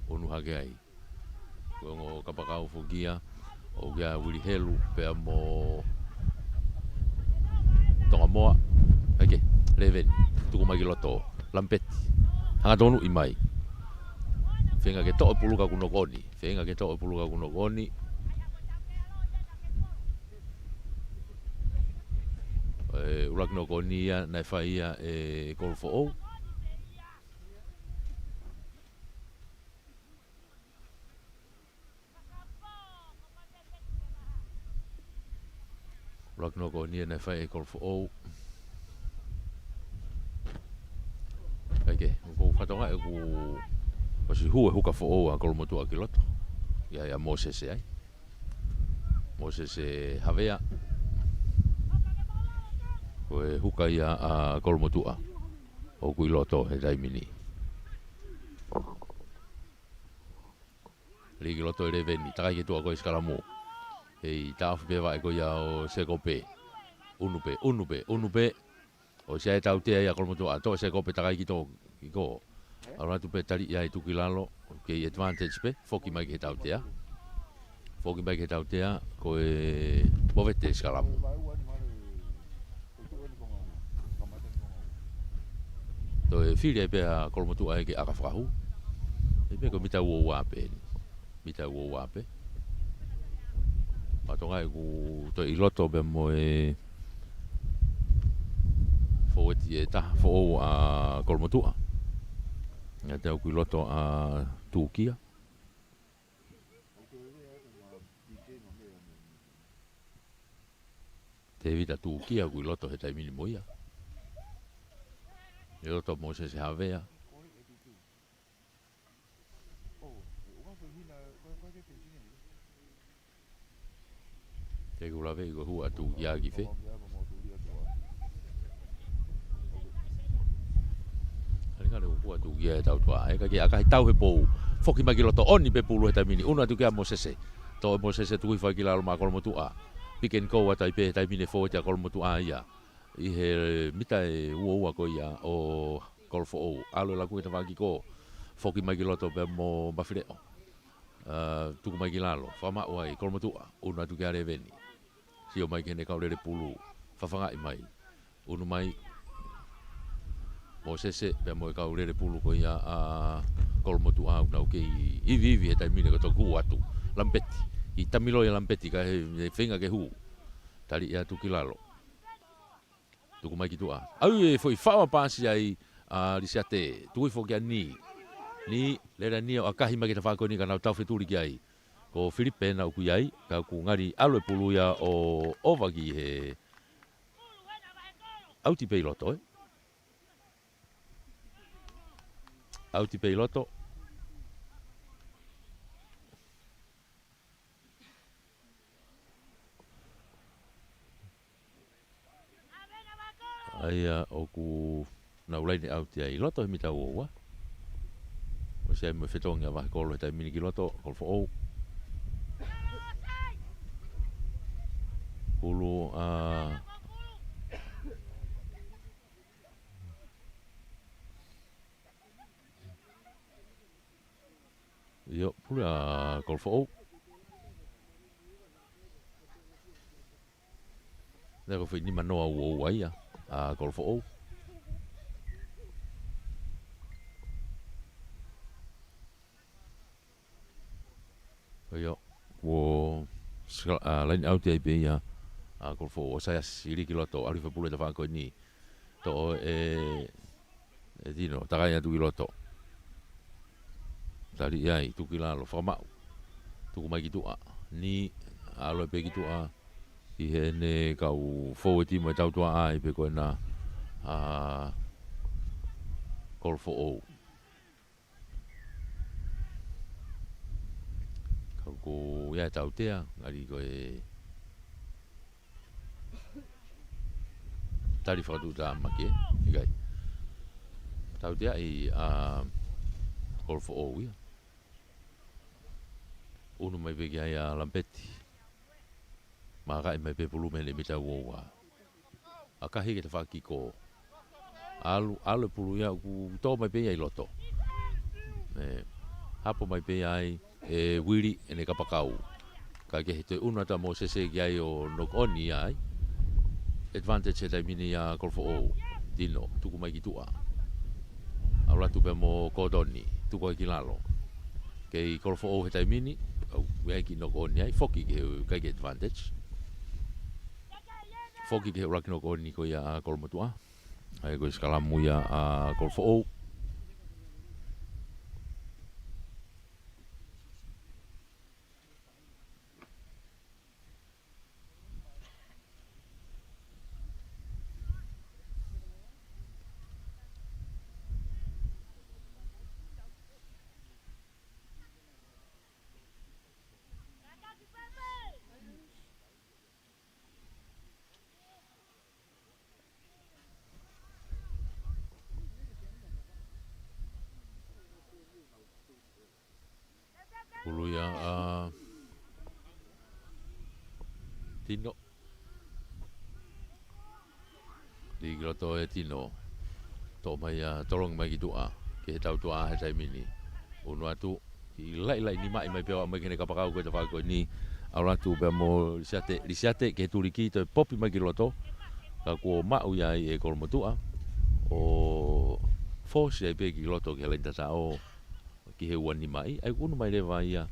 ʻUnu hake ai. Ko e ongo kapakau foki ia, ʻoku ʻia Vili Helu, pea mo Tongamoa. ʻAike, Leveni, tuku mai ki loto. Lampeti, hanga tonuʻi mai. Feinga ke toʻo e pulu ka kuo noko ʻoni. Feinga ke toʻo e pulu ka kuo noko ʻoni. ʻE, ʻuluaki noko ʻoni ia, naʻe fai ia ʻe Kolofoʻou. ʻUluaki noko ʻoni ia naʻe fai ʻe Kolofoʻou. ʻAike, ʻoku ou fakatokangaʻi ʻoku ʻosi hū e huka foʻou ʻa Kolomotuʻa ki loto. ʻIa, ʻia Mōsese ai. Mōsese Havea. Ko e huka ia ʻa Kolomotuʻa. ʻOku ʻi loto he taimi ni. Lī ki loto ʻe Leveni, takai ki tuʻa ko e sikalamu. Hei, taʻofi pē vaʻe ko ia ʻo Sekope. ʻUnu pē, ʻunu pē, ʻunu pē. ʻOsi ʻi ai e tautea ia Kolomotuʻa, toʻo ʻe Sekope takai ki tō, ki ko. ʻAlu atu pē tali ia ʻi tuku ki lalo, kei advantage pē, foki mai ki he tautea. Foki mai ki he tautea, ko e movete sikalamu. Toe fili ai pē ʻa Kolomotuʻa ia ke ʻaka fakahū. ʻE pē ko e mita ua ua pē eni. Mita ua ua pē. Fakatokangaʻi ʻoku toe ʻi loto pē mo e fōueti ʻe taha foʻou ʻa Kolomotuʻa. Ngata ʻoku ʻi loto ʻa Tukia. Tēvita Tukia ʻoku ʻi loto he taimi ni mo ia. ʻI loto Mōsese Havea. Te u lave ʻi ko e hū ʻa Tukia ki fē. Kali kali ʻoku hū ʻa Tukia he tautua. ʻE ka ke ʻakahi tau he pou. Foki mai ki loto ʻoni pē pulu he taimi ni. ʻUnu atu kia Mōsese. Toʻo ʻe Mōsese tuku hifo ki lalo maʻa Kolomotuʻa. Pick and go atu ai pē he taimi ni fōueti ʻa Kolomotuʻa ia. ʻI he mita ʻe ua ua ko ia ʻo Kolofoʻou. ʻAlu ʻo laku ki he tafaʻaki ko. Foki mai ki loto pea mo Mafileʻo. ʻA, tuku mai ki lalo. Fakamaʻu ai, Kolomotuʻa. ʻUnu atu kia Leveni. Sio mai ki heʻene kau lele pulu. Fafangaʻi mai. ʻUnu mai. Mōsese, pea mo e kau lele pulu ko ia ʻa Kolomotuʻa ʻoku nau kei ivi ivi he taimi ni ko e toki hū atu. Lampeti. ʻI tamilo ia Lampeti ka he, he feinga ke hū. Tali ia atu ki lalo. Tuku mai ki tuʻa. ʻAu e foʻi faʻo ʻa pasi ai ʻa Lisiate. Tuku hifo kia Ni. Ni, lele Ni ʻo ʻakahi mai ki he tafaʻaki ko eni ka nau tau fetuli ki ai. Ko Filipe naʻa ku ʻi ai, ka ʻoku ngali ʻalu e pulu ia ʻo ʻova ki he ʻauti pē ʻi loto, ē. ʻAuti pē ʻi loto. ʻA ia ʻoku nau laine ʻauti ai ʻi loto he mita ua ua. ʻOsi ʻi ai mo e fetongi ʻa Vahekolo he taimi ni ki loto, Kolofoʻou. Pulu ʻa ʻIo, pulu ʻa Kolofoʻou. Naʻe ko e foʻi nima noa ua ua ia ʻa Kolofoʻou. ʻIo, kuo sika-, ʻa, laine ʻauti ai pē ia ʻa Kolofoʻou, ʻo Saiasi, lī ki loto, ʻalu hifo pulu he tafaʻaki ko eni. Toʻo ʻe, ʻe Tino, takai atu ki loto. Tali ai, tuku ki lalo, fakamaʻu. Tuku mai ki tuʻa. Ni, ʻalu ai pē ki tuʻa. ʻI heʻene kau fōueti mo e tautua ai pē ko ena ʻa Kolofoʻou. Ka ʻoku ʻi ai e tautea, ngali ko e Tali fakatuʻutāmaki, ē? ʻIkai. Tauteaʻi ʻa Kolofoʻou ia. Unu mai pē ki ai ʻa Lampeti. Makaʻi mai pē pulu mei he mita ua ua. ʻAkahi ki he tafaʻaki kiko. ʻAlu, ʻalu e pulu ia ʻoku tō mai pē ia ʻi loto. ʻE, hapo mai pē ia ai ʻe Uili ʻene kapakau. Kae kehe, toe unu atu ʻa Mōsese ki ai ʻo knock on ia ai. Advantage he taimi ni ʻa Kolofoʻou. Tino, tuku mai ki tuʻa. ʻAlu atu pea mo Kotoni, tuku ai ki lalo. Kei Kolofoʻou he taimi ni, ʻoku ʻi ai e kiʻi knock on ia ai, foki ki he, ʻikai ke advantage. Foki ki he ʻuluaki knock on ko ia ʻa Kolomotuʻa. ʻA ia ko e sikalamu ia ʻa Kolofoʻou. Pulu ia ʻa Tino. Lī ki loto ʻe Tino. Toʻo mai ʻa Tolongi mai ki tuʻa. Ki he tau tuʻa he taimi ni. Unu atu. ʻI laʻilaʻi nimaʻi mai pea ʻalu mai ki heʻene kapakau ko e tafaʻaki ko eni. ʻAlu atu pea mo Lisiate. Lisiate ki he tuliki toe popi mai ki loto. Ka kuo maʻu ia ai ʻe Kolomotuʻa. ʻO force ai pē ki loto ki he laini tataʻo. Ki he ua nimaʻi. ʻA ia ʻoku unu mai leva ia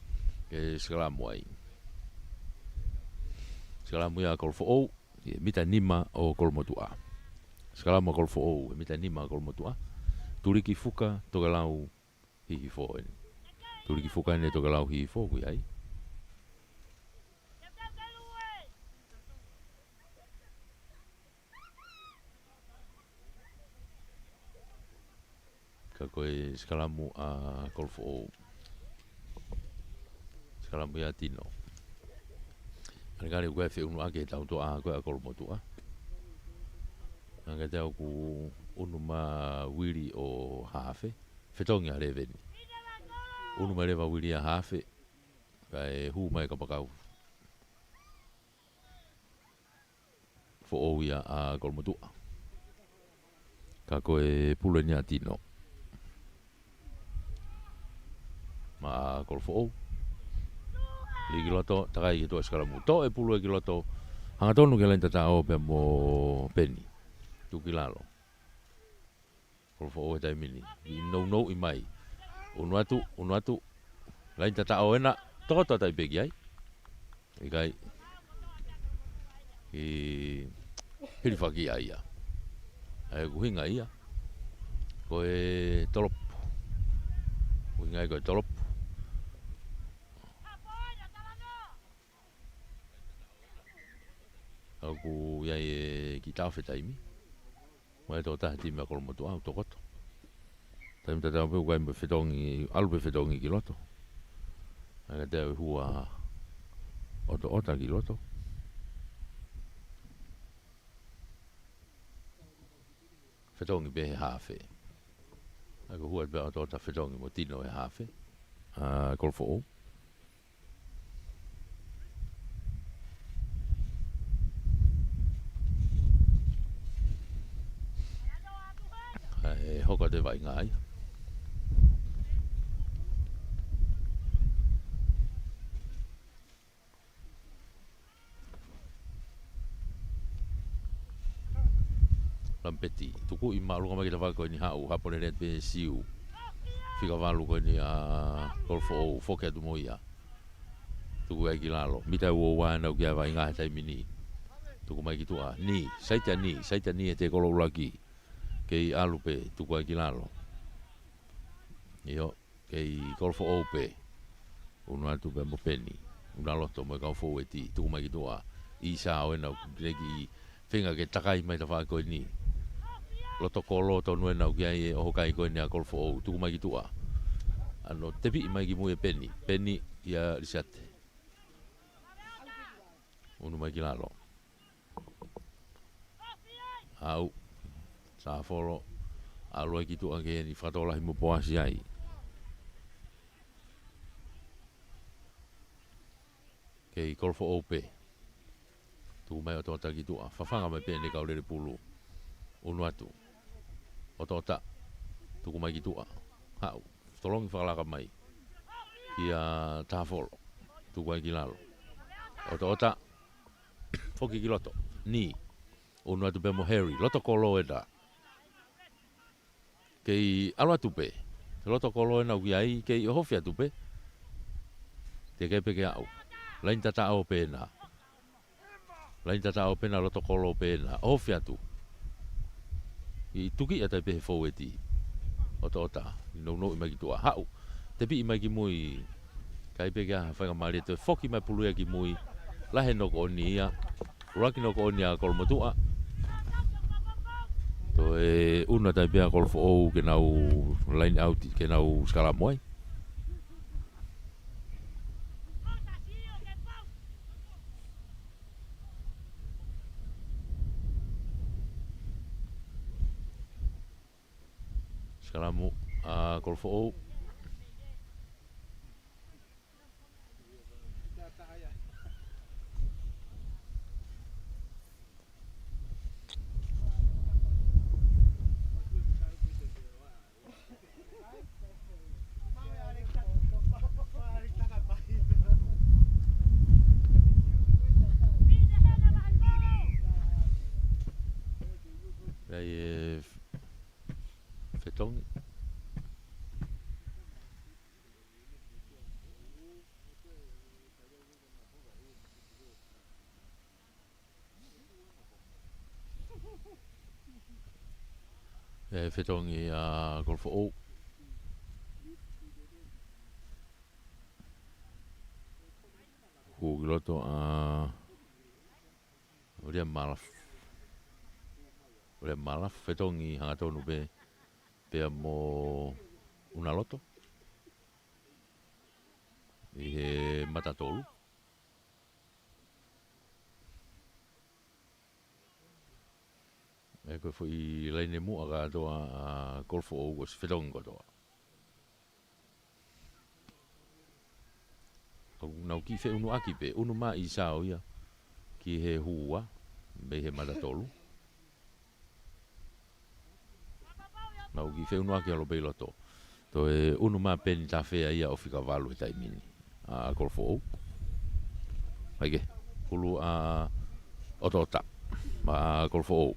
ke sikalamu ai. Sikalamu ia ʻa Kolofoʻou. ʻI he mita nima ʻo Kolomotuʻa. Sikalamu ʻa Kolofoʻou, he mita nima ʻo Kolomotuʻa. Tuliki Fuka, Tokelau, Hihifo eni. Tuliki Fuka eni, Tokelau, Hihifo, ʻoku ʻi ai. Ka ko e sikalamu ʻa Kolofoʻou. Sikalamu ia ʻa Tino. Kalikali ko e feʻunu ʻaki e tau tuʻa ko ē ʻa Kolomotuʻa. Ange te au ʻoku unu mai Uili ʻo Hafe. Fetongi ʻa Leveni. Unu mai leva Uili ʻa Hafe. Kae hū mai kapakau. Foʻou ia ʻa Kolomotuʻa. Ka ko e pulu eni ʻa Tino. Maʻa Kolofoʻou. Lī ki loto, takai ki tuʻa sikalamu. Toʻo e pulu ia ki loto. Hangatonu ki he laini tataʻo pea mo Peni. Tuku ki lalo. Kolofoʻou he taimi ni. ʻI nounou ʻi mai. Unu atu, unu atu. Laini tataʻo ena. Tokoto atu ai pē ki ai. ʻIkai. ʻI hilifaki ai ia. ʻA ia ʻoku hinga ia. Ko e tolopu. ʻOku hinga ia ko e tolopu. ʻOku ʻi ai e kiʻi taofi taimi. Mai tō taha timi ʻa Kolomotuʻa ʻoku tokoto. Taimi tatau pē ʻoku ʻi ai mo e fetongi, ʻalu pē fetongi ki loto. ʻA ia ka te u hua ʻotoʻota ki loto. Fetongi pē he Hafe. ʻA ia ko e hua pē ʻotoʻota fetongi mo Tino he Hafe. ʻA Kolofoʻou. ʻE hoko atu e vaʻinga ia. Lampeti, tukuʻi māʻolunga mai ki he tafaʻaki ko eni, haʻu, hapo lelei pē Siu. Fika valu ko eni ʻa Kolofoʻou, foki atu mo ia. Tuku ai ki lalo. Mita ua ua ʻenau kiʻi vaʻinga he taimi ni. Tuku mai ki tuʻa. Ni, saitia ni, saitia ni ʻe Te Koloulaki. Kei ʻalu pē, tuku ai ki lalo. ʻIo, kei Kolofoʻou pē. Unu atu pē mo Peni. Una loto mo e kau fou eti. Tuku mai ki tuʻa. ʻIsa ʻo ʻenau kei feinga ke takai mai tafaʻaki ko eni. Loto kolo tonu ʻenau kiʻi ʻohokai ko eni ʻa Kolofoʻou. Tuku mai ki tuʻa. ʻAno tepiʻi mai ki mui ʻe Peni. Peni ia Lisiate. Unu mai ki lalo. ʻA Haʻu, Sāfolo, ʻalu ai ki tuʻa ki heni, fakatokolahi mo Poasi ai. Kei Kolofoʻou pē. Tuku mai ʻOtoʻota ki tuʻa. Fafanga mai pē ʻene kau lele pulu. Unu atu. ʻOtoʻota. Tuku mai ki tuʻa. Haʻu. Tolongi fakalaka mai. Kia Tāfolo. Tuku ai ki lalo. ʻOtoʻota. Foki ki loto. Ni. Unu atu pē mo Harry. Loto kolo ena. Kei ʻalu atu pē. Loto kolo ena ʻoku ʻi ai, kei ʻohofi atu pē. Teʻeki ai pē ke aʻu. Laini tataʻo pē ena. Laini tataʻo pē ena, loto kolo pē ena. ʻOhofi atu. ʻI tuki ʻata pē he foueti. ʻOtoʻota. Nounou mai ki tuʻa. Haʻu. Tepiʻi mai ki mui. ʻIkai pē ke ʻi ai ha faingamālie, toe foki mai pulu ia ki mui. Lahi e knock on ia. ʻUluaki knock on ia ʻa Kolomotuʻa. Toe unu atu ai pē ʻa Kolofoʻou ke nau line out, ke nau sikalamu ai. Sikalamu ʻa Kolofoʻou. Pea ʻi he fetongi. ʻE fetongi ʻa Kolofoʻou. Hū ki loto ʻa Ulia Malaf. Ulia Malaf, fetongi hangatonu pē, pea mo Unaloto. ʻI he mata tolu. ʻE ko e foʻi laine muʻa kātoa ʻa Kolofoʻou, ko e fetongi kotoa. ʻOku nau kiʻi feʻunuʻaki pē, unu mai ʻa ʻIsao ia ki he hua, mei he mata tolu. Nau kiʻi feʻunuʻaki ʻalu pē ʻi loto. Toe unu mai pē ʻeni tafea ia ʻo fika valu he taimi ni. ʻA Kolofoʻou. Aike, pulu ʻa ʻOtoʻota. Maʻa Kolofoʻou.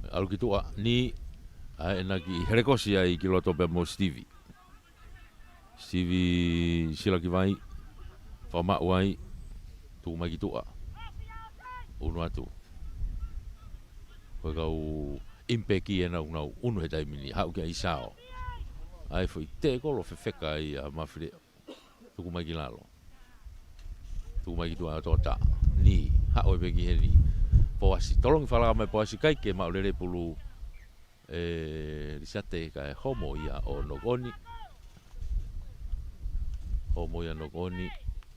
ʻAlu ki tuʻa ni, ʻa ena kiʻi helekosi ai ki loto pea mo Stevie. Stevie Silakivai, fakamaʻu ai, tuku mai ki tuʻa. Unu atu. Ko e kau impeki ena ʻoku nau unu he taimi ni, haʻu kia ʻIsao. ʻA e foʻi tekolo fefeka ia ʻa Mafileʻo. Tuku mai ki lalo. Tuku mai ki tuʻa ʻOtoʻota. Ni, haʻu ai pē ki heni. Poasi. Tolongi fakalaka mai Poasi, ʻikai ke maʻu lelei pulu ʻe Lisiate kae homo ia ʻo knock on. Homo ia knock on.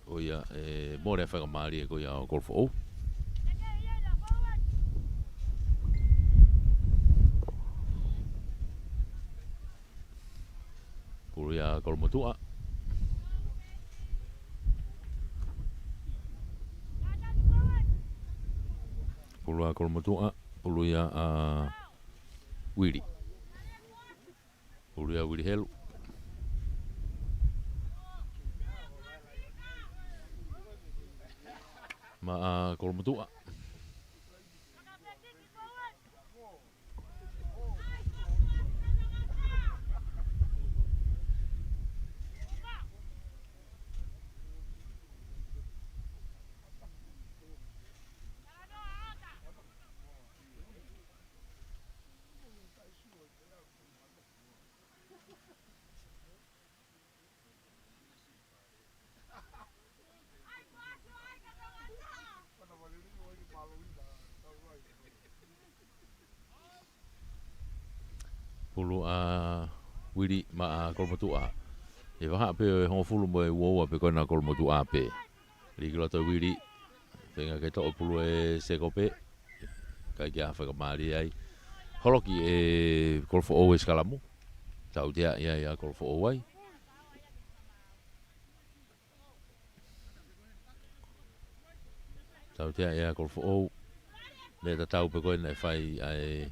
ʻOia, ʻe mole faingamālie ko ia ʻo Kolofoʻou. Pulu ia Kolomotuʻa. Pulu ia Kolomotuʻa, pulu ia ʻa Uili. Pulu ia Uili Helu. Maʻa Kolomotuʻa. Pulu ʻa Uili maʻa Kolomotuʻa. ʻI he vahaʻa pē ʻo e hongofulu mo e uaua pē ko ena Kolomotuʻa pē. Lī ki loto Uili. Feinga ke toʻo pulu ʻe Sekope. ʻIkai ke ʻi ai ha faingamālie ai. Holoki ʻe Kolofoʻou e sikalamu. Tautea ia ʻa Kolofoʻou ai. Tautea ia ʻa Kolofoʻou. Meʻa tatau pē ko ena ʻe fai ai e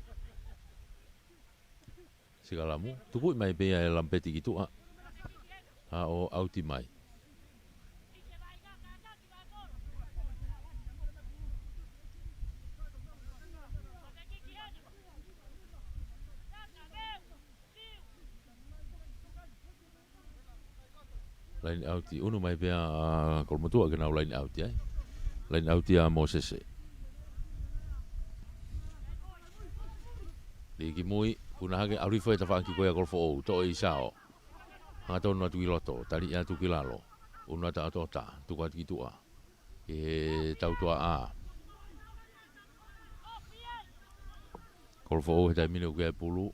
sikalamu. Tukuʻi mai pē ia ʻe Lamipeti ki tuʻa. ʻA ʻo ʻauti mai. Laine ʻauti, ʻunu mai pē ʻa Kolomotuʻa ke nau laine ʻauti ai. Laine ʻauti ʻa Mōsese. Lī ki mui, puna hake, ʻalu hifo e tafaʻaki ko ia ʻa Kolofoʻou, toʻo ʻe ʻIsao. Hangatonu atu ki loto, taliʻi atu ki lalo. ʻUnu atu ʻa ʻOtoʻota, tuku atu ki tuʻa. Ki he tautuaʻā. Kolofoʻou he taimi ni ʻoku ʻi ai e pulu.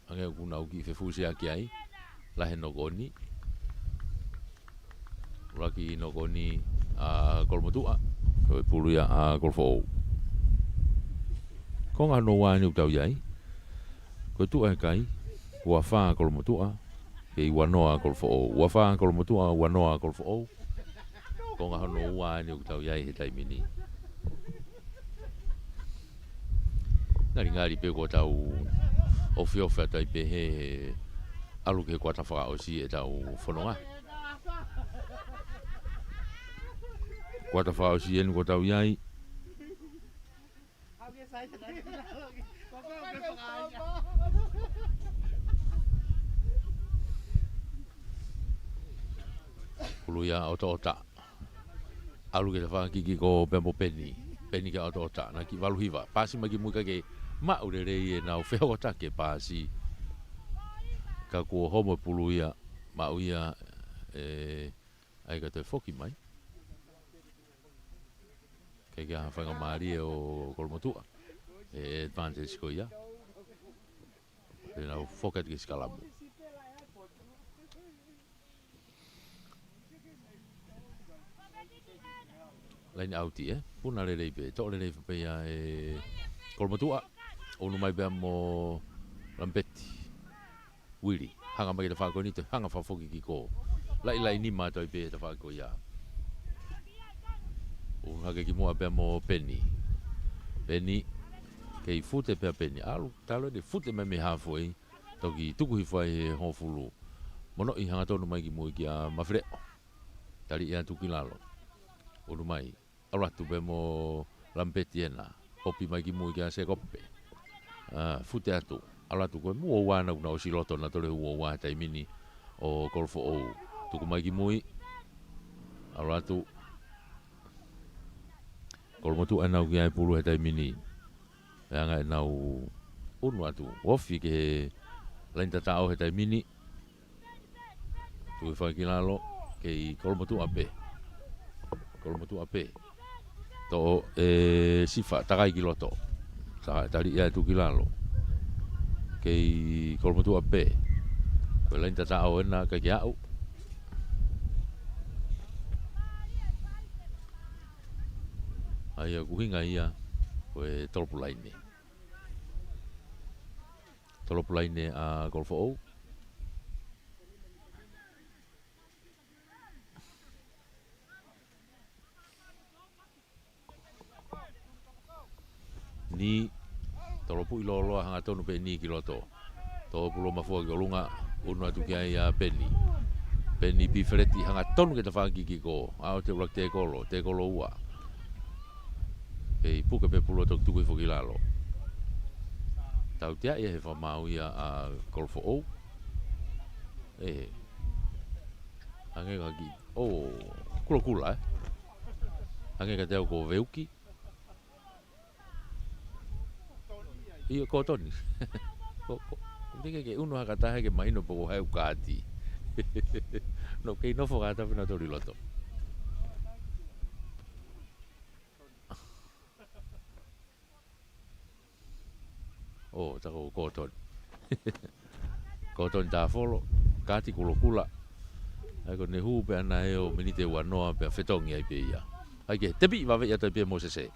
Hangē ʻoku nau kiʻi fefusiaki ai. Lahi e nokoni. Ulakiʻi nokoni ʻa Kolomotuʻa. Ko e pulu ia ʻa Kolofoʻou. Konga hono ua eni ʻoku tau ʻi ai. Ko e tuʻa e kai. Ua fā Kolomotuʻa. Kei ua noa Kolofoʻou. Ua fā Kolomotuʻa, ua noa Kolofoʻou. Konga hono ua eni ʻoku tau ʻi ai he taimi ni. Ngalingali pē kuo tau ofiofi atu ai pē he ʻalu ki he kuata fakaʻosi ʻetau fononga. Kuata fakaʻosi eni kuo tau ʻi ai. Pulu ia ʻa ʻOtoʻota. ʻAlu ki he tafaʻaki kiʻi ko pea mo Peni. Peni kia ʻOtoʻota. Naʻe kiʻi valu hiva. Paasi mai ki mui kae ʻikai ke maʻu lelei ʻenau fehokotaki e paasi. Ka kuo homo e pulu ia. Maʻu ia ʻe ʻAi ka toe foki mai. ʻIkai ke ʻi ai ha faingamālie ʻo Kolomotuʻa. E advantage ko ia. Pea nau foki atu ki he sikalamu. Laine ʻauti, ē? Puna lelei pē. Toʻo lelei pē ia ʻe Kolomotuʻa. ʻUnu mai pea mo Lamipeti. Uili, hanga mai ki he tafaʻaki ko eni, toe hanga fakafoki kiʻi ko. Laʻi, laʻi nima atu ai pē he tafaʻaki ko ia. ʻUnu hake ki muʻa pea mo Peni. Peni, kei fute pea Peni. ʻAlu, talu eni fute mai mei he halfway. Toki tuku hifo ai he hongofulu. Monoʻi hangatonu mai ki mui kia Mafileʻo. Taliʻi atu ki lalo. ʻUnu mai. ʻAlu atu pē mo Lamipeti ena. Hopi mai ki mui kia Sekope. ʻA, fute atu. ʻAlu atu ko e ua ua naʻa nau ʻosi loto naʻa tole ua ua he taimi ni ʻo Kolofoʻou. Tuku mai ki mui. ʻAlu atu. Kolomotuʻa ʻenau kiʻi ʻai pulu he taimi ni. ʻE anga ʻenau ʻunu atu. Ofi ki he laine tataʻo he taimi ni. Tuku hifo ai ki lalo, kei Kolomotuʻa pē. Kolomotuʻa pē. Toʻo ʻe Sifa, takai ki loto. Ta-, taliʻi atu ki lalo. Kei Kolomotuʻa pē. Ko e laine tataʻo ena ʻikai ke aʻu. ʻA ia ko e ʻuhinga ia, ko e tolopu laine. Tolopu laine ʻa Kolofoʻou. Ni, tolopuʻi lōloa hangatonu pē ni ki loto. Toʻo pulu mafua ki ʻolunga, ʻunu atu ki ai ʻa Peni. Peni pifeleti hangatonu ki he tafaʻaki kiʻi ko. ʻAo te ʻuluaki tēkolo, tēkolo ua. Kei puke pē pulu ʻo toki tuku hifo ki lalo. Tautea ia he fakamaau ia ʻa Kolofoʻou. ʻE. Hangē ka kiʻi. ʻO, kulokula, ē. Hangē ka te au ko Veuki. ʻIo, ko Toni. Ko, ko, ko te ke, ke ʻunu hake taha ke mahino pe ko hai ʻoku kāti. No, kei nofo kātaki pē naʻa toli loto. ʻO, ta ko, ko Toni. Ko Tony Tafolo, Kati Kulokula. ʻA ia ko ʻene hū pē ʻana ʻo miniti ua noa pea fetongi ai pē ia. ʻA ia ke tepi vave ia toi pē Mosese.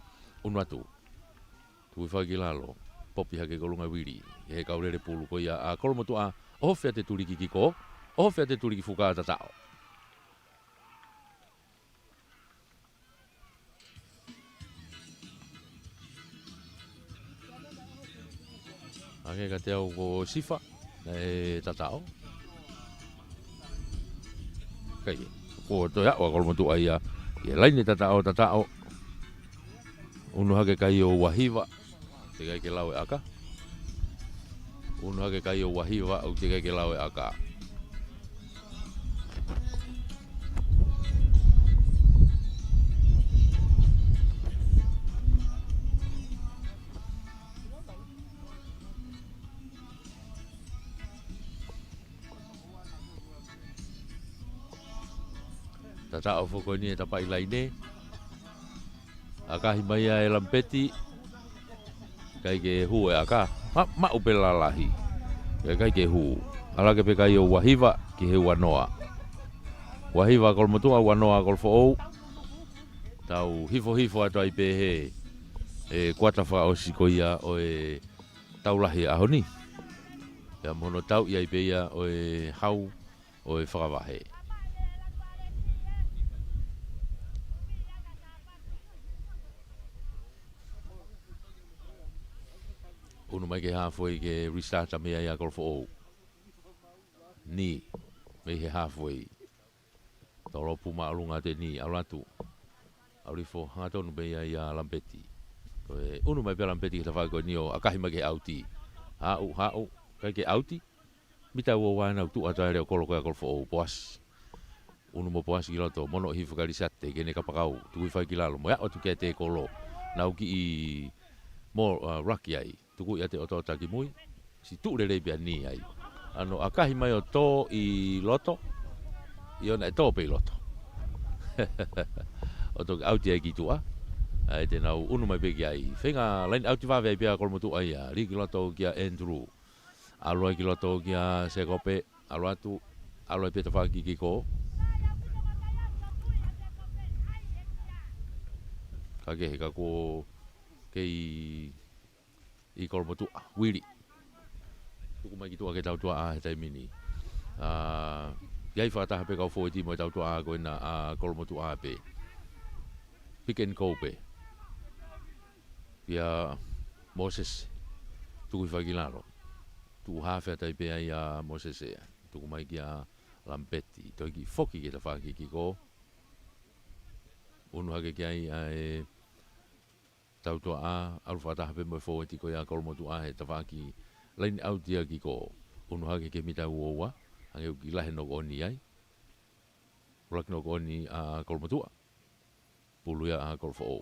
Unu atu. Tuku hifo ki lalo. Popi hake ki ʻolunga Vili. He kau lele pulu ko ia ʻa Kolomotuʻa. ʻOhofi atu e tuliki kiko. ʻOhofi atu e tuliki fuka, tataʻo. Hake kiate au ko Sifa, naʻe tataʻo. Kai, ko e toe aʻu ʻa Kolomotuʻa ia, ʻi he laine tataʻo, tataʻo. Unu hake kai ʻo Uahiva, teʻeki ai ke lau e ʻaka. Unu hake kai ʻo Uahiva, ʻoku teʻeki ai ke lau e ʻaka. Tataʻo foki ko eni e tapa ʻi laine. ʻAkahi mai ia ʻe Lampeti. ʻIkai ke hū e ʻaka. Ma, maʻu pē lalahi. ʻIkai ke hū. ʻAlu hake pē kai ʻo Uahiva ki he ua noa. Uahiva Kolomotuʻa, ua noa Kolofoʻou. Tau hifo hifo atu ai pē he, e kuata fakaʻosi ko ia ʻo e tau lahi ʻaho ni. Pea mo hono tauʻi ai pē ia ʻo e hau ʻo e fakavahe. Unu mai ki he halfway ke restart mai ai ʻa Kolofoʻou. Ni, mei he halfway. Tolo pu māʻolunga atu eni, ʻalu atu. ʻAlu hifo hangatonu pē ia ʻia Lampeti. Ko e unu mai pē ʻa Lampeti ki he tafaʻaki ko eni ʻo ʻakahi mai ki he ʻauti. Haʻu, haʻu, ʻikai ke ʻauti. Mita ua ua ʻena ʻoku tuʻu atu ai e leʻo kolo ko ia ʻa Kolofoʻou, Poasi. Unu mo Poasi ki loto, mono hifo ki Alisate, ke ne kapakau, tuku hifo ki lalo, mo e aʻu atu kiate Kolo. Nau kiʻi mo, uh, raki ai. Tuku ia te ʻOtoʻota ki mui, siʻi tuʻu lelei pē ʻa Ni ai. ʻAno ʻakahi mai ʻo tō ʻi loto, ʻio naʻe tō pē ʻi loto. ʻO toki ʻauti ai ki tuʻa, ʻa ia te nau unu mai pē ki ai. Feinga line out vave ai pē ʻa Kolomotuʻa ia, lī ki loto kia Andrew. ʻAlu ai ki loto kia Sekope, ʻalu atu, ʻalu ai pē tafaʻaki kiko. Ka kehe ka ko kei ʻi Kolomotuʻa, Vili. Tuku mai ki tuʻa ki he tautuʻa he taimi ni. ʻA, ʻi ai fakataha pē kau fōueti mo e tautuʻa ko ena ʻa Kolomotuʻa pē. Pick and go pē. Pea Mosese, tuku hifo ki lalo. Tuʻu hafe atu ai pē ai ʻa Mosese. Tuku mai kia Lampeti. Toe kiʻi foki ki he tafaʻaki kiko. Unu hake ki ai ʻa e tautuʻa, ʻalu fakataha pē mo e fōueti ko ia ʻa Kolomotuʻa he tafaʻaki line out ia kiko. Unu hake ki he mita ua ua, hangē ʻoku kiʻi lahi e knock on ai. ʻUluaki knock on ʻa Kolomotuʻa. Pulu ia ʻa Kolofoʻou.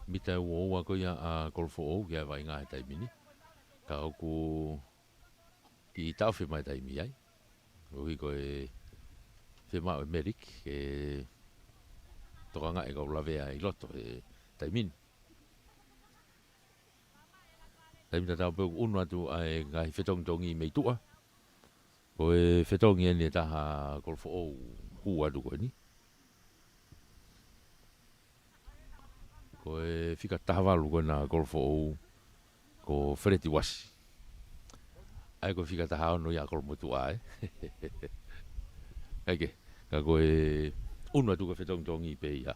Mita ua ua ko ia ʻa Kolofoʻou ki he vaʻinga he taimi ni. Ka ʻoku kiʻi taʻofi mai taimi ai. ʻUhi ko e fiemaʻu e medic, ke tokangaʻi e kau lavea ʻi loto he taimi ni. Taimi tatau pē ʻoku unu atu ʻa e ngaahi fetongitongi mei tuʻa. Ko e fetongi eni ʻe taha Kolofoʻou hū atu ko eni. Ko e fika taha valu ko ena Kolofoʻou, ko Feleti Uasi. ʻA ia ko e fika taha ono ia Kolomotuʻa, ē. ʻIkai ke, ka ko e unu atu ko e fetongitongi pē ia.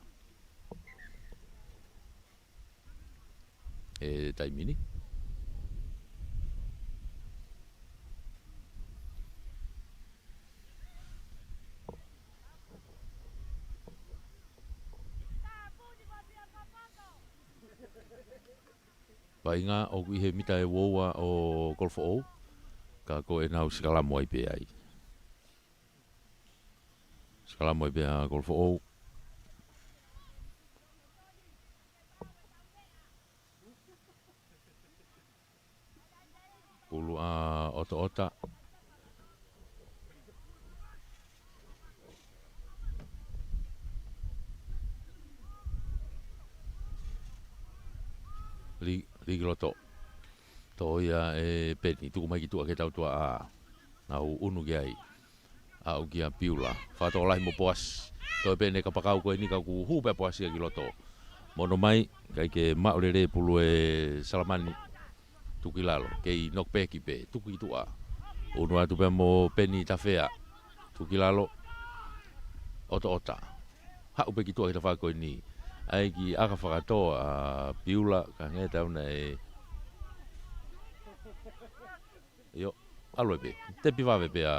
E taimi ni. Vaʻinga ʻoku ʻi he mita ʻe ua ua ʻo Kolofoʻou, ka ko ʻenau sikalamo ai pē ai. Sikalamo ai pē ʻa Kolofoʻou. Pulu ʻa ʻOtoʻota. Li-, lī ki loto. Tō ia ʻe Peni, tuku mai ki tuʻa ki he tautuaʻā. Nau unu ki ai. Aʻu kia Piula. Fakatokolahi mo Poasi. Toe pē ʻene kapakau ko eni ka kuo hū pē ʻa Poasi ia ki loto. Mono mai, ʻikai ke maʻu lelei e pulu ʻe Salamani. Tuku ki lalo, kei knock back pē, tuku ki tuʻa. Unu atu pē mo Peni Tafea. Tuku ki lalo. ʻOtoʻota. Haʻu pē ki tuʻa ki he tafaʻaki ko eni. ʻAi ki ʻaka fakatō ʻa Piula, ka hangē tau na e. ʻIo, ʻalu ai pē. Tepi vave pē ʻa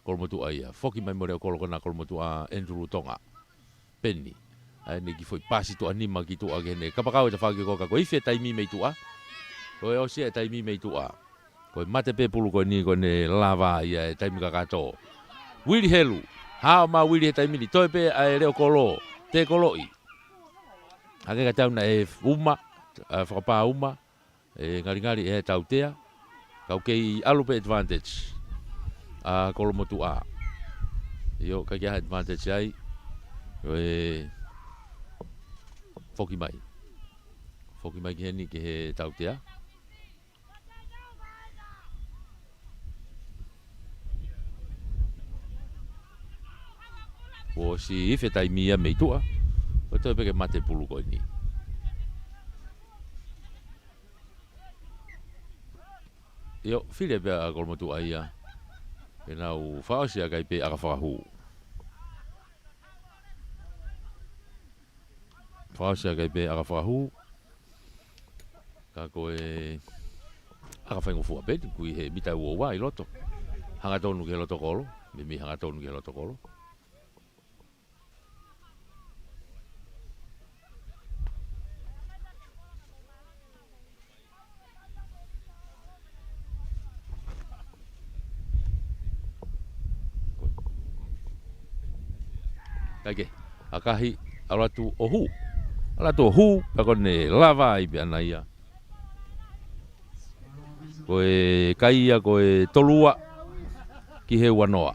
Kolomotuʻa ia. Foki mai mo e leʻo kolo ko ena ʻa Kolomotuʻa, Andrew Tonga. Peni. ʻAi ʻene kiʻi foʻi pasi tuʻa nima ki tuʻa ki heʻene kapakau e tafaʻaki ko ē ka ko e ifi e taimi mei tuʻa. Ko e ʻosi e taimi mei tuʻa. Ko e mate pē pulu ko eni ko ʻene lava ia e taimi kakato. Vili helu. Hao ma Vili he taimi ni. Toe pē ʻa e leʻo kolo. Te koloʻi. Hangē ka tau na e uma. ʻA e fakapā uma. ʻE ngalingali ʻe he tautea. Kau kei ʻalu pē advantage. ʻA Kolomotuʻa. ʻIo, ʻikai ke ʻi ai ha advantage ai. ʻE foki mai. Foki mai ki heni ki he tautea. Kuo ʻosi ifi e taimi ia mei tuʻa. Ko e toe pē ke mate pulu ko eni. ʻIo, fili pē ʻa Kolomotuʻa ia. Ke nau fakaʻosi ʻaki ai pē ʻaka fakahū. Fakaʻosi ʻaki ai pē ʻaka fakahū. Ka ko e ʻaka faingofua pē, ʻoku ʻi he mita ua ua ʻi loto. Hangatonu ki he loto kolo. Meimei hangatonu ki he loto kolo. Kae kehe, ʻakahi, ʻalu atu ʻo hū. ʻAlu atu ʻo hū, pea ko ʻene lava ai pē ʻana ia. Ko e kai ia ko e tolu ua ki he ua noa.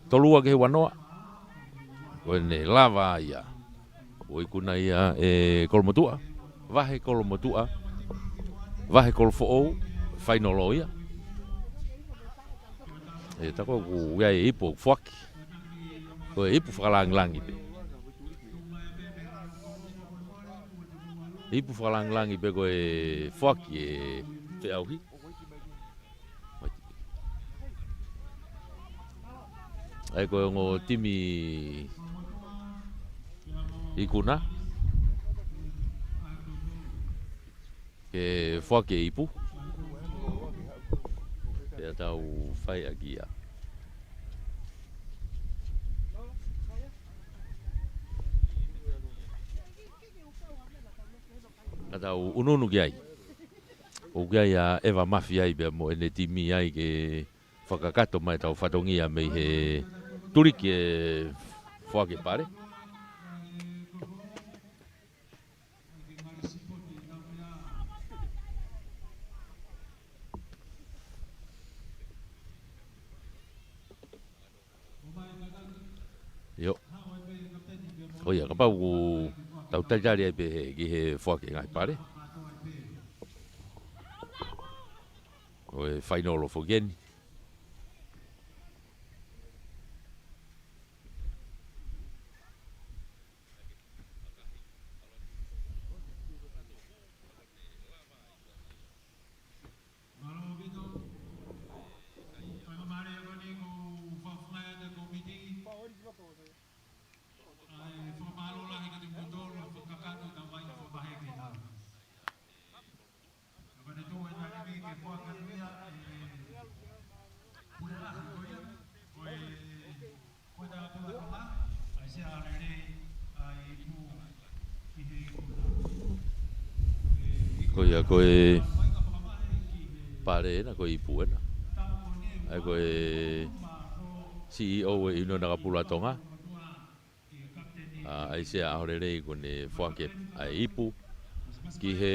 Tolu ua ki he ua noa. Ko ʻene lava ia. ʻO ikuna ia ʻe Kolomotuʻa. Vahe Kolomotuʻa. Vahe Kolofoʻou. Fainolo ia. ʻE, tā ko ē ʻoku ʻi ai e ipu ʻoku foaki. Ko e ipu fakalangilangi pē. Ipu fakalangilangi pē ko e foaki e feʻauhi. ʻA ia ko e ongo timi ikuna ke foaki e ipu. Pea tau fai ʻaki ia. Ka tau unuunu ki ai. ʻOku ʻi ai ʻa ʻEva Mafi ai pea mo ʻene timi ai ke fakakakato mai ʻetau fatongia mei he tuliki e foaki e pale. ʻIo. ʻO ia, kapau ʻoku tau talitali ai pē he, ki he foaki e ngaahi pale. Ko e fainolo foki eni. Mālō ʻaupito. Faingamālie ko eni ʻoku ou fakafofongaʻi atu e kōmiti. ʻA e fakamālō lahi kiate kimoutolu ʻa e fakakakato ʻetau vaʻinga fakavahe ki he ʻaho ni. Ka ko ʻene tuʻu e taimi ke foaki atu ia ʻe he pule lahi ko ia, ko e Ko ia ko e, ko ia ko e pale ena, ko e ipu ena. ʻA ia ko e C E O e ʻIunioni ʻAkapulu ʻa Tonga. ʻA, ʻAisea ʻAholelei ko ʻene foaki ʻa e ipu ki he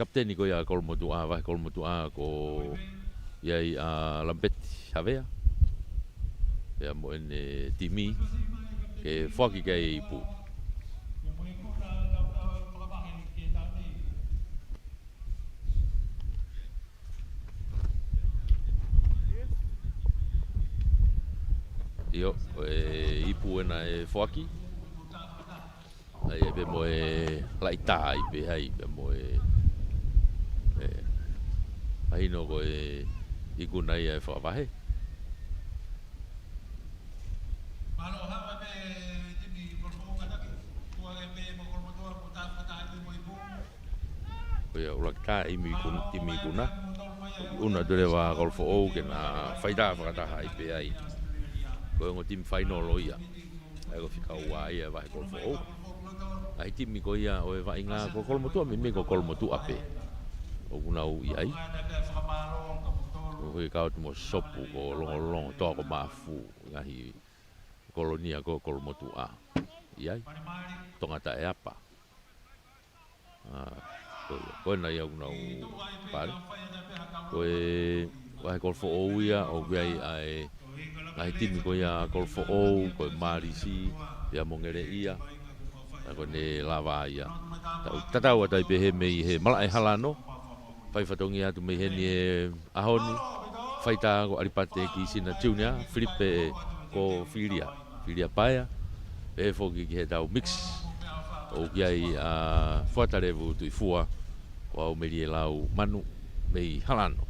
Kapiteni ko ia Kolomotuʻa, vahe Kolomotuʻa ko ia ʻa Lampeti Havea. Pea mo ʻene timi ke foaki ki ai e ipu. ʻIo, ko e ipu ena ʻe foaki. ʻA ia pea mo e laʻitā ai pē ai, pea mo e, e, mahino ko e ikuna ia ʻe fakavahe. Ko ia ʻuluaki tā ʻimi ikun-, timi ikuna. Ikuna atu leva Kolofoʻou ke na faitā fakataha ai pē ai. Ko e ongo timi fainolo ia. ʻA ia ko e fika ua ia vahe Kolofoʻou. ʻA e timi ko ia ʻo e vaʻinga ko Kolomotuʻa, meimei ko Kolomotuʻa pē ʻoku nau ʻi ai. ʻOku ʻi ai kau atu mo Sopu, ko Longolongo, Toa ko Mafu, ngaahi kolonia ko Kolomotuʻa ʻi ai. Tongataʻeapa. ʻA, ko ia, ko ena ia ʻoku nau pale. Ko e vahe Kolofoʻou ia, ʻoku ʻi ai ʻa e ngaahi timi ko ia Kolofoʻou, ko e Malisi, pea mo Ngeleʻia. ʻA ia ko ʻene lava ia. Tau, tatau atu ai pē he mei he malaʻe hala nō. Fai fatongia atu mei heni he ʻaho ni, faitā ko ʻAlipate Kisina Junior, Filipe ko Filia, Filia Paea, pea foki ki he tau mix. ʻOku ʻi ai ʻa Fuata Levu Tuʻifua, ko au Melie Lau Manu, mei Halano.